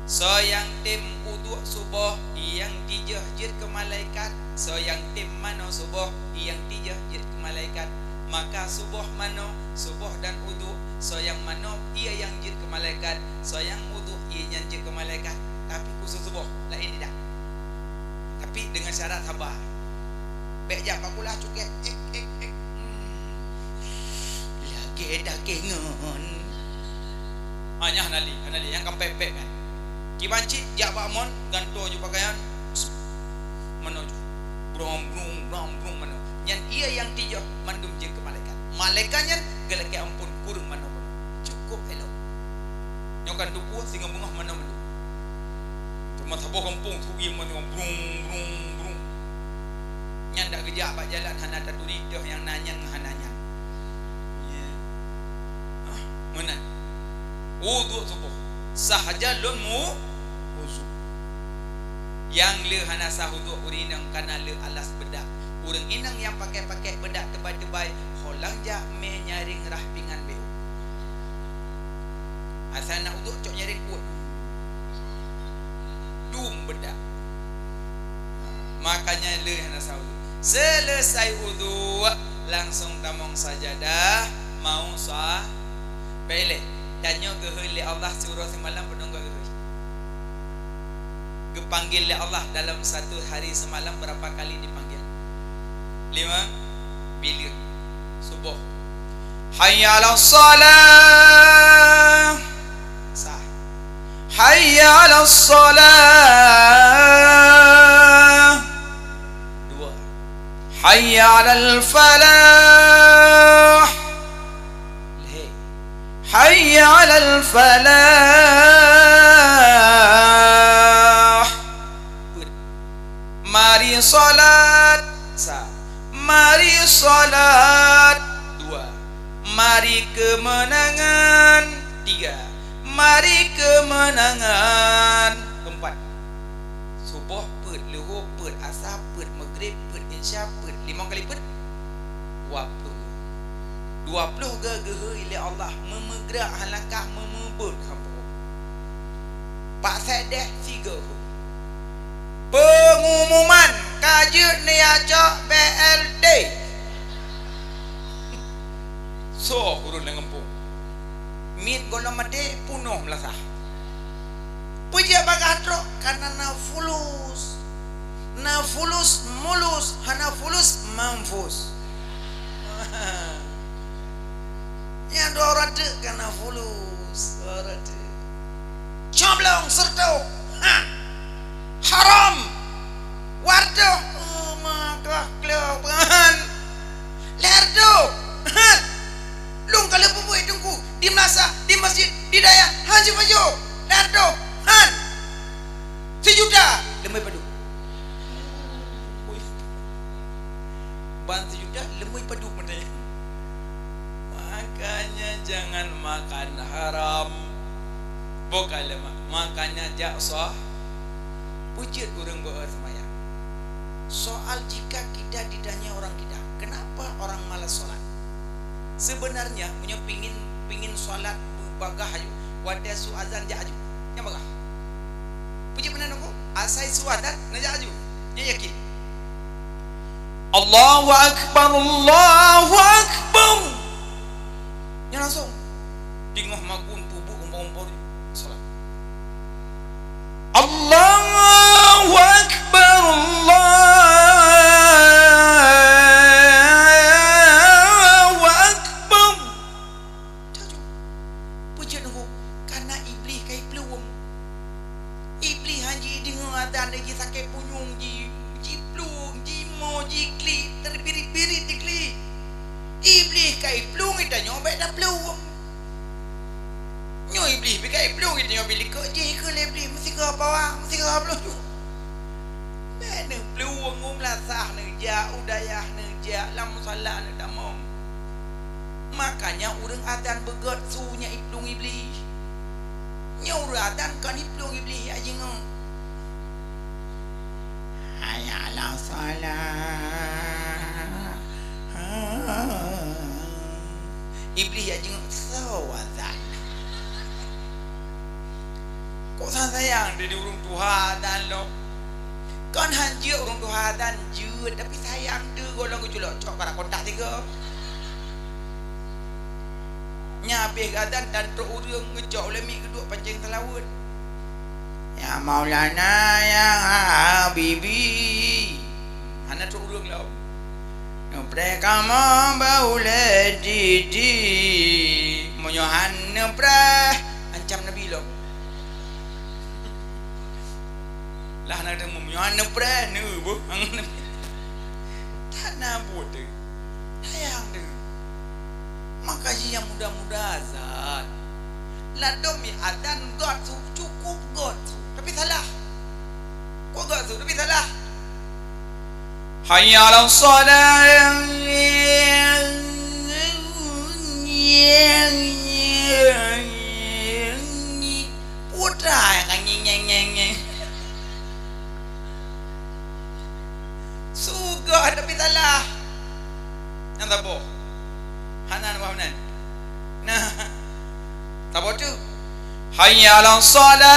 Soe nyang tem uduk suboh, nyang tijôh jeuet keu malaikat. Soe nyang tem manoe suboh, nyang tijôh jeuet keu malaikat. Maka suboh manoe, suboh dan uduk, soe nyang manoe, ie nyang jeuet keu malaikat, soe nyang uduk, ie nyan jeuet keu malaikat. Tapi khusus suboh, laén tidak. Tapi dengan syarat sabar. Bèk jak bak kulah cukét. Ék, ék, ék. Hmm. Lagèe dakéngon. Ah, nyan hana lé, hana lé. Nyang ka pèk-pèk nyan. Kiban cit jak bak mon, gantoe ju pakaian. Manoe ju. Brong, brong, brong, brong manoe. Nyan ie nyang tijôh mandum jeuet keu malaikat. Malaikat nyan geulakèe ampôn kureueng manoe-manoe. Cukôp elok. Nyoe kan tuboh singoh beungoh manoe mandum. Teuma saboh gampông su ie manoe brong, brong, brong. Nyan dak geujak bak jalan hana taturi deuh nyang na nyan ngon hana nyan. Ye. Hah? Meunan. Uduk suboh. Sah jalon mu-, wudhu. Nyang le hana sah uduk ureueng inong kana le alas beudak. Ureueng inong nyang pakai-pakai beudak teubai-teubai, holang jak mé nyaréng rah pingan B O. Asai na uduk cok nyaréng kuet. Dum beudak. Makanya le hana sah uduk. Seuleusai uduk, langsung tamong sajadah, mau sa-, Bèk ilèe, tanyoe geuhôi lé Allah siuroe simalam padum geuhôi. Geupanggil lé Allah dalam satu hari semalam berapa kali dipanggil? Lima. Bila? Suboh. Hayya 'alas shalah. Sah. Hayya 'alas shalah. Dua. Hayya 'alal falah. Lhèe. Hayya 'alal falah. Peuet. Mari salat. Sa. Mari salat. Dua. Mari keumeunangan. Tiga. Mari keumeunangan. Keumpat. Suboh peuet, luho peuet, asa peuet, meugrib peuet, insya peuet. Limong kali peuet? Dua ploh. Dua ploh geu-, geuhôi lé Allah, meumeugerak han langkah, meumeubeuet han peurumoh. Pak Sekdes sigoe. Peungumuman ka jeuet neujak cok B L T. Soe ureueng lam gampông? Miet gohlom maté, peunoh meulasah. Peue jeuet bagah trok? Kana na fulus. Na fulus mulus, hana fulus mampus. Nyang dua ratus kana fulus, dua ratus. Coblong seratus. Ha. Haram. Wardoh, oh, maka kleuh ban. Lerdo, han. Lôn ka lheueh peubuet teungku, di meunasah, di masjid, di dayah, han jipajoh. Lerdo, han. Sijuta, leumoi padub. Ban sijuta, leumoi padub meunan. Makanya jangan makan haram. Bukan lemak. Makanya jak soh. Peue jeuet ureueng beu-, seumayang. Soal jika kita ditanya orang kita, "Kenapa orang malas sholat?" Sebenarnya, meunyoe pingin, pingin sholat beubagah aju, watèe su azan jak aju. Nyan bagah. Peue jeuet meunan, Teungku? Asai su azan, na jak aju. Nyan yakin. Allahu Akbar, Allahu Akbar. Nyan langsung. Teungoh makmum peubuet umpur-umpur salat. Allahu Akbar, Allahu Akbar. Jaju. Peue jeuet, Teungku? Kana Iblih ka jiplueng. Iblih han jideungoe azan lé jisakét punyueng, ji-, jiplueng, jimoe, jiklik, teubirit-birit jiklik. Iblih ka jiplueng, geutanyoe bèk taplueng. Nyoe Iblih pih ka jiplueng, geutanyoe pih likot jih keu lé Iblih, meusigoe pawa, meusigoe plueng. Bèk neuplueng, u meulasah neujak, u dayah neujak, lam musala neutamong. Makanya ureueng azan beugöt su nyan jiplueng Iblih. Nyoe ureueng azan kon jiplueng Iblih, ya jingoe. Salah. Iblih jak jingok soe azan. Kok sa-, sayang di, di ureueng tuha azan lom. Kon han jeuet ureueng tuha azan, jeuet, tapi sayang teuh gohlom geuculok cok kara kontak tiga. Nya habéh azan dan trok ureueng ngeucok lé mic geuduek pancéng seulaweuet. Ya Maulana, ya Habibi. Hana trok ureueng lom. Neupreh kamoe bak ulée titi. Meunyoe han neupreh, ancam Nabi lom. Lah na teumu, meunyoe han neupreh, neu beuh. Tan na buet teuh. Sayang teuh. Maka jih nyang muda-muda azan. Ladom mie azan göt su, cukup göt su, tapi salah. Kok göt su, tapi salah. Hayya 'alas shalah. Putra nyang ka nyeng, nyeng, nyeng, nyeng. Su göt tapi salah. Nyang saboh. Hana na meunan. Nah. Saboh tu. Hayya 'alas shalah.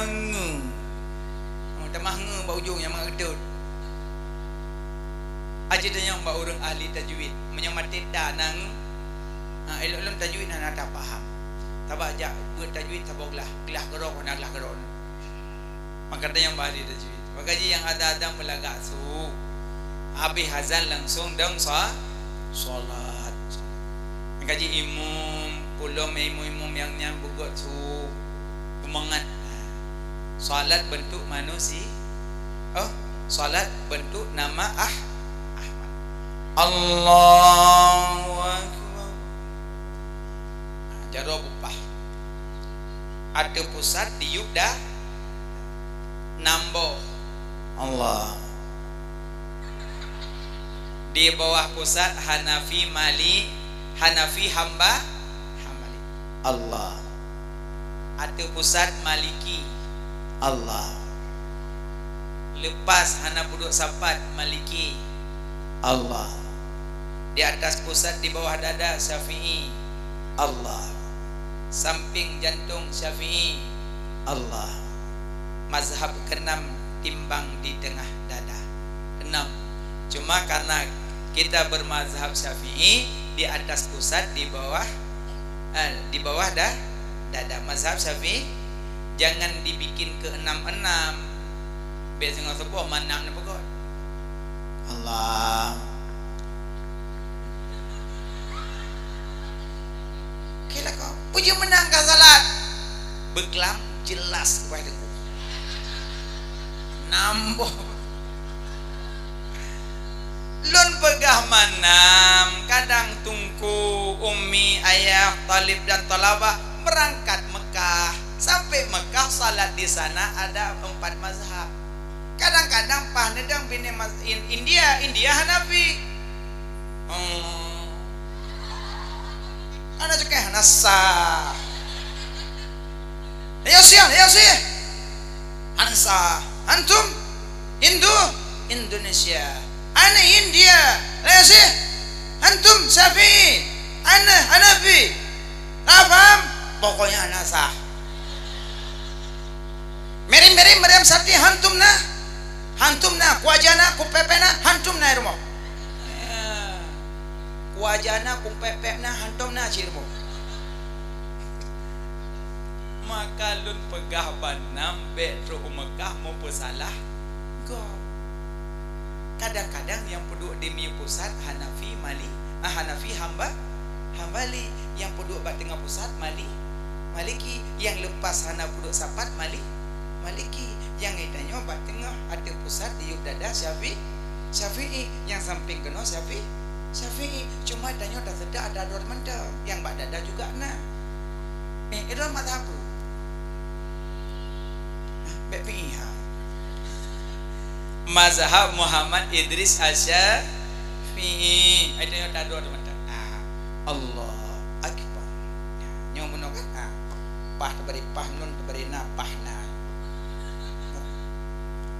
Ngu. Oh, tamah ngu bak ujong nyang mangat geutôt. Aji tanyong bak ureueng ahli tajwid, meunyoe maté ta na ngu, ha, elok lom tajwid hana tapaham. Sabab jak beuet tajwid saboh glah, glah keudroe hana glah keudroe. Maka tanyong bak ahli tajwid. Maka jih nyang ada-ada meulagak su, habéh azan langsong dong sa-, salat. Maka jih imum, pulom imum-imum nyang nyan beugöt su, beumangat. Salat bentuk manusi-, oh, salat bentuk nama Ah-, Ahmad. Allahu Akbar. Ha, jaroe bupah. Ateueh pusat diyueb da-, nam boh. Allah. Di bawah pusat Hanafi Mali-, Hanafi Hamba-, Hambali. Allah. Ateueh pusat Maliki. Allah. Lepas hana peuduek sapat Maliki. Allah. Di atas pusat, di bawah dada Syafi'i. Allah. Samping jantung Syafi'i. Allah. Mazhab keenam timbang di teungoh dada. Enam. Cuma karena kita bermazhab Syafi'i, di atas pusat, di bawah, eh, di bawah da-, dada. Mazhab Syafi'i jangan dibikin ke enam-enam. Biasa ngon seuboh manam na peugah. Allah. Kira kau, puji menang ka salat. Beuklam jelas keubah deungoe. Nam boh. Lôn peugah manam, kadang teungku, ummi, ayah, talib dan talabah berangkat Mekah. Sampai Mekah, salat di sana ada empat mazhab. Kadang-kadang paih neudong binéh mas-, In-, India, India Hanafi. Hmm. Hana cukée, hana sah. Ya sih, ya sih. Hana sah. Antum Hindu, Indonesia. Ana India, ya sih. Antum Syafi'i, ana Hanafi. Nah, paham? Pokoknya hana sah. Meri-meri meriam sati hantom na, hantom na, kuaja na, kupeupek na, hantom na i rumoh. Ya. Kuaja na, kupeupek na, hantom na cit i rumoh. Maka lôn peugah banam bék trok u Mekah meupeusalah gob. Kadang-kadang nyang peuduek di miyueb pusat Hanafi Mali-, ah, Hanafi Hamba-, Hambali, nyang peuduek bak teungoh pusat Mali-, Maliki, nyang lepas hana peuduek sapat Mali-, Maliki, nyang geutanyoe bak teungoh ateueh pusat diyueb dada Syafi-, Syafi'i, nyang sampéng keunoe Syafi-, Syafi'i. Cuma tanyoe taseutôt ada dua mantong, nyang bak dada juga na. Eh, itu mazhab peue? Bék piih ha. Mazhab Muhammad Idris Asy-, Ih, ai teuh nyoe tadroe teumata. Ah, Allahu Akbar. Nyoe meunoe kan? Ah, pah teubari pah nun, teubari na, pah na.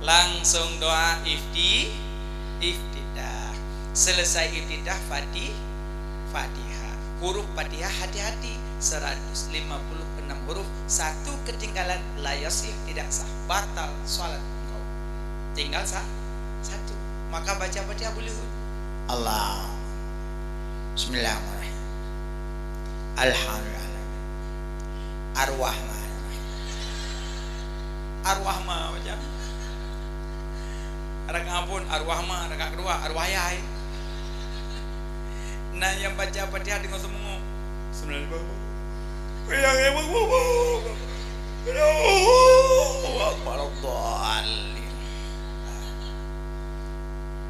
Langsung doa ifti-, iftitah. Selesai iftitah, Fati-, Fatihah. Huruf Fatihah hati-hati, seratus lima puluh enam huruf, satu ketinggalan, la yasih, tidak sah, batal salat engkau. Tinggal sa-, satu. Maka baca Fatihah buleuen. Allah. Bismillahirrahmanirrahim. Alhamdulillah. Ar-Rahman. Ar-Rahman macam. Rakaat pun Ar-Rahman, rakaat kedua Ar-Wahyai. Nah, nyang baca Fatihah deungon seumeungok. Bismillahirrahmanirrahim. Allahu Akbar, Allahu Akbar.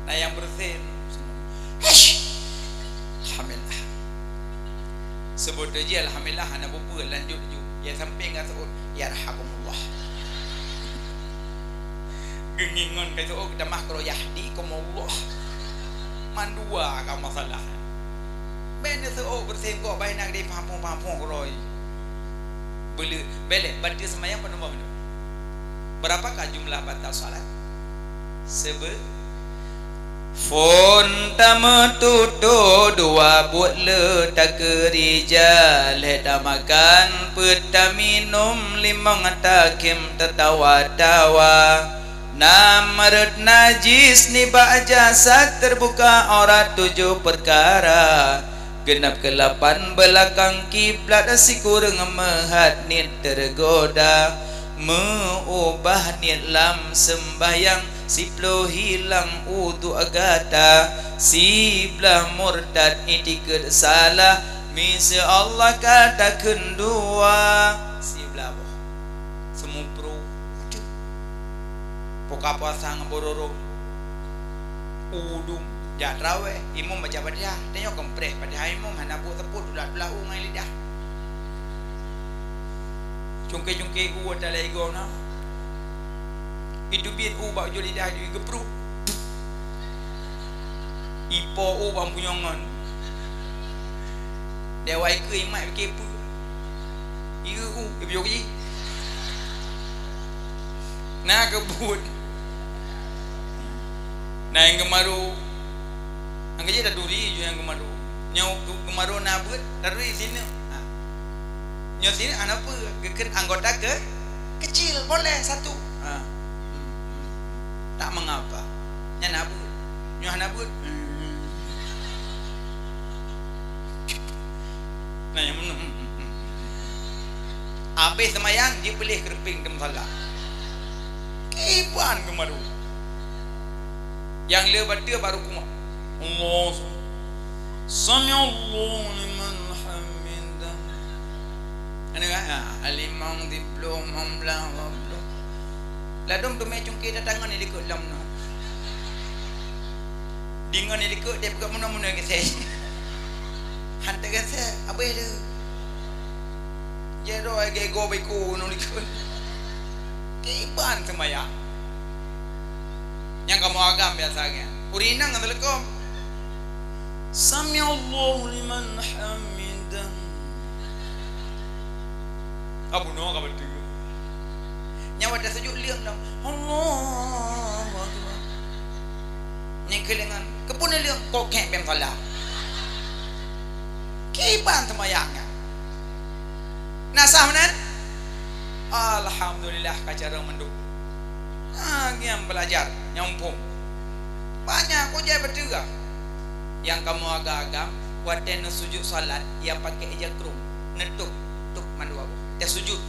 Nah, nyang beureusin. Hush. Alhamdulillah. Seubut jih alhamdulillah hana peue-peue, lanjut ju. Ya sampéng ka seuôt, yarhakumullah. Geungieng ngon ka seuôt, tamah keudroe yahdikumullah. Mandua ka masalah. Bèk neuseuôt beureuséh gok, bah na geude paham-paham keudroe. Beuleuet, bèk lé, bateue seumayang padum boh minot. Berapakah jumlah batal salat? Seube-, phôn tameututoe, dua buet le takeurija, lhèe tamakan peuet taminum, limong takhém tatawa-tawa. Nam rhot najis nibak jasad, teubuka aurat tujoh peukara, geunab keulapan beulakang kiblat, sikureueng meuhat niet teugoda, meu-ubah niet lam seumbahyang, siploh hilang udhu gata, siblah murtad itikeuet salah, miseue Allah ka takheun dua, siblah boh. Seumupru, udeuh. Buka puasa ngon bororo. Udum, jak traweh, imum baca Fatihah. Tanyoe keumpréh Fatihah imum, hana buet teupot, tulah-tulah u ngon lidah. Cungke-cungke u ata lagèe goe na. Itu biet u bak ujong lidah, itu geupruk. Ipo u bak punyongan. Dewai keu imat bike peue. Ieu u, ieu jih. Na keubuet. Na nyang geumaru. Nyang keujeuet taturi ju nyang geumaru. Nyoe geu-, geumaru na beuet, taturi sineuk. Ha. Nyoe sineuk hana peue, geukheun anggota ke-, kecil, boleh satu. Ha. Hmm, hmm, hmm. Tak mengapa. Nyan na beuet. Nyoe hana beuet. Hmm. Nah, nyang meunoe. Abéh seumayang, jipeuleh keureupeng di musala. Kiban geumaru. Nyang le bateue baru kumat. Allah. Sami'allahu liman hamidah. Anu kan? Ha, limong, siploh, limong blah, dua ploh. Ladôm teumé cungke tatangan di likot lom nyoe. Deungon di likot, dia peugah meunoe-meunoe geuseh. Han teugeuseh, abéh lé. Jadoi gego beko ngon likot. Kiban seumayang. Nyang kamoe agam biasa nyan. Ureueng inong ngon teuleukom. Sami'allahu liman hamidah. Abu no ka beutôi. Nyan watèe sujud leueng dong. Allahu Akbar. Nyang keulengan, keupeue leueng kokek beng salah. Kiban seumayang nyan. Na sah meunan? Alhamdulillah, ka carông mandum. Ha, ngieng beulajar, nyang muphom. Banyak kujai beuteuga. Nyang kamoe agam-agam, watèe neusujud salat, ya pakè ija krông, neutôp, tôp mandua boh. Watèe sujud.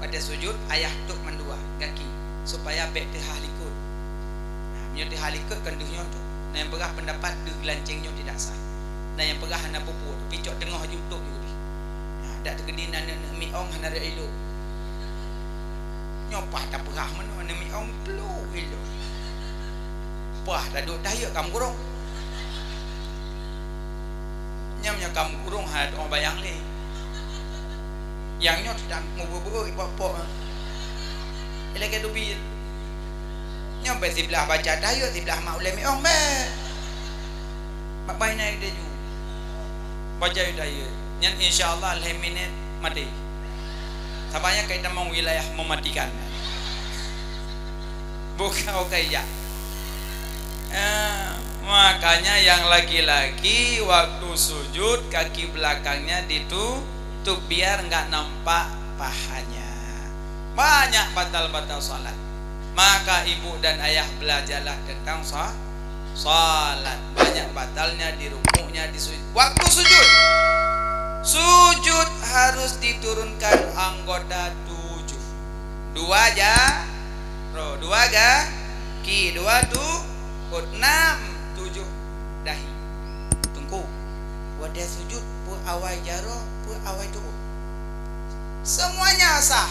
Watèe sujud, ayah tôp mandua gaki, supaya bèk teuhah likot. Nah, meunyoe teuhah likot, kan deuh nyoe tôp. Nah, nyang peugah peundapat deuh lanceng nyoe tidak sah. Nah, nyang peugah hana peue-peue, tapi cok teungoh ju tôp ju deuh. Nah, dak teukeudi na aneuk-aneuk miong hana rot ilok. Nyoe paih tapeugah meunoe, aneuk miong ploh ilok. Paih taduek tahiek kam gurông. Nyam nyoe kam gurông hana tu'oh bayang lé. Nyang nyoe tidak mubeue-beue ipok-pok. Ilakèe teubiet. Nyoe bèk siblah baca tahiek, siblah mak ulèe miong bèk. Mak bai na ide ju. Baca ide ye. Nyan insya Allah lhèe minèt maté. Sabab nyan ka itamong wilayah mematikan. Bukan oke ya. Eh, makanya yang laki-laki waktu sujud kaki belakangnya ditutup biar nggak nampak pahanya. Banyak batal-batal salat. Maka ibu dan ayah belajarlah tentang sa-, salat. Banyak batalnya di rukuknya, di sujud. Waktu sujud, sujud harus diturunkan anggota tujuh. Dua jaroe, dua kaki, dua tu-, enam, tujuh dahi. Teungku, watèe sujud, peue awai jaroe, peue awai tu'ôt. Semuanya sah.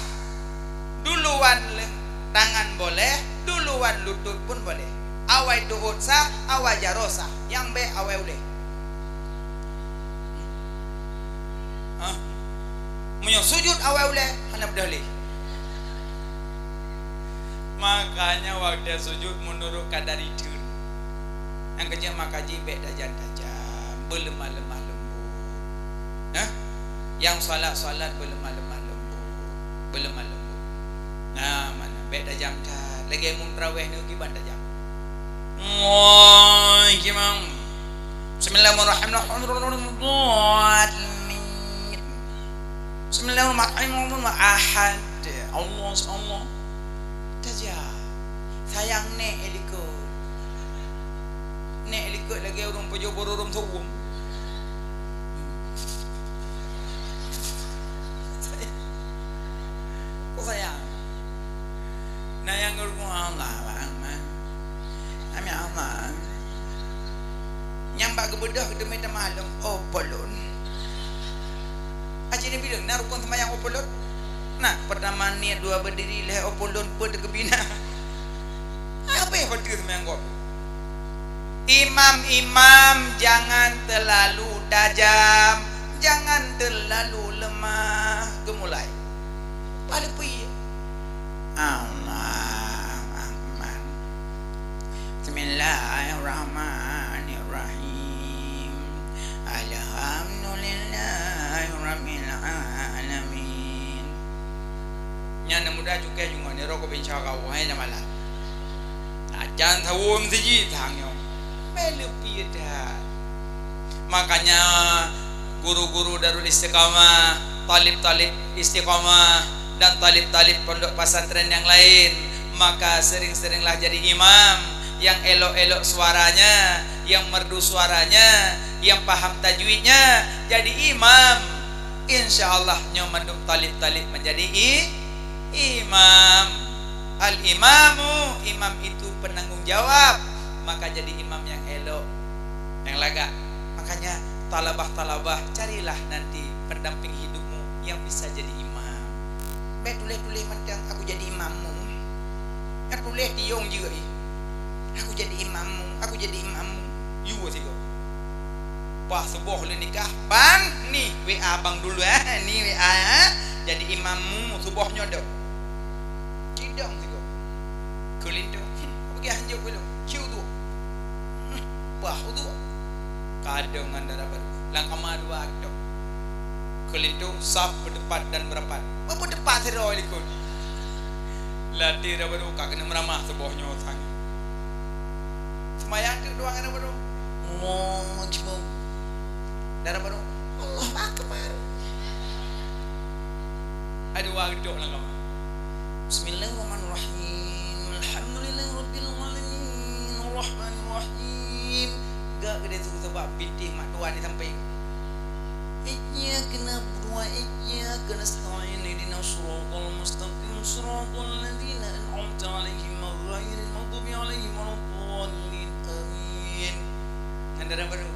Duluan le-, tangan boleh, duluan lutut pun boleh. Awai tu'ôt sah, awai jaroe sah. Nyang bèk awai ulèe. Hah? Meunyoe sujud awai ulèe, hana beudôh lé. Makanya watèe sujud meunurot kadar itheun. Nyang keuh jeuet maka jih bèk tajam-tajam, beuleumah-leumah leumbot. Hah? Nyang salat-salat beuleumah-leumah leumbot, beuleumah leumbot. Nah, mana? Bèk tajam that. Lagèe imum tarawih nyoe kiban tajam. Allahu Akbar. Bismillahirrahmanirrahim. Bismillahirrahmanirrahim. Ahad. Allah, Allah. Tajam. Sayang nèk likot. Nèk likot lagèe ureueng peujoh bororong seuuem. Kok sayang? Nah, nyang geurukon Allah, Bang, man. Amin Allah. Nyang bak geubeudôh geuteumé tamah lom, oh, polon. Aci Nabi lôn, na rukon seumayang, oh, polon. Nah, pertama niat, dua berdiri, lhèe, oh, polon, peuet teukeubina. Habéh peue seumayang gob. Imam-imam jangan terlalu tajam, jangan terlalu lemah. Geumulai. Paléng pih. Allahu Akbar. Bismillahirrahmanirrahim. Alhamdulillahirabbil alamin. Nyan na muda cukai jungok ni rokok binsa kau, hai na malam. Ajan tawon siji tang nyoe. Bèk leupie that. Makanya guru-guru Darul Istiqamah, talib-talib Istiqamah, dan talib-talib pondok pesantren yang lain, maka sering-seringlah jadi imam yang elok-elok suaranya, yang merdu suaranya, yang paham tajwidnya, jadi imam. Insya Allah nyoe mandum talib-talib menjadi i-, imam. Al-imamu, imam itu penanggung jawab, maka jadi imam yang elok, yang lagak. Makanya talabah-talabah, carilah nanti pendamping hidupmu yang bisa jadi imam. Bèk tuléh-tuléh mantong, "Aku jadi imammu." Nyang tuléh tiong jeuet, "Aku jadi imammu, aku jadi imammu." Yue sigoe. Bah suboh lé nikah, "Bang, ni W A bang dulu, eh. Ni W A, eh. Jadi imammu suboh nyoe dok." Cidong sigoe. Keulinto. Hmm, peugah hanjeuet ulôn. Ciu tu. Hmm, bah tu. Kadang ngon dara baru. Lam kama dua tu. Keulinto saf beudepan dan beurapat. Beudepan sidroe likot. Latih dara baru ka keuneuk meuramah suboh nyoe sang. Seumayang teuk dua ngon dara baru. Allahu Akbar. Dara baru. Allahu Akbar. Aduh, wah, gedok lam kama. Bismillahirrahmanirrahim. Alhamdulillahirabbil alamin. Arrahmanirrahim. Gak geude su sabab bintéh mak tuan di sampéng. Iyyaka na'budu wa iyyaka nasta'in. Ihdinas siratal mustaqim. Siratal ladzina an'amta 'alaihim ghairil maghdubi 'alaihim waladdallin. Amin. Nyan dara baru.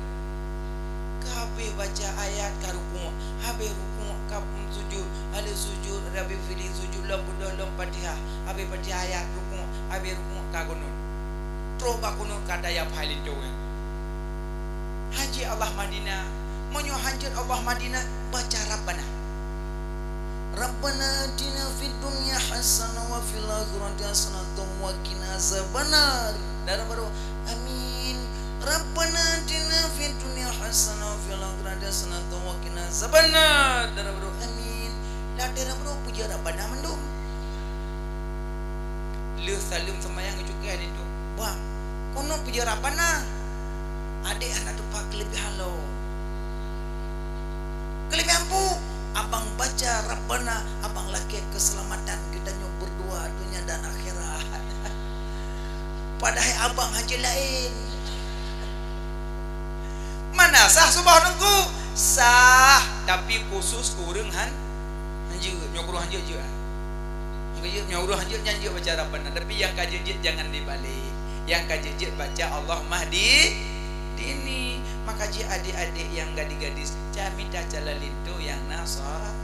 Ka habéh baca ayat ka rukuk, habéh rukuk ka sujud, habéh sujud, habéh fili sujud lom beudôh lom Fatihah, habéh Fatihah ayat rukuk, habéh rukuk ka kunut. Troh bak kunut ka tayap hai linto nyan. Hanjeuet Allahumma hdina, meunyoe hanjeuet Allahumma hdina, baca Rabbana. Rabbana atina fid dunya hasanah wa fil akhirati hasanah wa qina azabannar. Dara baru, amin. Rabbana atina fid Astaghfirullah, astaghfirullah, wa qina azabannar. Dara bro, amin. Lah dara bro, puja Rabbana mandum. Lheuh saleuem seumayang cukai di tu. Bang, konon puja Rabbana. Adék hana tupat keuleubihan lom. Keuleubihan peue? Abang baca Rabbana, abang lakée keuseulamatan geutanyoe beurdua donya dan akhirat. Padahai abang hanjeuet laén. Mana sah suboh Teungku? Sah, tapi khusus keu ureuëng han-, hanjeuet. Nyoe keu ureuëng hanjeuet jeuet, ah. Nyoe keu ureuëng hanjeuet nyan jeuet baca Rabbana, tapi nyang ka jeuet-jeuet jangan dibalik. Nyang ka jeuet-jeuet baca Allahumma hdi-, dini. Maka jih adék-adék nyang gadis-gadis, cak mita calon linto nyang na so-,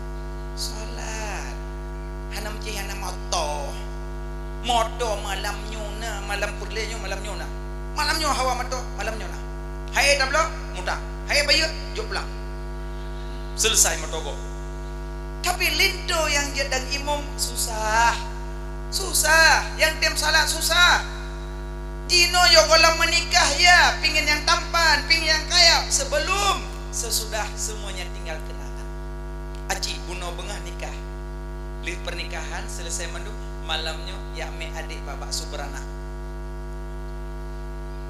solat. Hana meucih, hana moto. Moto malam nyoe na, malam peureulée nyoe, malam nyoe na. Malam nyoe hawa moto, malam nyoe na. Hai tabloe, mutang. Hai bayeue, jok pulang. Selesai moto gob. Tapi linto nyang jeuet dan imum susah. Susah. Nyang tem salat susah. Jinoe yo gohlom meunikah ya, pingin nyang tampan, pingin nyang kaya sebelum, sesudah semuanya tinggal kenangan. Aci, bunoe beungoh nikah. Lheuh pernikahan selesai mandum, malam nyoe jak mé adék bak bakso beranak.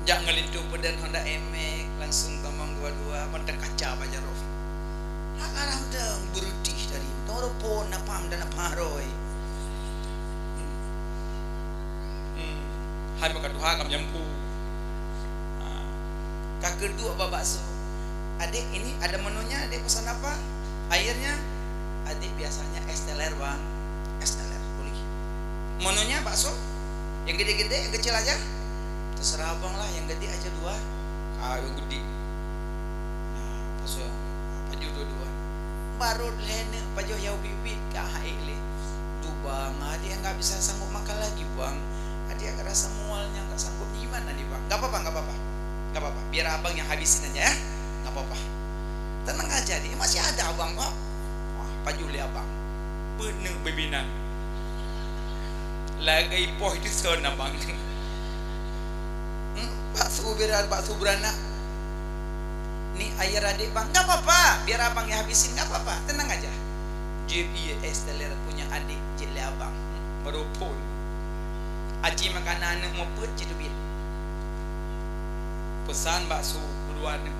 Jak ngon linto peudan Honda Nmax, langsung tamong dua-dua, mantong kaca bak jaroe. Hana dong beurutih tadi, tong rupon napam dan napam roi. Hmm. Hai meuka tuha kam jampu. Ha. Ka keuduek bak bakso. "Adik, ini ada menunya, Adik pesan apa? Airnya?" "Adik, biasanya es teler, Bang." "Es teler, boleh." "Menunya bakso? Yang gede-gede, yang kecil aja?" "Terserah Abang lah, yang gede aja dua." Ah, yang gede. Nah, bakso, pajoh dua-dua. Baru lhèe neuk pajoh nyang ubit-ubit ka hana ék lé. "Duh, Bang, adik nggak bisa sanggup makan lagi, Bang. Adik agak rasa mualnya nggak sanggup." "Gimana nih, Bang?" "Nggak apa-apa, nggak apa-apa. Nggak apa-apa. Biar Abang yang habisin aja, ya. Nggak apa-apa. Tenang aja, Dik. Masih ada Abang kok." Wah, pajoh lé Abang. Peue neuk bibinan. Lagèe poh itu son Abang. Hmm, bakso beranak, bakso beranak. "Ni air adik, Bang." "Nggak apa-apa, biar Abang yang habisin, nggak apa-apa, tenang aja." Jép ié es teler punya adik jép lé Abang. Hmm, baru phôn. Aci makanan aneuk meupeuet cit teubiet. Pesan bakso keudua aneuk.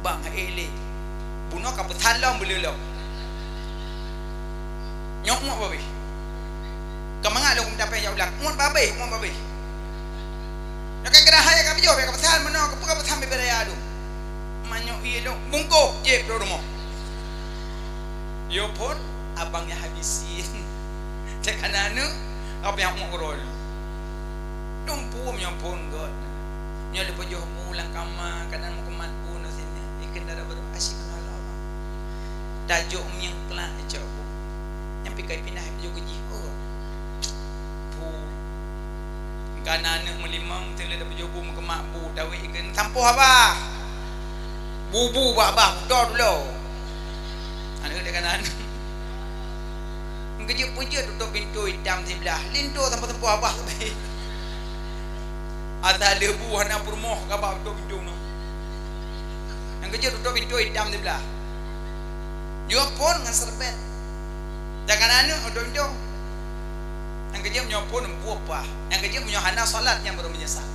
"Bang, ék lé. Bunoe ka pesan lom beuleuh lom." "Nyoe muat babeh. Ka mangat lôn mita péng jak ulang. Muat babeh, muat babeh." Nyoe ka geurahai ka beujôh, ka pesan meunoe, keupeue ka pesan bibit raya dum. Manyok ié lôn bungkôh jép lôn rumoh. Yo phôn, abang nyang habisin. Cak hana aneuk, apa nyang mok keudroe. Dum phôn nyoe phôn göt. Nyoe leupeujôh bu lam kama, kadang meukeumah bu na sinan. Ikheun dara baru asyik meunalok. Tajok mieng plak icok bu. Nyang pikai pinah ipeujoh keujih. Oh. Pu. Ka na aneuk meulimong, teuh lé tapeujoh bu meukeumah bu, tawét ikheun, "Sampoh abah. Bu-bu bak abah, kuto dulu." Aneuk dia ka na aneuk. Keujeuet-peujeuet tutup pintoe itam siblah. Linto sampoh-sampoh abah sabe. Ata leubu hana peurumoh ka bak tutup pintoe nyoe. Nyang keujeuet tutup pintoe itam siblah. Jua phôn ngon serbet. Jangan aneuk tutup pintoe. Nyang keujeuet meunyoe phôn buet pah. Nyang keujeuet meunyoe hana salat, nyan baru meunyeusal.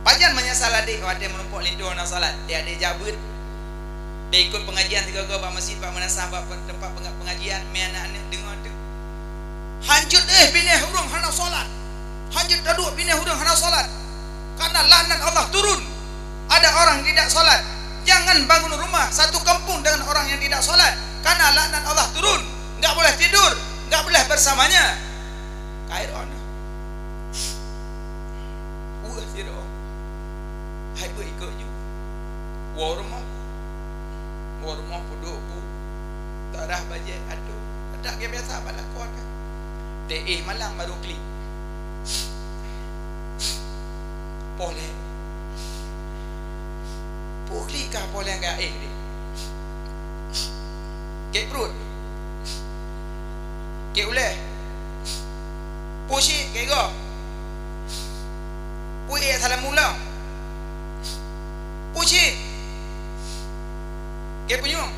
Pajan meunyeusal adik watèe meurumpok linto hana salat? Di adik jak beuet. Di ikut pengajian sigoe-goe bak masjid, bak meunasah, bak pen-, teumpat penga-, pengajian, mé aneuk-aneuk deungoe teuh. Hanjeuet eh binéh ureueng hana salat. Hanjeuet taduek binéh ureueng hana salat. Karena laknat Allah turun. Ada orang tidak salat. Jangan bangun rumah satu kampung dengan orang yang tidak salat. Karena laknat Allah turun. Enggak boleh tidur, enggak boleh bersamanya. Kairon. Weueh sidroe. Hai beuet ikot ju. Woe rumoh. Woe rumoh peuduek bu. Tarah bajèe atô. Adak geubiasa bak lakoe teuh. Teuéh malam baru klik. Poh lhèe. Peue klik ka poh lhèe ka éh deh. Kek pruet. Kek ulèe. Peue cit kek goe. Peue éh salam mulang. Peue cit. Keu punyueng.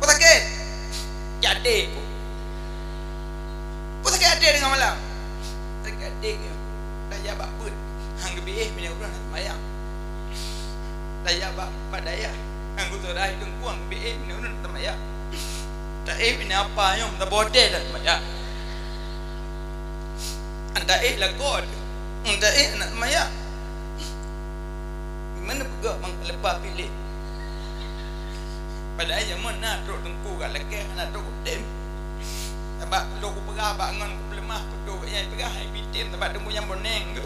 Peue sakét? Até, Pu. Peue sakét até teungoh malam? Sakét até nyoe. Tajak bak beuet, han geubi éh binéh ureueng na seumayang. Tajak bak, bak dayah, han geutoh dayah teungku, han geubi éh binéh ureueng na seumayang. Taéh binéh apa nyoe, taboh até na seumayang. An taéh lakoe, an taéh na seumayang. Gimana peugah mang leupah bilék? Padahai jameun na trok teungku ka lakée, hana trok kutem. Sabab lôn kupeugah bak ngon kupeuleumah, peue teuh nyang peugah hai pitem, sabab teungku nyan boneng tu.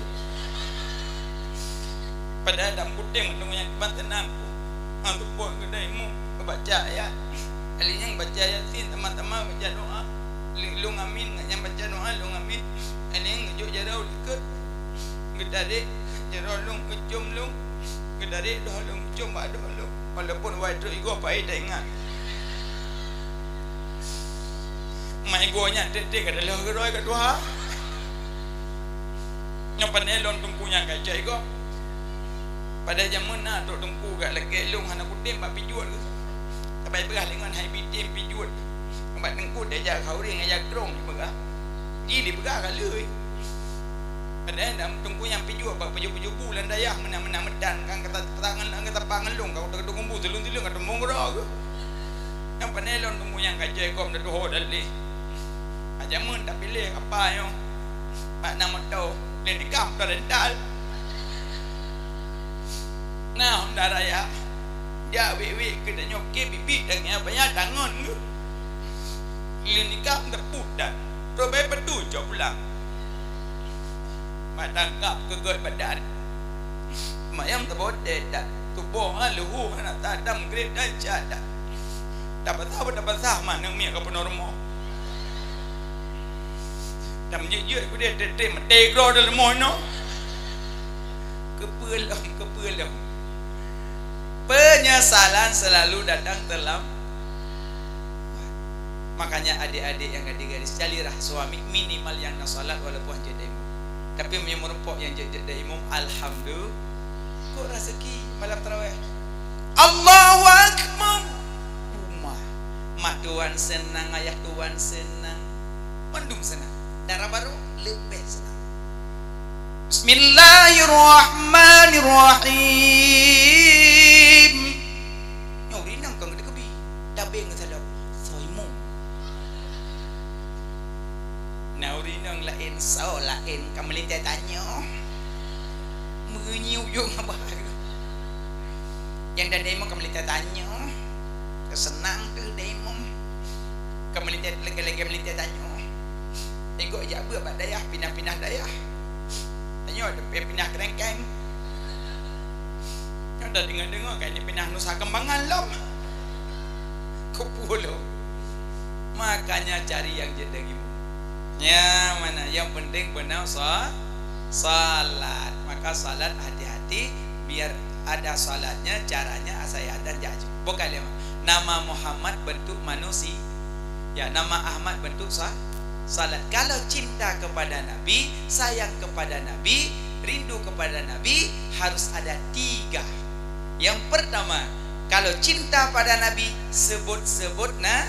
Padahai dak kutem teungku nyan kiban teunang. Hang teupot keudai mu, baca ayat. Kali nyan baca Yasin, sama-sama baca doa. Lôn amin, nyan baca doa, lôn amin. Kali nyan geujok jaroe likot. Geutarek jaroe lôn, geucom lôn, geutarek doh lôn, geucom bak doh lôn. Walaupun wai trok igoe paih taingat. Mak igoe nyan treb-treb ka teuloh keudroe ka tuha. Nyoe pane lôn teungku nyang ka cok igoe. Padahai jameun na trok teungku ka lakée lôn hana kutem bak pijuet. Sabai peugah lé ngon hai pitem pijuet. Bak teungku tajak keu ureueng nyang jak krong jipeugah. Ji jipeugah ka lheueh. Padahai dak teungku nyang pijuet bak peujubu-jubu lam dayah meunan-meunan meudan kan kata tangan kata pangan lôn ka udah keudong umbu tulun-tulun ka teumbong keudroe geuh. Nyang pane lôn teungku nyang ka jai gom dah tuho dah lé. Ajameun tapiléh apa nyoe? Bak na moto lé nikam dah rental. Na honda raya. Jak wék-wék keu tanyoe ke bibi tangiah banyak tangon geuh. Lé nikam teuputan. Robai padu cok pulang. Mak tangkap keu göt badan. Mayang teubote dan tuboh ha leuhu hana tadam grep dan cadan. Tapasah tapasah maneng miet ka peunoh rumoh. Tam jeuet-jeuet kudeh tete mete groe dalam rumoh inoe. Keupeue lom, keupeue lom. Penyesalan selalu datang terlam-, Makanya adik-adik yang gadis-gadis, calilah suami minimal yang na salat walaupun hana jadi imum. Tapi meunyoe meurumpok nyang jeuet-jeuet jadi imum, alhamdulillah. Kok rezeki malam tarawih? Allahu Akbar. Umah. Mak tuan senang, ayah tuan senang. Mandum senang. Dara baru lebih senang. Bismillahirrahmanirrahim. Nyoe rinang kang teukebi. Tabeng salam. Soimong. Na ureueng inong laén soe laén ka meulintèe tanyoe. Meunyoe ujong abah. Nyang dan demo ka meulintèe tanyoe. Ka seunang teuh demo. Ka meulintèe lagèe-lagèe meulintèe tanyoe. Ego jak beuet bak dayah, pinah-pinah dayah. Tanyoe teupinah keurengkeng. Nyoe dah deungoe-deungoe ka jipinah Nusa Kembangan lom. Kupeue lom. Makanya cari yang jeuet daging. Nya mana yang penting beuna sa-, salat. Maka salat hati-hati biar ada salatnya, caranya saya dan jaju. Bukan lima. Nama Muhammad bentuk manusia. Ya, nama Ahmad bentuk sa-, salat. Kalau cinta kepada Nabi, sayang kepada Nabi, rindu kepada Nabi, harus ada tiga. Yang pertama, kalau cinta pada Nabi, sebut-sebut na-,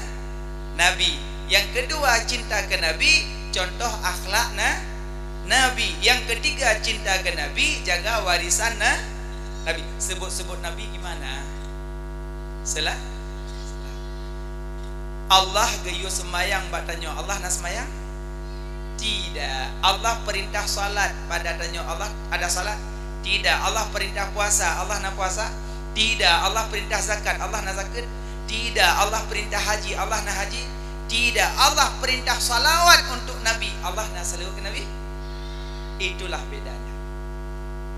Nabi. Yang kedua, cinta ke Nabi, contoh akhlak na-, Nabi. Yang ketiga, cinta ke Nabi, jaga warisan na-, Nabi. Sebut-sebut Nabi gimana? Sela-, Allah geuyue seumayang bak tanyoe, Allah na seumayang? Tidak. Allah perintah salat pada tanyoe, Allah ada salat? Tidak. Allah perintah puasa, Allah na puasa? Tidak. Allah perintah zakat, Allah na zakat? Tidak. Allah perintah haji, Allah na haji? Tidak. Allah perintah salawat untuk Nabi, Allah na salawat keu Nabi? Itulah bedanya.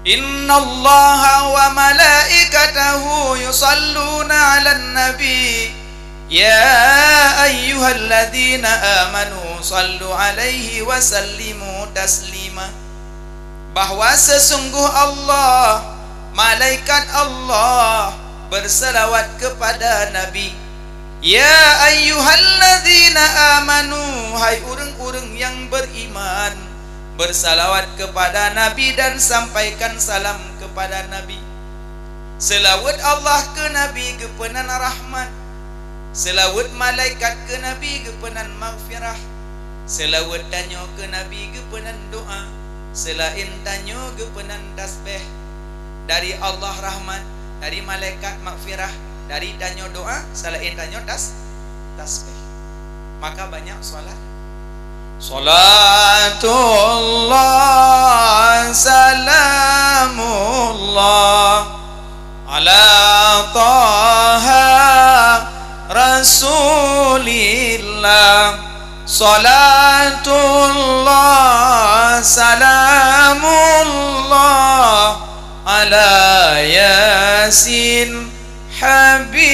Innallaha wa malaikatahu yusalluna 'alan nabi. Ya ayyuhalladzina amanu sallu 'alaihi wa sallimu taslima. Bahwa sesungguh Allah, malaikat Allah berselawat kepada Nabi. Ya ayyuhalladzina amanu, hai ureueng-ureueng nyang beriman, bersalawat kepada Nabi dan sampaikan salam kepada Nabi. Seulaweuet Allah keu Nabi geupeunan rahmat. Seulaweuet malaikat keu Nabi geupeunan maghfirah. Seulaweuet tanyoe keu Nabi geupeunan doa. Seulaén tanyoe geupeunan tasbeh. Dari Allah rahmat, dari malaikat maghfirah, dari tanyoe doa, seulaén tanyoe tas-, tasbeh. Maka banyak salat. Salatullah, salamullah ala Taha Rasulillah. Salatullah, salamullah ala Yasin Habibillah.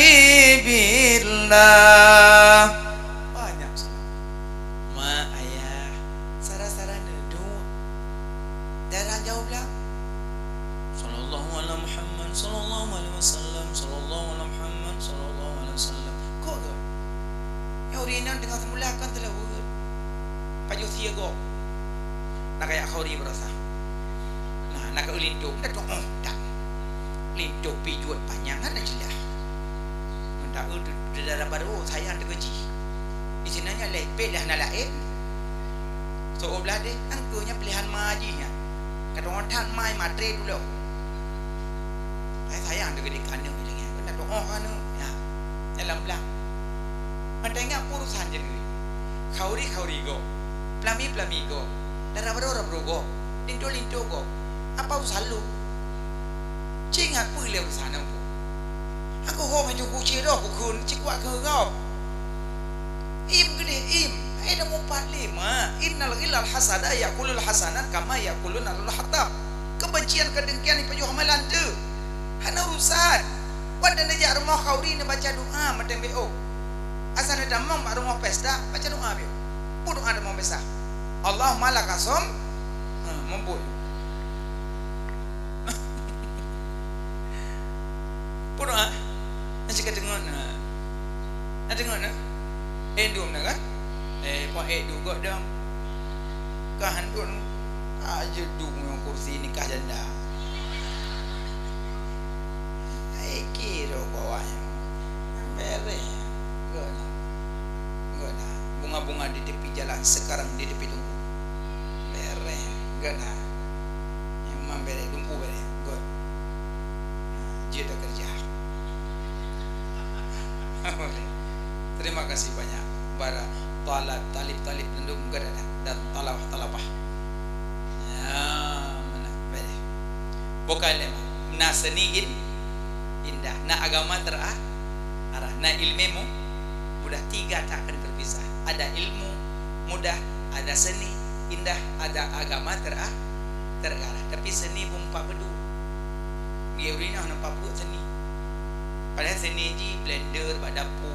Banyak salat. Mak, ayah, sara-sara neuduek. Dara jaweueb lah. Sallallahu ala Muhammad, sallallahu alaihi wasallam, sallallahu ala Muhammad, sallallahu alaihi wasallam. Kok tu? Nyang ureueng inong teungoh seumula kan teulaweuet. Pajoh sie gob. Na kayak khauri beurasa. Nah, na ka linto. Dah tu, oh, dah. Linto pih jeuet panyang, hana jeulaih. Meuntah, eh, di, di dalam baru, sayang teukeuji. Di sinoe nyan lé, pih dah na laén. Seubelah deh, angkeu nyan pilihan ma jih nyan. Kadang-kadang mai matre dulu. Hai sayang, deungon di kaneuk nyan. Kena doa kaneuk. Ya. Dalam belang. Mata ingat urusan jadi. Khauri-khauri gob. Pelami-pelami gob. Dara baru-baru gob. Linto-linto gob. Apa urusan lu? Ci ingat peue lé urusan nyan pun. Aku ho maju kuci doh bukon ci kuat keu gob. Im geudeh im. Hai dah mumpat lima. Innal ghillal hasada ya'kulul hasanat kama ya'kulun narul hatab. Kebencian, kedengkian ipajoh amalan tu. Hana urusan. Wan dan jak rumoh khauri neubaca doa meuteumé oh. Asai neutamong bak rumoh pesta, baca doa biu. Pun doa rumoh pesta. Allahumma lakasum. Ha, mumpuk. Pun doa. Nasi ka tengok na. Na tengok na. Eh, dum na kan? Eh, pak eh, dum gok dong. Kah handun. Aja dum yang kursi nikah janda. Ai kiro bawahnya. Bereh. Gok na. Gok na. Bunga-bunga di tepi jalan sekarang di tepi tungku. Bereh, gana. Memang bereh, lumpu bereh. Good. Nah, jeuet dah kerja. Terima kasih banyak para talib, talib-talib tanduk gada dan talabah-talabah. Ya, mana bereh. Bukan lema. Na seni in-, indah. Na agama tera-, arah. Na ilmu mu-, mudah. Tiga tak akan terpisah. Ada ilmu mudah, ada seni indah, ada agama tera-, terarah. Tapi seni pun empat beduk. Di urina hana empat beduk seni. Padahal seni ji blender bak dapu,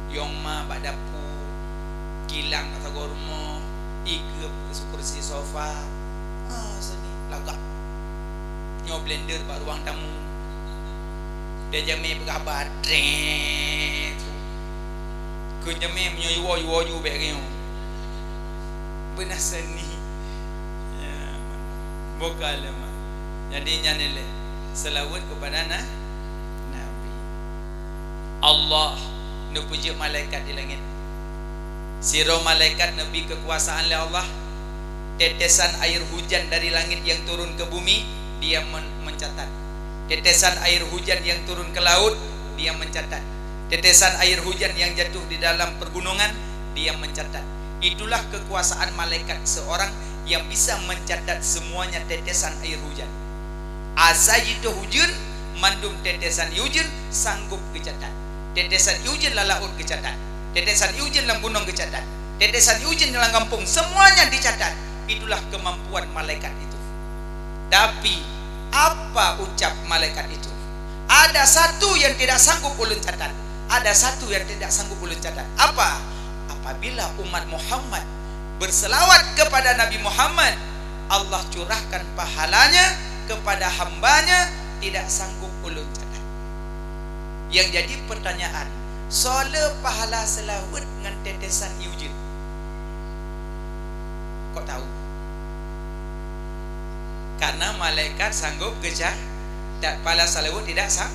yong ma bak dapu, kilang bak sagoe rumoh, ikeup kursi sofa. Ah, seni lagak. Nyoe blender bak ruang tamu. Dia jamé peugah haba, trek. Keu jamé meunyoe yuwoe, yuwoe ju bék keu nyoe. Beuna seni. Ya, boka lé mak. Jadi nyan ilée seulaweuet keupada na-, Nabi. Allah neupeujeuet malaikat di langét. Sidroe malaikat neubi keukuasaan lé Allah. Tetesan air hujan dari langit yang turun ke bumi, dia men-, mencatat. Tetesan air hujan yang turun ke laut, dia mencatat. Tetesan air hujan yang jatuh di dalam pergunungan, dia mencatat. Itulah kekuasaan malaikat seorang yang bisa mencatat semuanya tetesan air hujan. Asai jituh ujeuen, mandum tetesan ujeuen sanggob geucatat. Tetesan ujeuen lam laôt geucatat. Tetesan ujeuen lam gunong geucatat. Tetesan ujeuen lam gampông, semuanya dicatat. Itulah kemampuan malaikat itu. Tapi, apa ucap malaikat itu? Ada satu yang tidak sanggup ulôn catat. Ada satu yang tidak sanggup ulôn catat. Apa? Apabila umat Muhammad berselawat kepada Nabi Muhammad, Allah curahkan pahalanya kepada hambanya tidak sanggup ulôn catat. Yang jadi pertanyaan, soe le pahala seulaweuet ngon tetesan ié ujeuen? Kok tahu? Karena malaikat sanggup geuca-, Tak pala salawat tidak sang.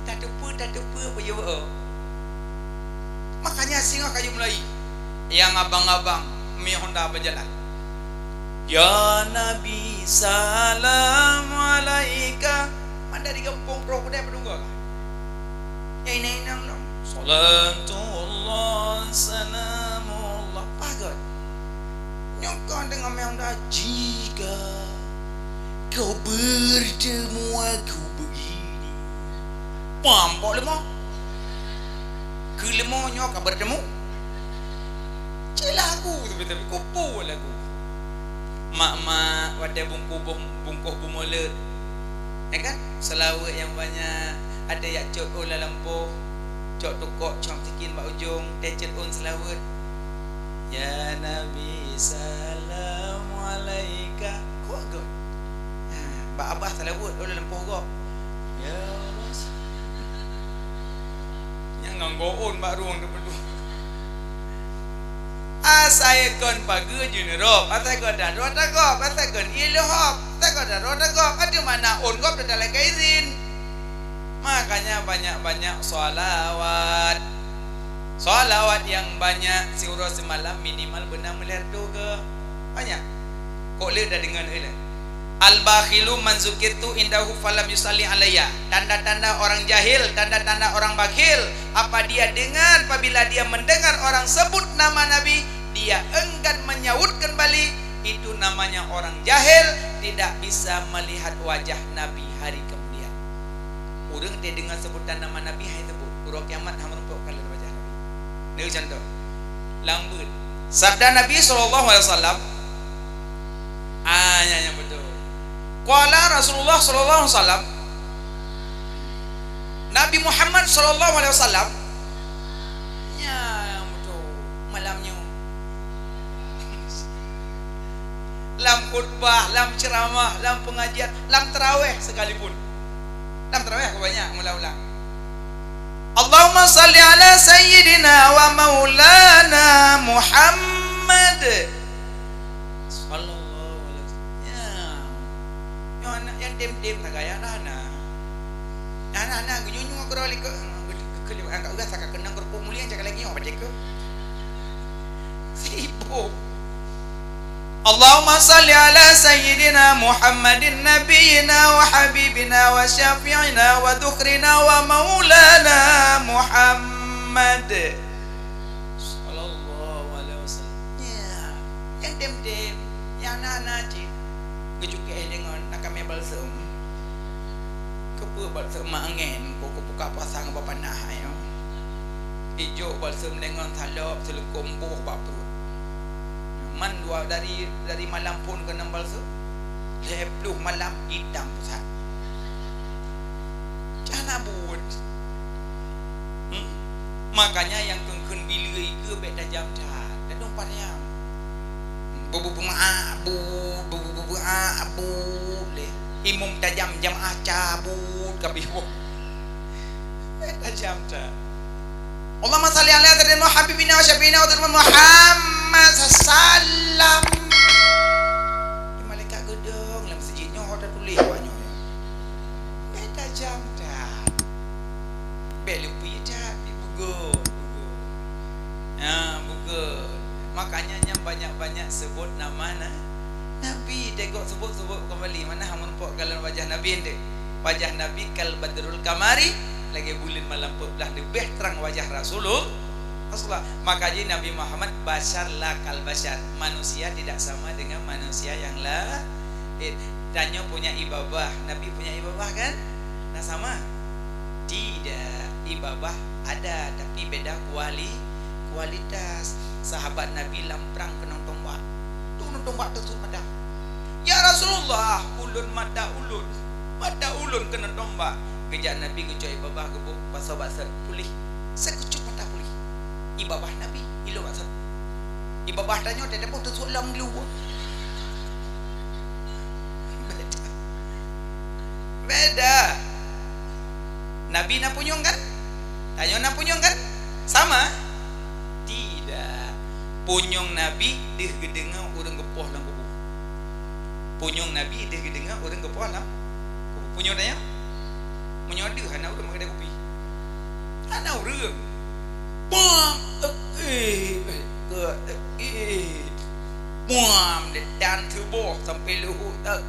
Tateupeue, tateupeue peue jaweueb. Makanya singoh kayu mulai. Yang abang-abang mi Honda berjalan. Ya Nabi, salam alaika. Manda di gampông troh kudai pedungga. Ya inang-inang dong. Salatullah, salamullah. Pagot. Nyoe kon teungoh meuang dah jika kau bertemu aku begini. Pam pok leumo. Keu leumo nyoe ka bertemu. Cit lagu tapi-tapi kupu lagu. Mak-mak watèe bungkôh bungkôh bumoleut. Ya kan? Seulaweuet nyang banyak, ada yak cot ôn lam lampôh, cot tukok, cot sikin bak ujong, teucet ôn seulaweuet. Ya Nabi, salam alaika. Kok got? Ha, bak abah seulaweuet ôn lam lampôh gob. Ya Rasul. Nyang nganggo ôn bak rueng teupeudua. Asai kon pageue jeuneurob, asai kon daroe tagob, asai kon ié leuhob, asai kon daroe tagob, ateueh mana ôn gob teutalakée izin. Makanya banyak-banyak shalawat. Shalawat nyang banyak siuroe simalam minimal beunang miliar tuga. Banyak. Kok le tadeungoe lé. Al-bakhilu man zukirtu indahu falam yusalli alayya. Tanda-tanda orang jahil, tanda-tanda orang bakhil, apa dia dengar, apabila dia mendengar orang sebut nama Nabi, dia enggan menyaut kembali, itu namanya orang jahil, tidak bisa melihat wajah Nabi hari kemudian. Ureuëng teudeungoe seubutan nama Nabi hai seubut, uroe kiamat hana meurumpok kalon wajah Nabi. Neuh contoh. Lam beuet. Sabda Nabi sallallahu alaihi wasallam, Ah, nyan, nyan beutôi. Qala Rasulullah sallallahu alaihi wasallam, Nabi Muhammad sallallahu alaihi wasallam, nyan beutôi, malam nyoe. Lam khutbah, lam ceramah, lam pengajian, lam tarawih sekalipun. Lam tarawih ka banyak meulang-ulang. Allahumma salli ala sayyidina wa maulana Muhammad. Sallallahu alaihi wasallam. Ya. Nyoe aneuk nyang tem-tem sagai aneuk-aneuk. Aneuk-aneuk geunyoe-nyoe keudroe likot. Keu, keu, keu, angkat udah saka keunong keurupuk mulia cakap lagi nyoe baca ke. Sibuk. Allahumma salli ala sayyidina Muhammadin nabiyyina wa habibina wa syafi'ina wa dzukhrina wa maulana Muhammad. Sallallahu alaihi wasallam. Ya, nyang tem-tem, nyang na-na cit. Geucukée deungon na kamé balsem. Keupeue balsem ma angén, kok kubuka pasang bak panah nyoe. Ijok balsem deungon salop seuleukom boh bak pruet. Man dua dari, dari malam phon keunan balsem. Lhée ploh malam itam pusat. Cana buet. Hmm? Makanya nyang kheun-kheun bileu ikeue bék tajam that. Ladôm pareang. Bubu-bubu maabut, bubu-bubu maabut lé. Imum tajam jamaah cabut kabeh boh. Bék tajam that. Allahumma shalli ala sayyidina Muhammad habibina wa syafi'ina wa Muhammad sallam. Di malaikat geudong lam seujid nyoe, ho tatuléh awak nyoe. Bék tajam that. Bék leupie that, bék beugôt, beugôt. Ha, beugôt. Makanya nyan banyak-banyak sebut nama na-, Nabi. Teugot sebut-sebut kembali. Mana hana meurumpok kalon wajah Nabi ente? Wajah Nabi kal badrul kamari, lagée buleuen malam peuet blaih leubeh trang wajah Rasulul-, Rasulullah. Maka jih Nabi Muhammad basyar la kal basyar. Manusia tidak sama dengan manusia yang lain. Tanyoe punya ié babah, Nabi punya ié babah kan? Nah sama? Tidak. Ié babah ada, tapi beda kuali-, kualitas. Sahabat Nabi lam prang keunong tombak. Keunong tombak teusut mata. Ya Rasulullah, ulôn mata ulôn. Mata ulôn keunong tombak. Geujak Nabi geucok ié babah geuboh, pasoe bak sot puléh. Seukeucut mata puléh. Ié babah Nabi, ilok bak sot. Ié babah tanyoe teudeungoe teusut lam luwa. Beda. Beda. Nabi na punyueng kan? Tanyoe na punyueng kan? Sama? Tidak. Punyueng Nabi deuh geudeungoe ureuëng geupoh lam kubu. Punyueng Nabi deuh geudeungoe ureuëng geupoh lam kubu. Punyueng tanyoe? Meunyoe deuh hana ureuëng meukedai kupi. Hana ureuëng. Puam, eh, eh, eh, eh. Puam deh, dan seuboh sampai leuhô, eh,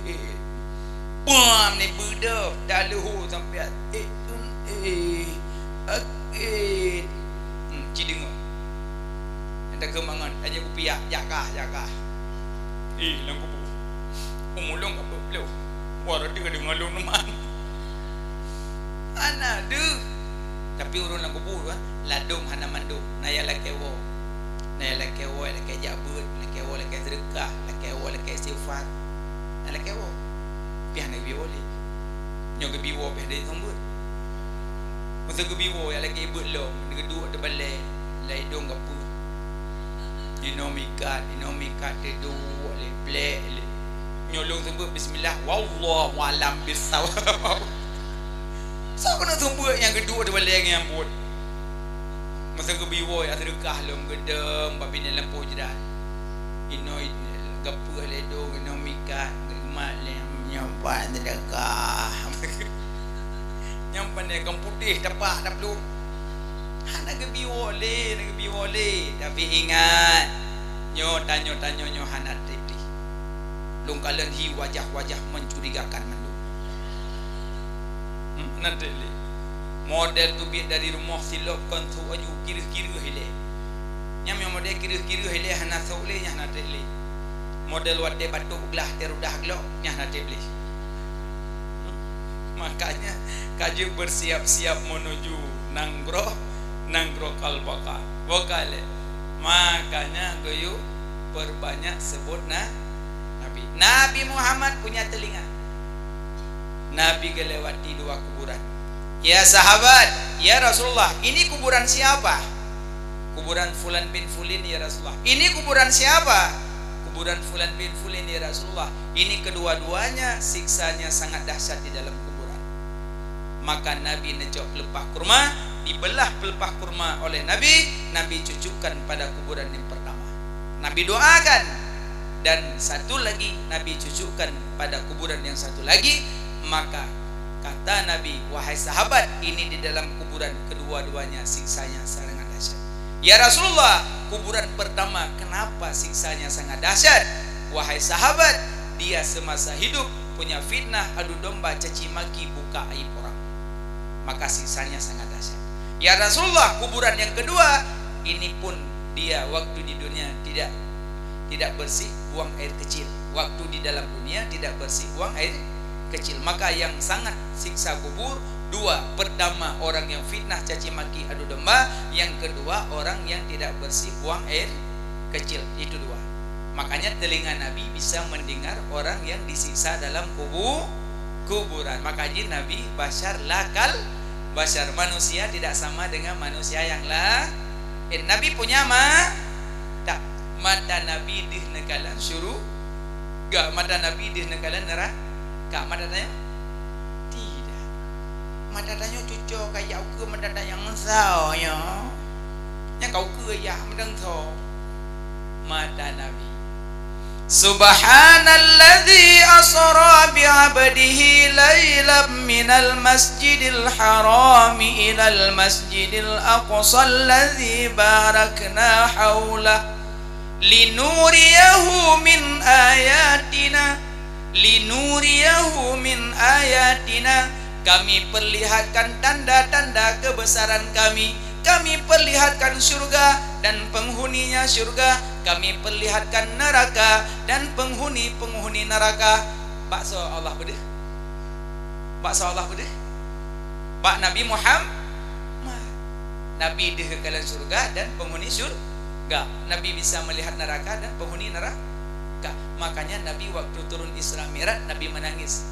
eh. Puam ni beudôh, dan leuhô sampai, eh, eh, eh. Hmm, ci deungoe. Nyang takeumangan, aja kupiah, jak kah, jak kah. Eh, lam kubu. Umulong ka peuet ploh. Wah, roti ka deungoe lôn numan. Hana deuh. Tapi ureuëng lam kubu tu, ah, ladôm hana mandum. Na nyang lakée woe. Na nyang lakée woe, lakée jak beuet, lakée woe, lakée seudeukah, lakée woe, lakée istighfar. Na lakée woe. Pih hana geubi woe lé. Nyoe geubi woe pih hana seumeubeuet. Masa geubi woe, nyang lakée beuet lom, geuduek di balée, lam idong geupeue. Inoe mikat, inoe mikat, teuduek lé, blek lé. Nyoe lôn seumeubeuet bismillah, wallahu a'lam bissawab. Soe keuneuk seumeubeuet nyang geuduek di balée ngon nyang buet? Masa geubi woe, nyang seudeukah lom geudong bak binéh lampôh jrat. Inoe geupeue lé dong, inoe mikat, geumat lé, nyoe pat seudeukah. Nyang pane gam putéh tapak taplueng. Hana geubi woe lé, hana geubi woe lé. Tapi ingat, nyoe tanyoe-tanyoe nyoe hana treb lé. Lôn kalon hi wajah-wajah mencurigakan mandum. Hmm, hana treb lé. Model teubiet dari rumoh silop kon sôk aju kireuh-kireuh ilée. Nyang model kireuh-kireuh ilée hana sôk lé, nyan hana treb lé. Model watée batuk glah teurudah glok, nyan hana treb lé. Makanya, ka jeuet bersiap-siap menuju nanggroe, nanggroe kalbaka. Boh ka lé. Makanya, geuyue perbanyak sebut na-, Nabi. Nabi Muhammad punya telinga. Nabi geulewati dua kuburan. Ya sahabat, "Ya Rasulullah, ini kuburan siapa?" "Kuburan fulan bin fulin, ya Rasulullah." "Ini kuburan siapa?" "Kuburan fulan bin fulin, ya Rasulullah." Ini kedua-duanya siksanya sangat dahsyat di dalam kuburan. Maka Nabi neucok pelepah kurma, dibelah pelepah kurma oleh Nabi, Nabi cucukkan pada kuburan yang pertama. Nabi doakan, dan satu lagi Nabi cucukkan pada kuburan yang satu lagi, maka kata Nabi, "Wahai sahabat, ini di dalam kuburan kedua-duanya siksanya sangat dahsyat." "Ya Rasulullah, kuburan pertama kenapa siksanya sangat dahsyat?" "Wahai sahabat, dia semasa hidup punya fitnah, adu domba, caci maki, buka aib orang. Maka siksanya sangat dahsyat." "Ya Rasulullah, kuburan yang kedua, ini pun dia waktu di dunia tidak, tidak bersih, buang air kecil. Waktu di dalam dunia tidak bersih, buang air kecil. Maka yang sangat siksa kubur, dua. Pertama, orang yang fitnah, caci maki, adu domba. Yang kedua, orang yang tidak bersih, buang air kecil." Itu dua. Makanya telinga Nabi bisa mendengar orang yang disiksa dalam kubu-, kuburan. Maka jih Nabi basyar la kal basyar, manusia tidak sama dengan manusia yang lain. Nabi punya ma-, tak, mata Nabi deuh neukalon syuruga, mata Nabi deuh neukalon neuraka. Mata tanyoe? Tidak. Mata tanyoe cuco kaya ukeue mata tanyoe ngeusau nyoe. Nyang ka ukeue yah meudangso mata Nabi. Subhanalladzi asra bi 'abdihi lailam minal masjidil harami ilal masjidil aqsal ladzi barakna haulah linuriyahu min ayatina. Linuriyahu min ayatina, Kami perlihatkan tanda-tanda kebesaran Kami. Kami perlihatkan syurga dan penghuninya syurga. Kami perlihatkan neraka dan penghuni-penghuni neraka. Bak soe Allah peudeuh? Bak soe Allah peudeuh? Bak Nabi Muhammad. Nabi deuh keu kalon syurga dan penghuni syurga. Nabi bisa melihat neraka dan penghuni neraka. Makanya Nabi waktu turun Isra Mi'raj, Nabi menangis.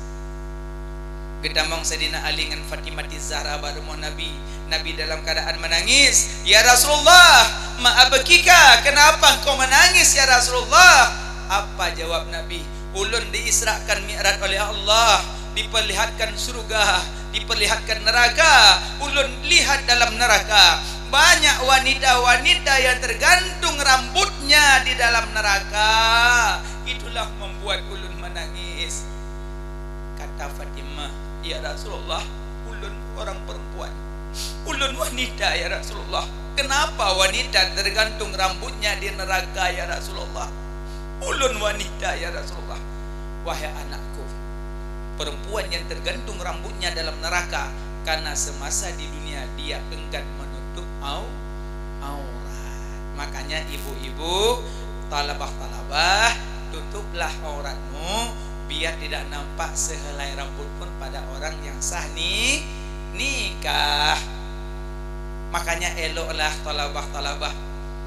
Geutamong Saidina Ali ngon Fatimah Zahra bak rumoh Nabi. Nabi dalam keadaan menangis. "Ya Rasulullah, ma abkika? Kenapa engkau menangis, ya Rasulullah?" Apa jawab Nabi? "Ulôn diisrakan mi'raj oleh Allah, diperlihatkan syurga, diperlihatkan neraka. Ulôn lihat dalam neraka, banyak wanita-wanita yang tergantung rambutnya di dalam neraka. Itulah membuat ulôn menangis." Kata Fatimah, "Ya Rasulullah, ulôn orang perempuan. Ulôn wanita, ya Rasulullah. Kenapa wanita tergantung rambutnya di neraka, ya Rasulullah? Ulôn wanita, ya Rasulullah." "Wahai anakku, perempuan yang tergantung rambutnya dalam neraka karena semasa di dunia dia enggan menutup au-, aurat." Makanya ibu-ibu, talabah-talabah, tutuplah auratmu biar tidak nampak sehelai rambut pun pada orang yang sah ni-, nikah. Makanya eloklah talabah-talabah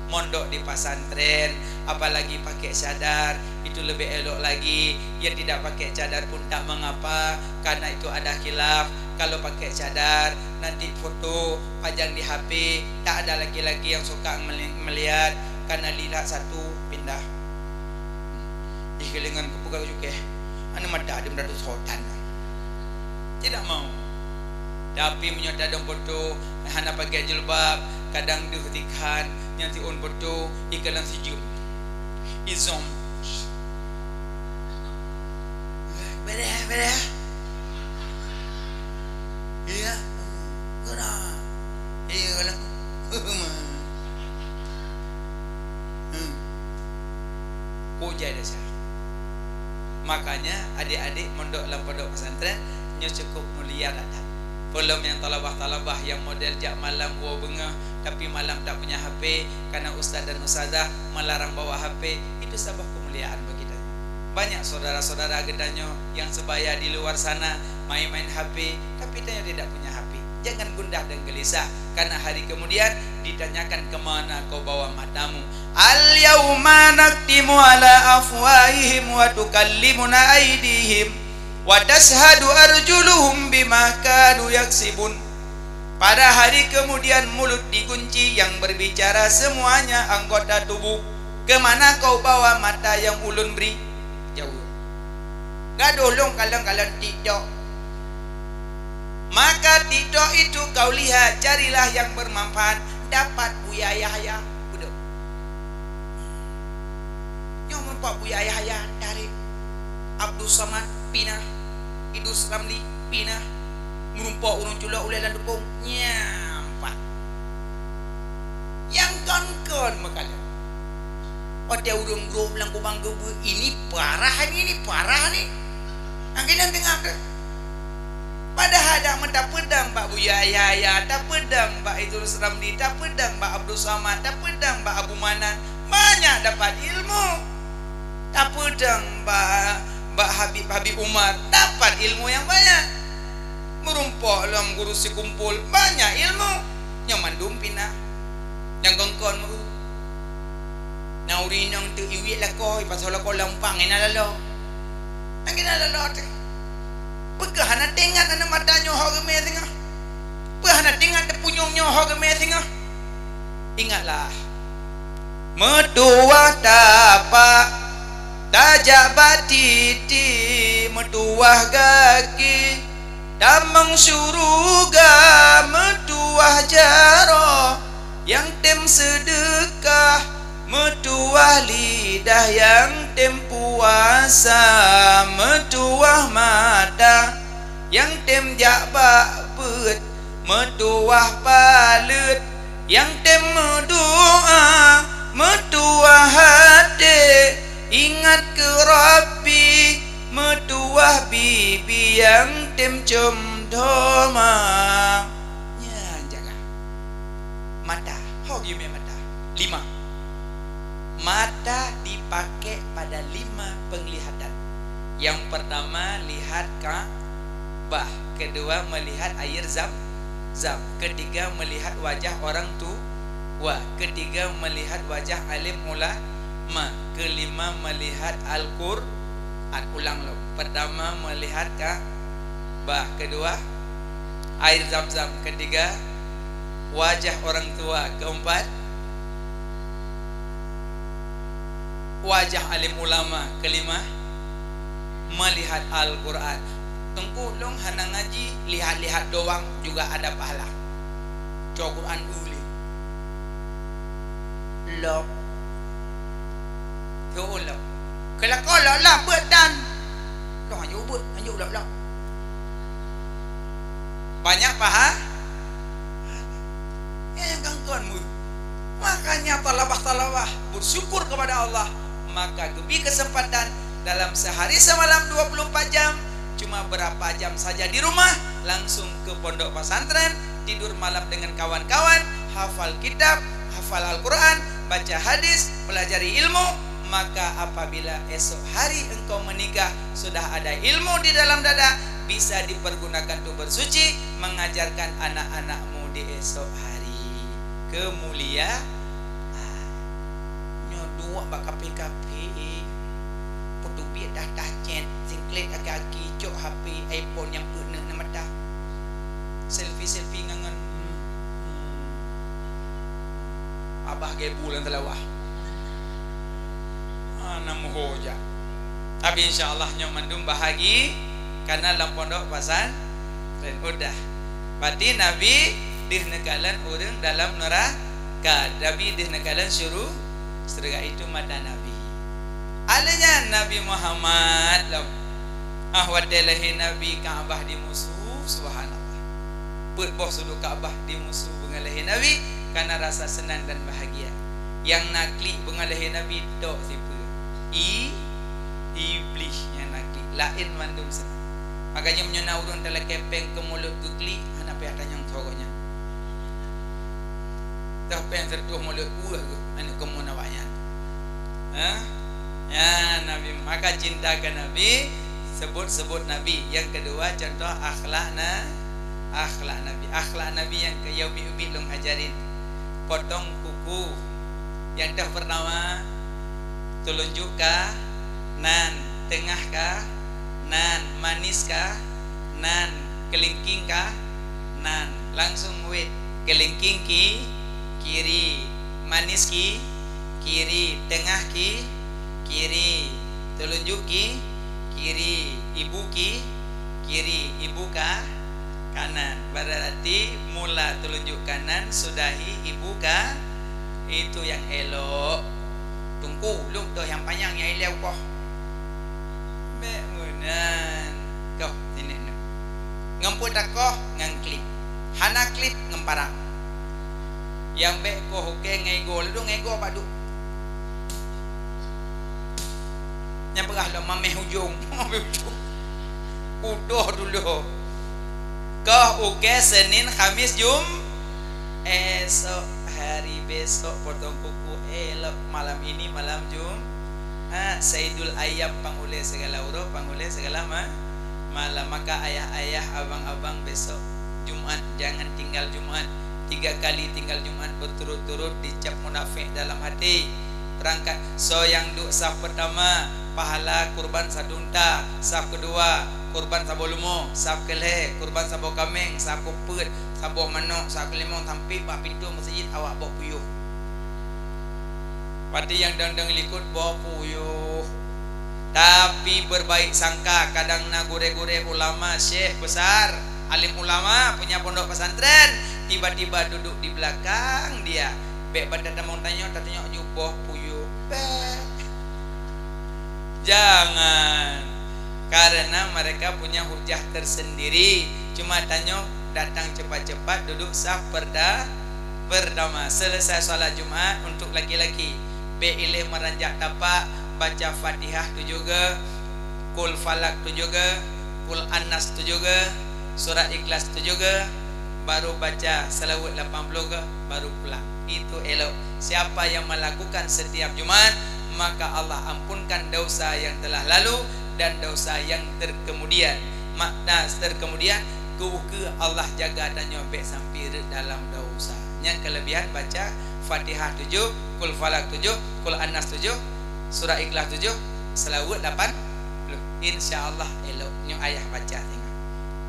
mondok di pesantren, apalagi pakai cadar, itu lebih elok lagi. Yang tidak pakai cadar pun tak mengapa, karena itu ada khilaf. Kalau pakai cadar, nanti foto pajang di H P, tak ada laki-laki yang suka meli-, melihat, karena lihat satu, pindah. Ih, kelingan kepeugah jukeh. Aneuk mata di meuradu sodan. Tidak mau. Tapi meunyoe tadong foto, hana pakai jilbab, kadang deuh tikhan, nyang siôn foto, ikelang sijeuem. Izom. Bereh, bereh. Iya. Guna. Iya, kalau. Hmm. Kujai desya. Makanya, adik-adik mondok lam pondok pesantren, nyoe cukup mulia that-that. Peulom nyang talabah-talabah, nyang model jak malam woe beungoh, tapi malam tak punya H P, karena ustaz dan ustazah melarang bawa H P, itu saboh kemuliaan bagi tanyoe. Banyak saudara-saudara geutanyoe nyang sebaya di luar sana main-main H P, tapi tanyoe tidak punya H P. Jangan gundah dan gelisah, karena hari kemudian ditanyakan, "Kemana kau bawa matamu?" "Al-yauma nakhtimu ala afwahihim wa tukallimuna aidihim wa tashhadu arjuluhum bima kanu yaksibun." Pada hari kemudian mulut dikunci, yang berbicara semuanya anggota tubuh. "Kemana kau bawa mata yang ulôn bri?" Jaweueb. Gadoh lôn kalon-kalon TikTok. Maka TikTok itu kau lihat, carilah yang bermanfaat. Dapat Buya Yahya. Beudôh. Nyoe meureumpok Buya Yahya, tarék. Abdul Samad, pinah. Idrus Ramli, pinah. Meureumpok ureueng culok ulèe lam teupông, nyan pat. Nyang kon-kon meukalon. Watèe ureueng grob lam kubang geubeue, ini parah ni, ini parah ni. Nyang keunan teungoh tu. Padahai dak meutapeudong bak Buya Yahya, tapeudong bak Idrus Ramli, tapeudong bak Abdul Samad, tapeudong bak Abu Manan, banyak dapat ilmu. Tapeudong bak, bak Habib, Habib Umar, dapat ilmu nyang banyak. Meureumpok lom guru sikumpul, banyak ilmu. Nyoe mandum pinah. Nyang kon-kon meu. Na ureueng inong teuk iwiet lakoe, pasoe lakoe lam umpang, hana laloe. Nyang hana laloe teuh. Peue keuh hana teuingat aneuk mata nyoe ho geumè singoh? Peue hana teuingat teupunyueng nyoe ho geumè singoh? Ingatlah, meutuwah tapak, tajak bak titi, meutuwah gaki, tamong syeuruga, meutuwah jaroe, nyang tem seudeukah, meutuwah lidah, nyang tem puasa, meutuwah mata, nyang tem jak bak beuet, meutuwah paleuet, nyang tem meudoa, meutuwah até, ingat keu Rabbi, meutuwah bibi, nyang tem com doma. Nyan jaga. Mata, ho geumè mata. Lima. Mata dipakai pada lima penglihatan. Yang pertama, lihat Ka'bah. Kedua, melihat air Zam-Zam. Ketiga, melihat wajah orang tua. Ketiga, melihat wajah alim ulama. Kelima, melihat Al-Qur'an. Ulang lom. Pertama, melihat Ka'bah. Kedua, air Zam-Zam. Ketiga, wajah orang tua. Keempat, wajah alim ulama. Kelima, melihat Al-Qur'an. Teungku, lôn hana ngaji, lihat-lihat doang juga ada pahala. Cok Qur'an ulèe. Lom. Yo lom. Keulakon lom, lom, beuet tan. Lôn hanjeuet beuet, hanjeuet lom, lom. Banyak paha-, ya, nyang kangkon mu. Makanya talabah-talabah bersyukur kepada Allah, maka geubri kesempatan dalam sehari semalam dua puluh empat jam, cuma berapa jam saja di rumah, langsung ke pondok pesantren, tidur malam dengan kawan-kawan, hafal kitab, hafal Al-Quran, baca hadis, pelajari ilmu, maka apabila esok hari engkau menikah, sudah ada ilmu di dalam dada, bisa dipergunakan untuk bersuci, mengajarkan anak-anakmu di esok hari. Kemuliaan. Nyoe duek bak kafe-kafe, peuteubiet dah-dah chat, singklet aki-aki, cok H P, iPhone nyang peuet neuk na mata. Selfie-selfie ngon, ngon, hmm, hmm. Abah gebu lam teulawah. Ah, na muho jak. Tapi insya Allah nyoe mandum bahagi, karena lam pondok pesantren udah. Berarti Nabi deuh neukalon ureuëng dalam neraka. Nabi deuh neukalon syuru-, syurga, itu mata Nabi. Alèh nyan Nabi Muhammad lom. Ah, watèe lahé Nabi, Ka'bah dimusu, subhanallah. Peuet boh sudut Ka'bah dimusu beungon lahé Nabi, karena rasa senang dan bahagia. Nyang na klik beungon lahé Nabi tok sipeue? I-, Iblih nyang na klik. Laén mandum seunang. Makanya meunyoe na ureuëng talakèe péng keu mulod geuklik, hana payah tanyong soe gobnyan. Dah péng seratus mulod, weueh geuh aneuk keumuen awaknyan. Hah? Ya, Nabi, maka cinta ke Nabi, sebut-sebut Nabi. Yang kedua, contoh akhlak na-, akhlak Nabi. Akhlak Nabi yang ke-, yang ubit-ubit lôn ajarin. Potong kuku. Yang dah pertama, telunjuk ka nan, tengah ka nan, manis ka nan, kelingking ka nan. Langsung wet. Kelingking ki-, kiri, manis ki-, kiri, tengah ki-, kiri, telunjuk ki-, kiri, ibu ki-, kiri, ibu ka-, kanan. Berarti mula telunjuk kanan, sudahi ibu ka-, itu yang elok. Teungku, lôn toh nyang panyang nyang ilèe u koh. Bèk meunan. Koh, sini, sini. Ngon peue takoh? Ngon klip. Hana klip, ngon parang. Nyang bèk koh ukèe ngon igoe, ladôm ngon igoe bak duek. Nyang peugah lom mamèh ujong, mamèh ujong. Udoh dudoh. Koh ukèe Senin, Khamis, Jum-, esok hari, besok potong kuku, elok malam ini malam Jum-, ha, Saidul Ayam pang ulèe segala uroe, pang ulèe segala ma-, malam. Maka ayah-ayah, abang-abang, besok Jumat jangan tinggal Jumat. Tiga kali tinggal Jumat berturut-turut dicap munafék dalam hati. Perangkat, soe nyang duek saf pertama, pahala kurban satu unta, saf kedua, kurban saboh leumo, saf keulhèe, kurban saboh kaméng, saf keupeuet, saboh manok, saf keulimong, sampai bak pintoe meuseujid awak bok puyôh. Berarti nyang dong-dong likot bok puyôh. Tapi berbaik sangka, kadang na gurèe-gurèe ulama, syekh besar, alim ulama, punya pondok pesantren, tiba-tiba duduk di belakang dia. Bèk banda tamong tanyoe, tatanyong ju bok puyôh. Bèk. Jangan. Karena mereka punya hujah tersendiri. Cuma tanyoe datang cepat-cepat, duduk saf perda-, pertama. Selesai salat Jumat untuk laki-laki, bèk ilèe meuranjak tapak, baca Fatihah tujoh geuh, Qul Falaq tujoh geuh, Qul An-Nas tujoh geuh, Surat Ikhlas tujoh geuh, baru baca seulaweuet lapan ploh geuh, baru pulang. Itu elok. Siapa yang melakukan setiap Jumat, maka Allah ampunkan dosa yang telah lalu dan dosa yang terkemudian. Makna terkemudian, keu-, keu Allah jaga tanyoe bèk sampai rhot dalam dosa. Nyan kelebihan baca Fatihah tujoh, Qul Falaq tujoh, Qul An-Nas tujoh, Surat Ikhlas tujoh, seulaweuet lapan ploh. Insya Allah elok. Nyoe ayah baca singoh.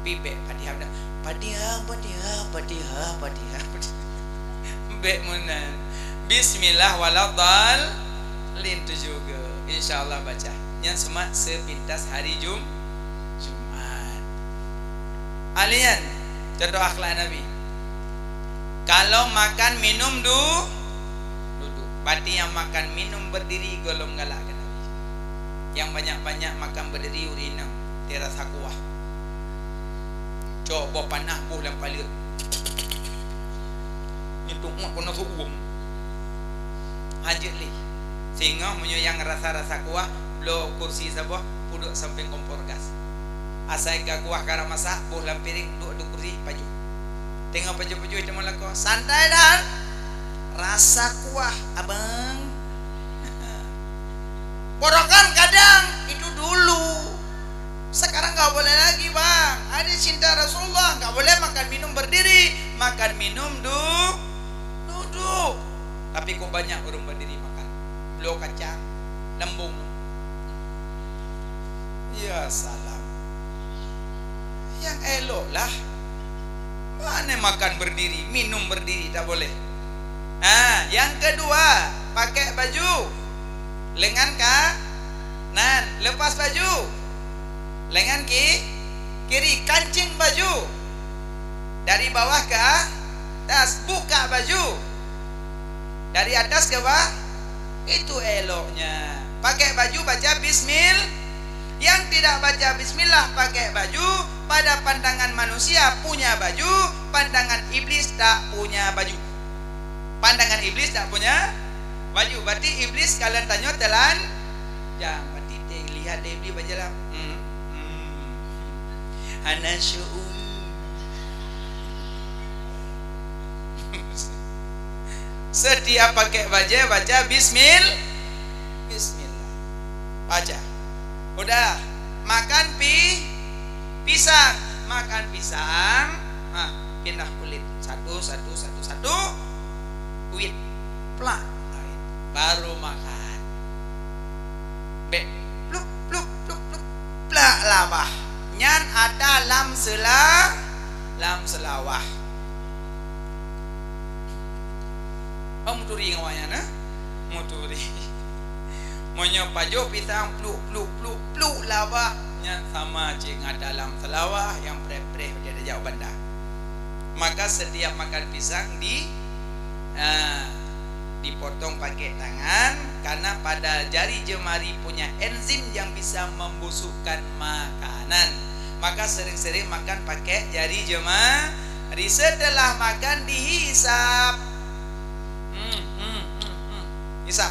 Pi bèk Fatihah dah. Fatihah, Fatihah, Fatihah, Fatihah, Fatihah. Bèk meunan. Bismillah waladdallin tujoh geuh. Insya Allah baca. Nyan seumah sepintas hari Jum-, Jumat. Alèh nyan, contoh akhlak Nabi. Kalau makan minum du-, duduk. Berarti nyang makan minum berdiri gohlom galak keu Nabi. Nyang banyak-banyak makan berdiri ureueng inong, dia rasa kuah. Cok boh panah boh lam paleuet. Nyeutôk mat keunoe seuuem. Hanjeuet lé. Singoh meunyoe nyang rasa-rasa kuah, bloe kursi saboh, peuduek sampéng kompor gas. Asai ka kuah ka rab masak, boh lam piréng, duek di kursi, pajoh. Teungoh pajoh-pajoh, teuma lakoe, "Santai, Dan. Rasa kuah, Abang." Porokan kadang, itu dulu. Sekarang nggak boleh lagi, Bang. Ada cinta Rasulullah, nggak boleh makan minum berdiri. Makan minum du-, duduk. Tapi kok banyak ureuëng berdiri makan. Bloe kacang, lambung. Ya salam. Yang elok lah. Mana makan berdiri, minum berdiri, tak boleh. Nah, yang kedua, pakai baju. Lengan kanan, lepas baju. Lengan ki-, kiri, kancing baju. Dari bawah ke atas, buka baju. Dari atas ke bawah, itu eloknya. Pakai baju, baca bismil-, yang tidak baca bismillah pakai baju, pada pandangan manusia punya baju, pandangan iblis tak punya baju. Pandangan iblis tak punya baju. Berarti iblis kalon tanyoe teulan-, jang. Berarti teulihat lé iblis baju lam. Hmm. Hmm. Hana syu'ur. Setiap pakai bajée baca bismil-, bismillah. Baca. Udah, makan pi-, pisang. Makan pisang, ha, pindah kulit. Satu, satu, satu, satu. Kuit. Plak. Baru makan. Bek. Pluk, pluk, pluk, pluk. Plak labah. Nyan ata lam sela-, lam seulawah. Oh, meuturi ngon awaknyan, eh? Meuturi. Meunyoe pajoh pisang pluk, pluk, pluk, pluk labah, nyan sama cit ngon ata lam seulawah nyang preh-preh watée tajak u banda. Maka setiap makan pisang di, ah, dipotong pakai tangan, karena pada jari jemari punya enzim yang bisa membusukkan makanan. Maka sering-sering makan pakai jari jemari. Setelah makan dihisap. Hmm, hmm, hmm, hmm. Hisap.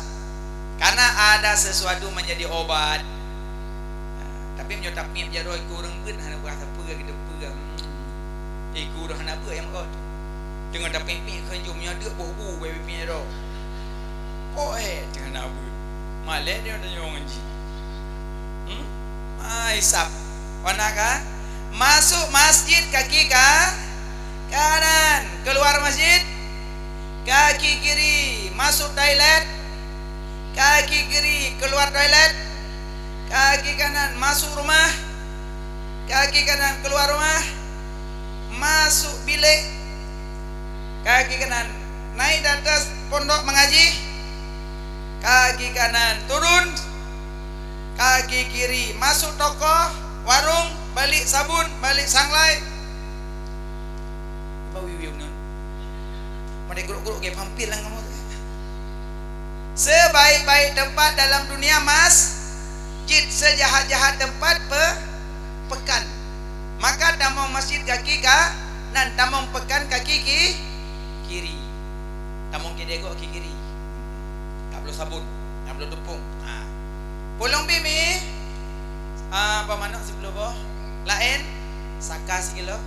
Karena ada sesuatu menjadi obat. Nah, tapi meunyoe tapiep jaroe iku ureuëng beuet hana beuet sapeue, kita peue. Hmm. Iku ureuëng hana beuet nyang ot. Teungoh tapiep-piep keu jom nyoe deuk boh bu bak piep jaroe. Poh eh teungoh na beuet. Malée dia tanyong ngon jih. Hmm? Ah, hisap. Wana kan? Masuk masjid kaki ka-, kanan, keluar masjid kaki kiri, masuk toilet kaki kiri, keluar toilet kaki kanan, masuk rumah kaki kanan, keluar rumah, masuk bilik kaki kanan, naik di atas pondok mengaji, kaki kanan turun, kaki kiri masuk toko, warung, balik sabun, balik sanglai. Ba wiu-wiu nun. Meudeh grok-grok ge pampil lam kamoe tu. Sebaik-baik tempat dalam dunia masjid, sejahat-jahat tempat pe-, pekan. Maka tamong masjid kaki kanan, tamong pekan kaki ki-, kiri. Tamong keudeh gob kaki kiri. Ka bloe sabun, ka bloe teupông. Ha. Pulông bimi, ah, apa manok siploh boh. Laén, saka sikilo.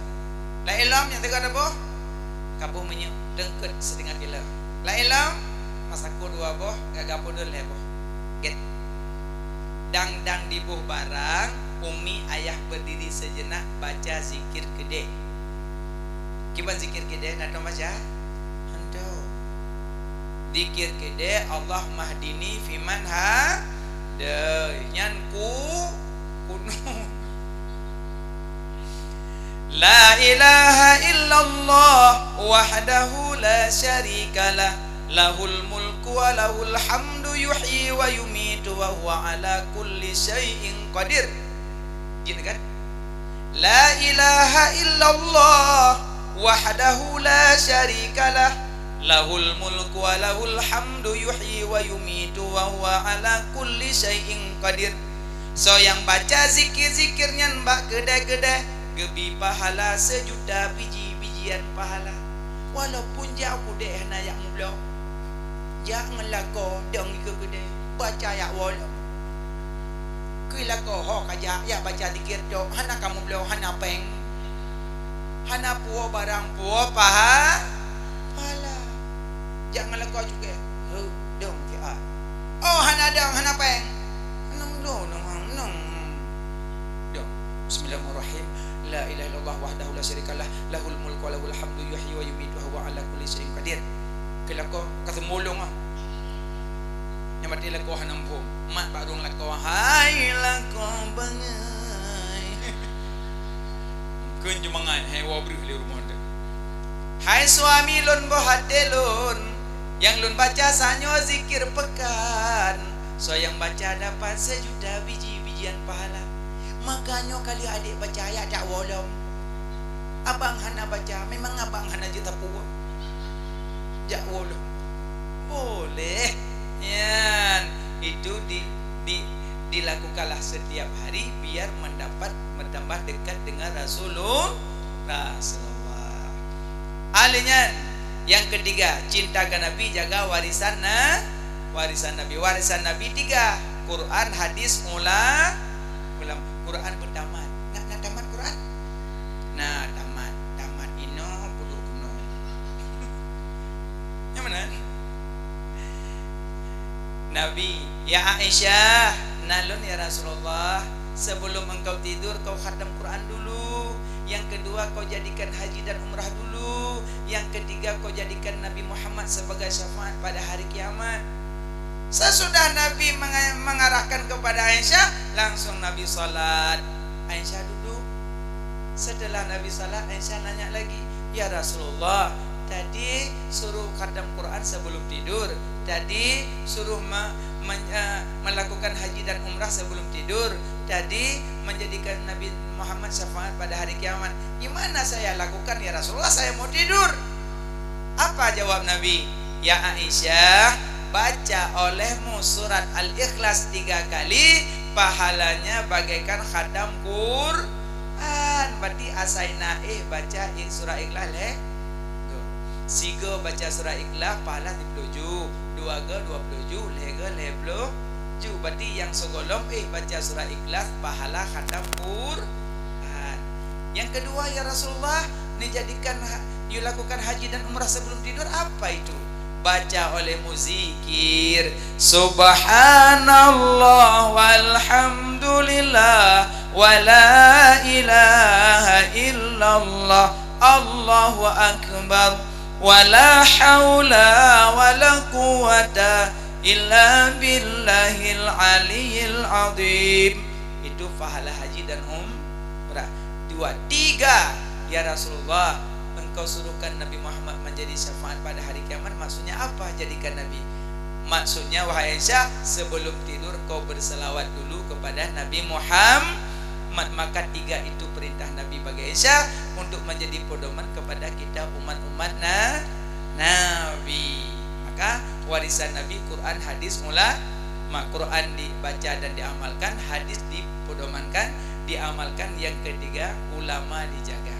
Laén lom nyang teuga dua boh. Kapoh minyeuk teungkeut siteungoh kilo. Laén lom, masako dua boh, gaga pudul lhée boh. Get. Dang-dang diboh barang, umi ayah berdiri sejenak baca zikir keudeh. Kiban zikir keudeh, na tom baca? Hantom. Zikir keudeh, Allahummahdini fiman hadait. Nyan ku, kunut. La ilaha illallah wahdahu la syarikalah, lahul mulku wa lahul hamdu, yuhyi wa yumitu wa huwa ala kulli syai'in qadir. Jin kan? La ilaha illallah wahdahu la syarikalah, lahul mulku wa lahul hamdu, yuhyi wa yumitu wa huwa ala kulli syai'in qadir. Soe nyang baca zikir-zikir nyan bak keudeh-keudeh, Geubri pahala seujuta biji, bijian pahala. Walaupun jak u keudè hana jak meubloe, jak ngon lakoe dong ikeue keudè, baca jak woe lom. Keu lakoe ho ka jak, jak baca zikir tok, hana ka meubloe, hana péng. Hana puwoe barang, puwoe paha-, pahala. Jak ngon lakoe cukée, heu, dong siat. Oh, hana dong, hana péng. Nong dong, nong, nong. Dong. Bismillahirrahmanirrahim. La ilaha illallah wahdahu la syarikalah, lahul mulku wa lahul hamdu, yuhyi wa yumitu wa huwa ala kulli syai'in qadir. Keu lakoe ka seumulong ah. Nyang maté lakoe hana muphom. Mat bak rueng lakoe, "Hai lakoe bangai." Kheun jeumangat, hai woe breuh lé rumoh teuh. "Hai suami lôn, boh até lôn, nyang lôn baca sanyoe zikir peukan, soe nyang baca dapat seujuta biji bijian pahala. Maka nyoe ka lheueh adék baca, jak woe lom. Abang hana baca, memang abang hana jeuet tapeubuet. Jak woe lom." Boleh. Nyan, itu di, di, dilakukanlah setiap hari biar mendapat, bertambah dekat dengan Rasulul-, Rasulullah. Ahli nyan, yang ketiga, cinta ke Nabi, jaga warisan na-, warisan Nabi. Warisan Nabi tiga, Quran, hadis, ula-, ulama. Quran beutamat. Nak, nak tamat Quran? Nah, tamat, tamat inoe peuduek keunoe. Nyang mana? Nabi, "Ya Aisyah, na lôn ya Rasulullah, sebelum engkau tidur kau khatam Quran dulu. Yang kedua kau jadikan haji dan umrah dulu. Yang ketiga kau jadikan Nabi Muhammad sebagai syafaat pada hari kiamat." Sesudah Nabi menga-, mengarahkan kepada Aisyah, langsung Nabi salat. Aisyah duduk. Setelah Nabi salat, Aisyah nanya lagi, "Ya Rasulullah, tadi suruh khatam Quran sebelum tidur, tadi suruh me-, men-, eh, melakukan haji dan umrah sebelum tidur, tadi menjadikan Nabi Muhammad syafaat pada hari kiamat. Gimana saya lakukan, ya Rasulullah? Saya mau tidur." Apa jawab Nabi? "Ya Aisyah, baca olehmu surat Al-Ikhlas tiga kali, pahalanya bagaikan khatam Quran." Berarti asai na éh baca i-, surat Ikhlas lhèe go. Sigo baca surat Ikhlas pahala siplôh ju, dua go dua plôh ju, lhèe go lhèe plôh ju. Berarti nyang sigohlom éh baca surat Ikhlas pahala khatam Quran. Yang kedua, "Ya Rasulullah, nijadikan ha-, yulakukan haji dan umrah sebelum tidur," apa itu? Baca olehmu zikir, "Subhanallah walhamdulillah, wa la ilaha illallah, Allahu akbar, wa la haula wa la quwwata illa billahil aliyyil azim." Itu pahala haji dan um-, umrah. Dua, tiga, "Ya Rasulullah, engkau suruhkan Nabi Muhammad menjadi syafaat pada hari kiamat." Maksudnya apa jadikan Nabi? Maksudnya, wahai Aisyah, sebelum tidur kau bersalawat dulu kepada Nabi Muhammad. Maka tiga itu perintah Nabi bagi Aisyah untuk menjadi pedoman kepada kita umat-umat na-, Nabi. Maka warisan Nabi Quran, hadis, ulama. Quran dibaca dan diamalkan, hadis dipedomankan, diamalkan. Yang ketiga, ulama dijaga.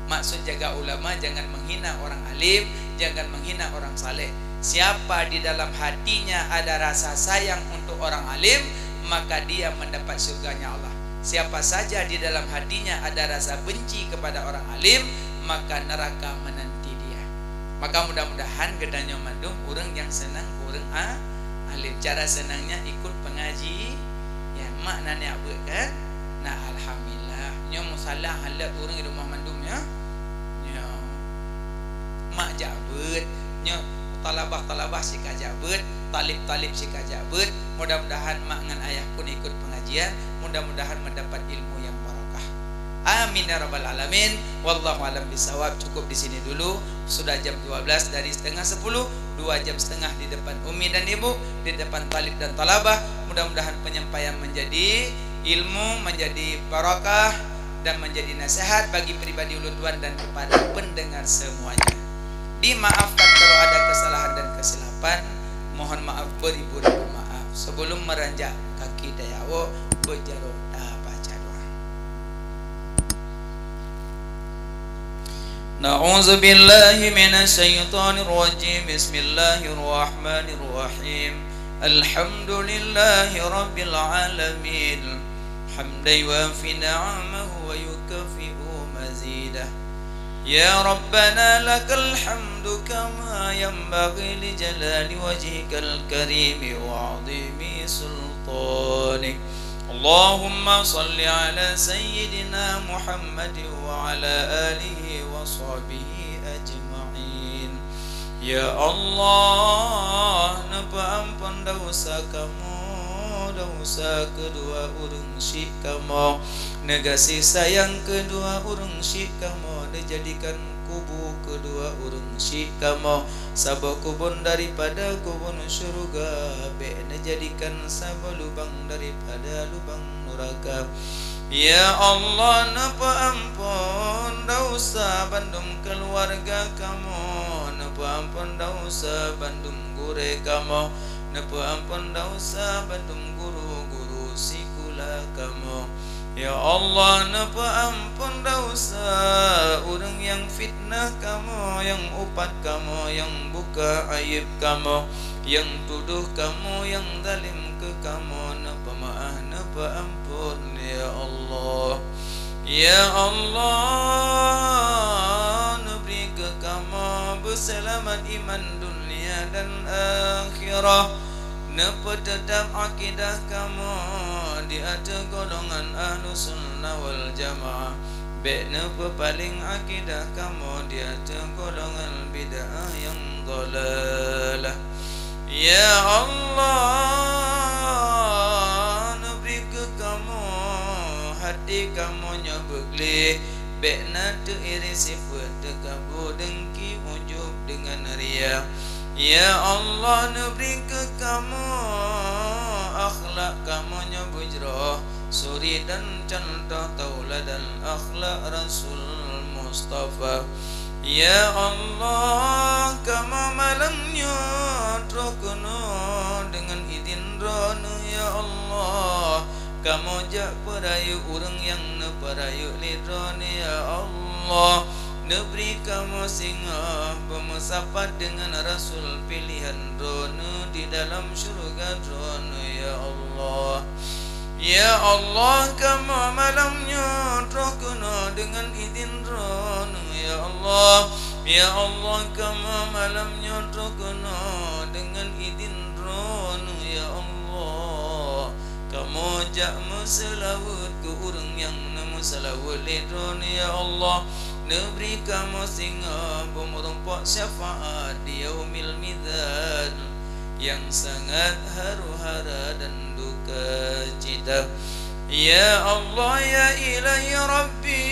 Maksud jaga ulama, jangan menghina orang alim, jangan menghina orang saleh. Siapa di dalam hatinya ada rasa sayang untuk orang alim, maka dia mendapat syurganya Allah. Siapa saja di dalam hatinya ada rasa benci kepada orang alim, maka neraka menanti dia. Maka mudah-mudahan geutanyoe mandum ureuëng nyang seunang ureuëng a-, alim. Cara seunangnya ikut pengaji-, ya, mak na neujak beuet kan? Nah, alhamdulillah. Nyoe musalah haleuet ureuëng di rumoh mandum, ya. Nyoe. Mak jak beuet. Nyoe talabah-talabah sika jak beuet, talib-talib sika jak beuet. Mudah-mudahan mak ngon ayah pun ikut pengajian. Mudah-mudahan mendapat ilmu yang barakah. Amin ya rabbal alamin. Wallahu alam bisawab. Cukup di sini dulu. Sudah jam dua belas, dari setengah sepuluh, dua jam setengah di depan umi dan ibu, di depan talib dan talabah. Mudah-mudahan penyampaian menjadi ilmu, menjadi barakah, dan menjadi nasihat bagi pribadi ulun tuan dan kepada pendengar semuanya. Dimaafkan kalau ada kesalahan dan kesilapan, mohon maaf beribu-ribu maaf. Sebelum meranjak kaki dayawok, berjaroe tabaca doa. أعوذ بالله من الشيطان الرجيم. بسم الله الرحمن الرحيم. الحمد لله رب العالمين. حمدا يوافي نعمه ويكافئ مزيده. يا ربنا لك الحمد كما ينبغي لجلال وجهك الكريم وعظيم سلطانك. اللهم صل على سيدنا محمد وعلى آله وصحبه أجمعين. Ya Allah, neupeuamphon desya kamoe, desya keudua ureuëng syik kamoe, neugaséh sayang keudua ureuëng syik kamoe, neujadikan kubu keudua ureuëng syik kamoe saboh kubon daripada kubon syeuruga, bék neujadikan saboh lubang daripada lubang nuraka. Ya Allah, neupeuamphon desya bandum keuluwarga kamoe, neupeuamphon desya bandum gurée kamoe, neupeuamphon desya bandum guru-guru sikula kamoe. Ya Allah, neupeuamphon desya ureuëng nyang fitnah kamoe, nyang upat kamoe, nyang buka aéb kamoe, nyang tudoh kamoe, nyang zalém keu kamoe, neupeumaáh, neupeuamphon, ya Allah. Ya Allah, neubri keu kamoe beuseulamat iman dunia dan akhirat. Neupeuteutap akidah kamoe di ateueh golongan Ahlussunnah wal Jamaah. Bék neupeupaleng akidah kamoe di ateueh golongan bid'ah nyang dhalalah. Ya Allah, neubri keu kamoe hati kamoe nyoe beugléh, bék na teuiri sifeuet teukabu, deungki, ujub deungon ria. Ya Allah, neubri keu kamoe akhlak kamoe nyoe beujroh, suri dan cuntoh tauladan akhlak Rasul Mustafa. Ya Allah, kamoe malam nyoe troh keunoe deungon idhin Droeneuh, ya Allah. Kamoe jak peurayeuk ureuëng nyang neupeurayeuk lé Droeneuh, ya Allah. Neubri kamoe singoh beumeusapat deungon Rasul pilihan Droeneuh di dalam syeuruga Droeneuh, ya Allah. Ya Allah, kamoe malam nyoe troh keunoe deungon idhin Droeneuh, ya Allah. Ya Allah, kamoe malam nyoe troh keunoe deungon idhin Droeneuh, ya Allah. Kamoe jak meuseulaweuet keu ureuëng nyang neumeuseulaweuet lé Droeneuh, ya Allah. Neubri kamoe singoh beumeurumpok syafaat di Yaumil Mizan nyang sangat haru-hara dan duka cita. Ya Allah, ya Ilahi Rabbi,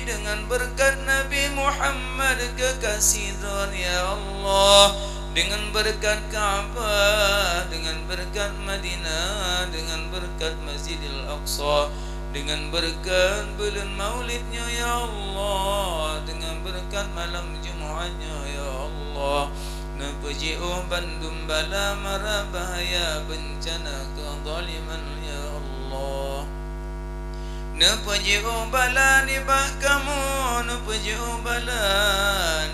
deungon beureukat Nabi Muhammad keukaséh Droeneuh, ya Allah, deungon beureukat Ka'bah, deungon beureukat Madinah, deungon beureukat Masjidil Aqsa, deungon beureukat buleuen Maulid nyoe, ya Allah, deungon beureukat malam Jumat nyoe, ya Allah, neupeujiôh bandum bala mara bahaya beuncana keuzaliman, ya Allah. Neupeujiôh bala nibak kamoe, neupeujiôh bala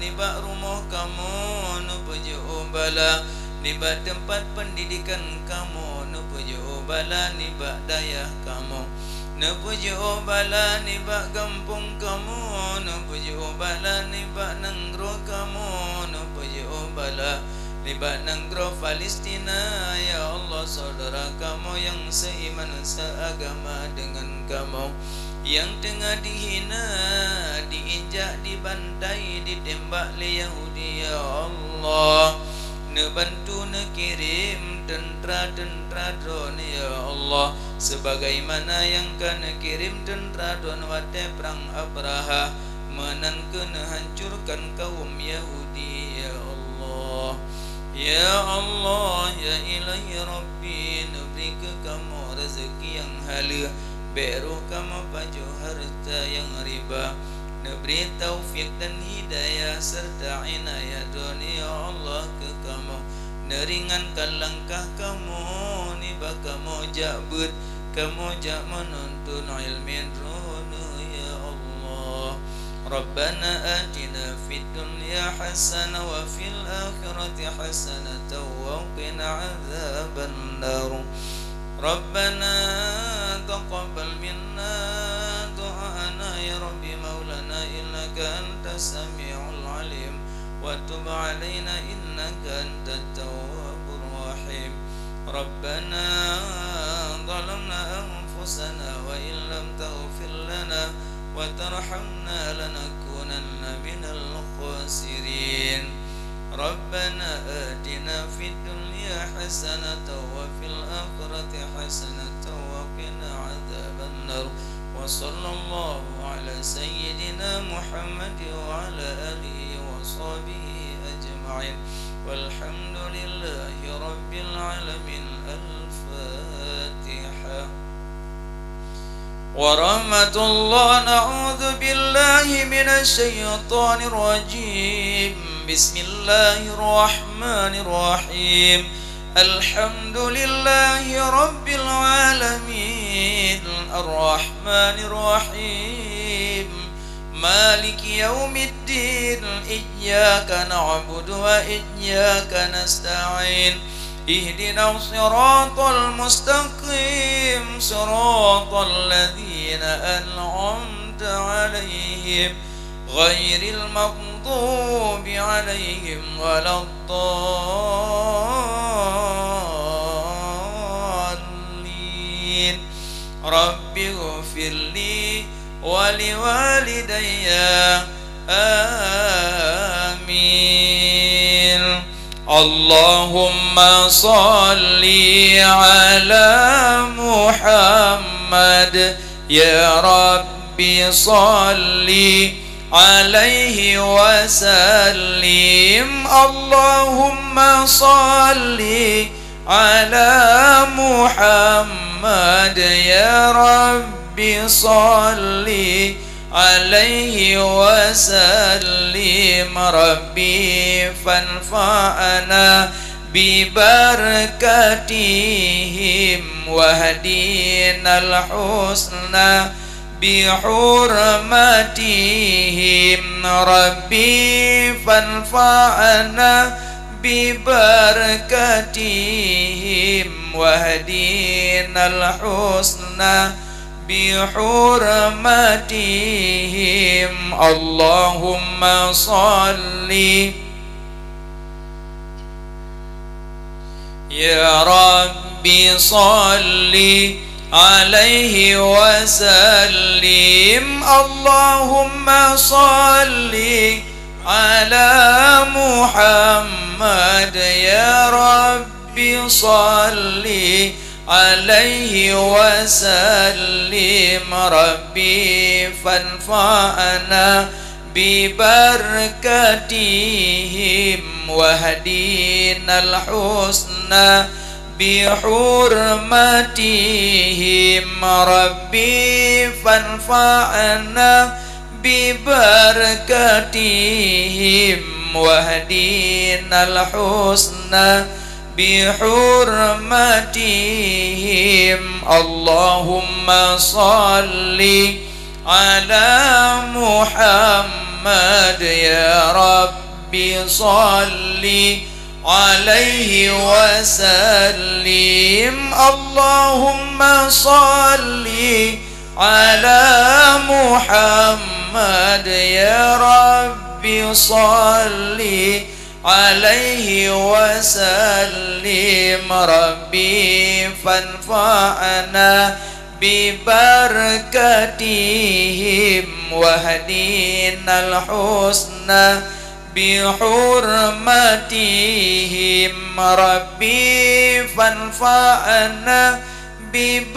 nibak rumoh kamoe, neupeujiôh bala nibak teumpat peundidekan kamoe, neupeujiôh bala nibak dayah kamoe, neupeujiôh bala nibak gampông kamoe, neupeujiôh bala nibak nanggroe kamoe, neupeujiôh bala nibak nanggroe Palestina, ya Allah, syedara kamoe nyang seuiman seuagama deungon kamoe, nyang teungoh dihina, diinjak, dibantai, ditembak lé Yahudi, ya Allah. Neubantu neukirém teuntra-teuntra Droeneuh, ya Allah, sebagaimana nyang ka neukirém teuntra Droeneuh watée prang Abraha, meunan keuh neuhancurkan kaum Yahudi, ya Allah. Ya Allah, ya Ilahi Rabbi, neubri keu kamoe raseuki nyang haleueh, bék roh kamoe pajoh hareuta nyang riba. Neubri taufik dan hidayah seureuta inayah Droeneuh, ya Allah, keu kamoe. Neuringankan langkah kamoe nibak kamoe jak beuet, kamoe jak meununtut iéleumé Droeneuh, ya Allah. ربنا آتنا في الدنيا حسنة وفي الآخرة حسنة وقنا عذاب النار. ربنا تقبل منا دعاءنا يا رب مولانا إنك أنت السميع العليم وتب علينا إنك أنت التواب الرحيم. ربنا ظلمنا أنفسنا وإن لم تغفر لنا وترحمنا لنكونن من الخاسرين. ربنا آتنا في الدنيا حسنة وفي الآخرة حسنة وقنا عذاب النار. وصلى الله على سيدنا محمد وعلى آله وصحبه أجمعين. والحمد لله رب العالمين. الفاتحة. ورحمة الله. نعوذ بالله من الشيطان الرجيم. بسم الله الرحمن الرحيم. الحمد لله رب العالمين. الرحمن الرحيم. مالك يوم الدين. إياك نعبد وإياك نستعين. اهدنا الصراط المستقيم، صراط الذين أنعمت عليهم، غير المغضوب عليهم ولا الضالين. رب اغفر لي ولوالدي. آمين. اللهم صل على محمد. يا رب صل عليه وسلم. اللهم صل على محمد. يا رب صل عليه وسلم. ربي فانفعنا ببركتهم واهدنا الحسنى بحرمتهم. ربي فانفعنا ببركتهم واهدنا الحسنى بحرمتهم. اللهم صل يا رب صل عليه وسلم. اللهم صل على محمد. يا رب صل عليه وسلم. ربي فانفعنا ببركتهم واهدنا الحسنى بحرمتهم. ربي فانفعنا ببركتهم واهدنا الحسنى بحرمتهم. اللهم صل على محمد. يا رب صل عليه وسلم. اللهم صل على محمد. يا رب صل عليه وسلم. ربي فانفعنا ببركتهم واهدنا الحسنى بحرمتهم. ربي فانفعنا ببركتهم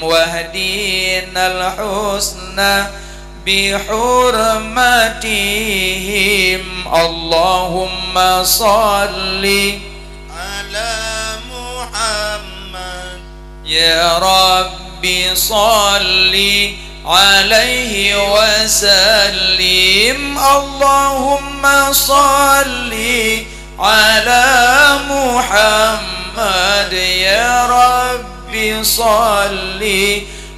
واهدنا الحسنى بحرمتهم. اللهم صل على محمد. يا رب صل عليه وسلم. اللهم صل على محمد. يا رب صل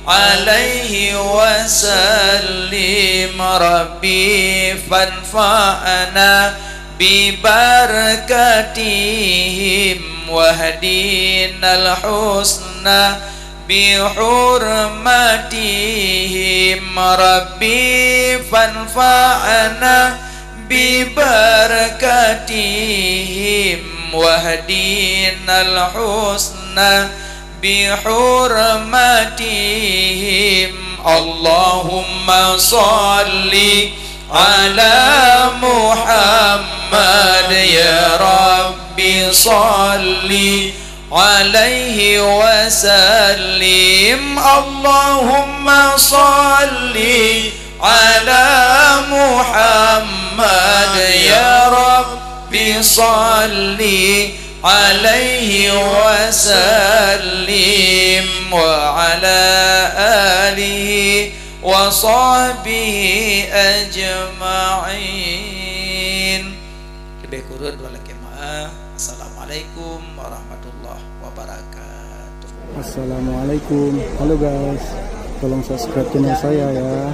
عليه وسلم ربي فانفعنا ببركاتهم واهدنا الحسنى بحرمتهم ربي فانفعنا ببركاتهم واهدنا الحسنى بحرمتهم. اللهم صل على محمد يا رب صل عليه وسلم. اللهم صل على محمد يا رب صل عليه وسلم وعلى آله وصحبه أجمعين. Leubeh kureueng dua lakée maaf. Assalamualaikum warahmatullahi wabarakatuh. Assalamualaikum. Halo guys, tolong subscribe channel saya ya.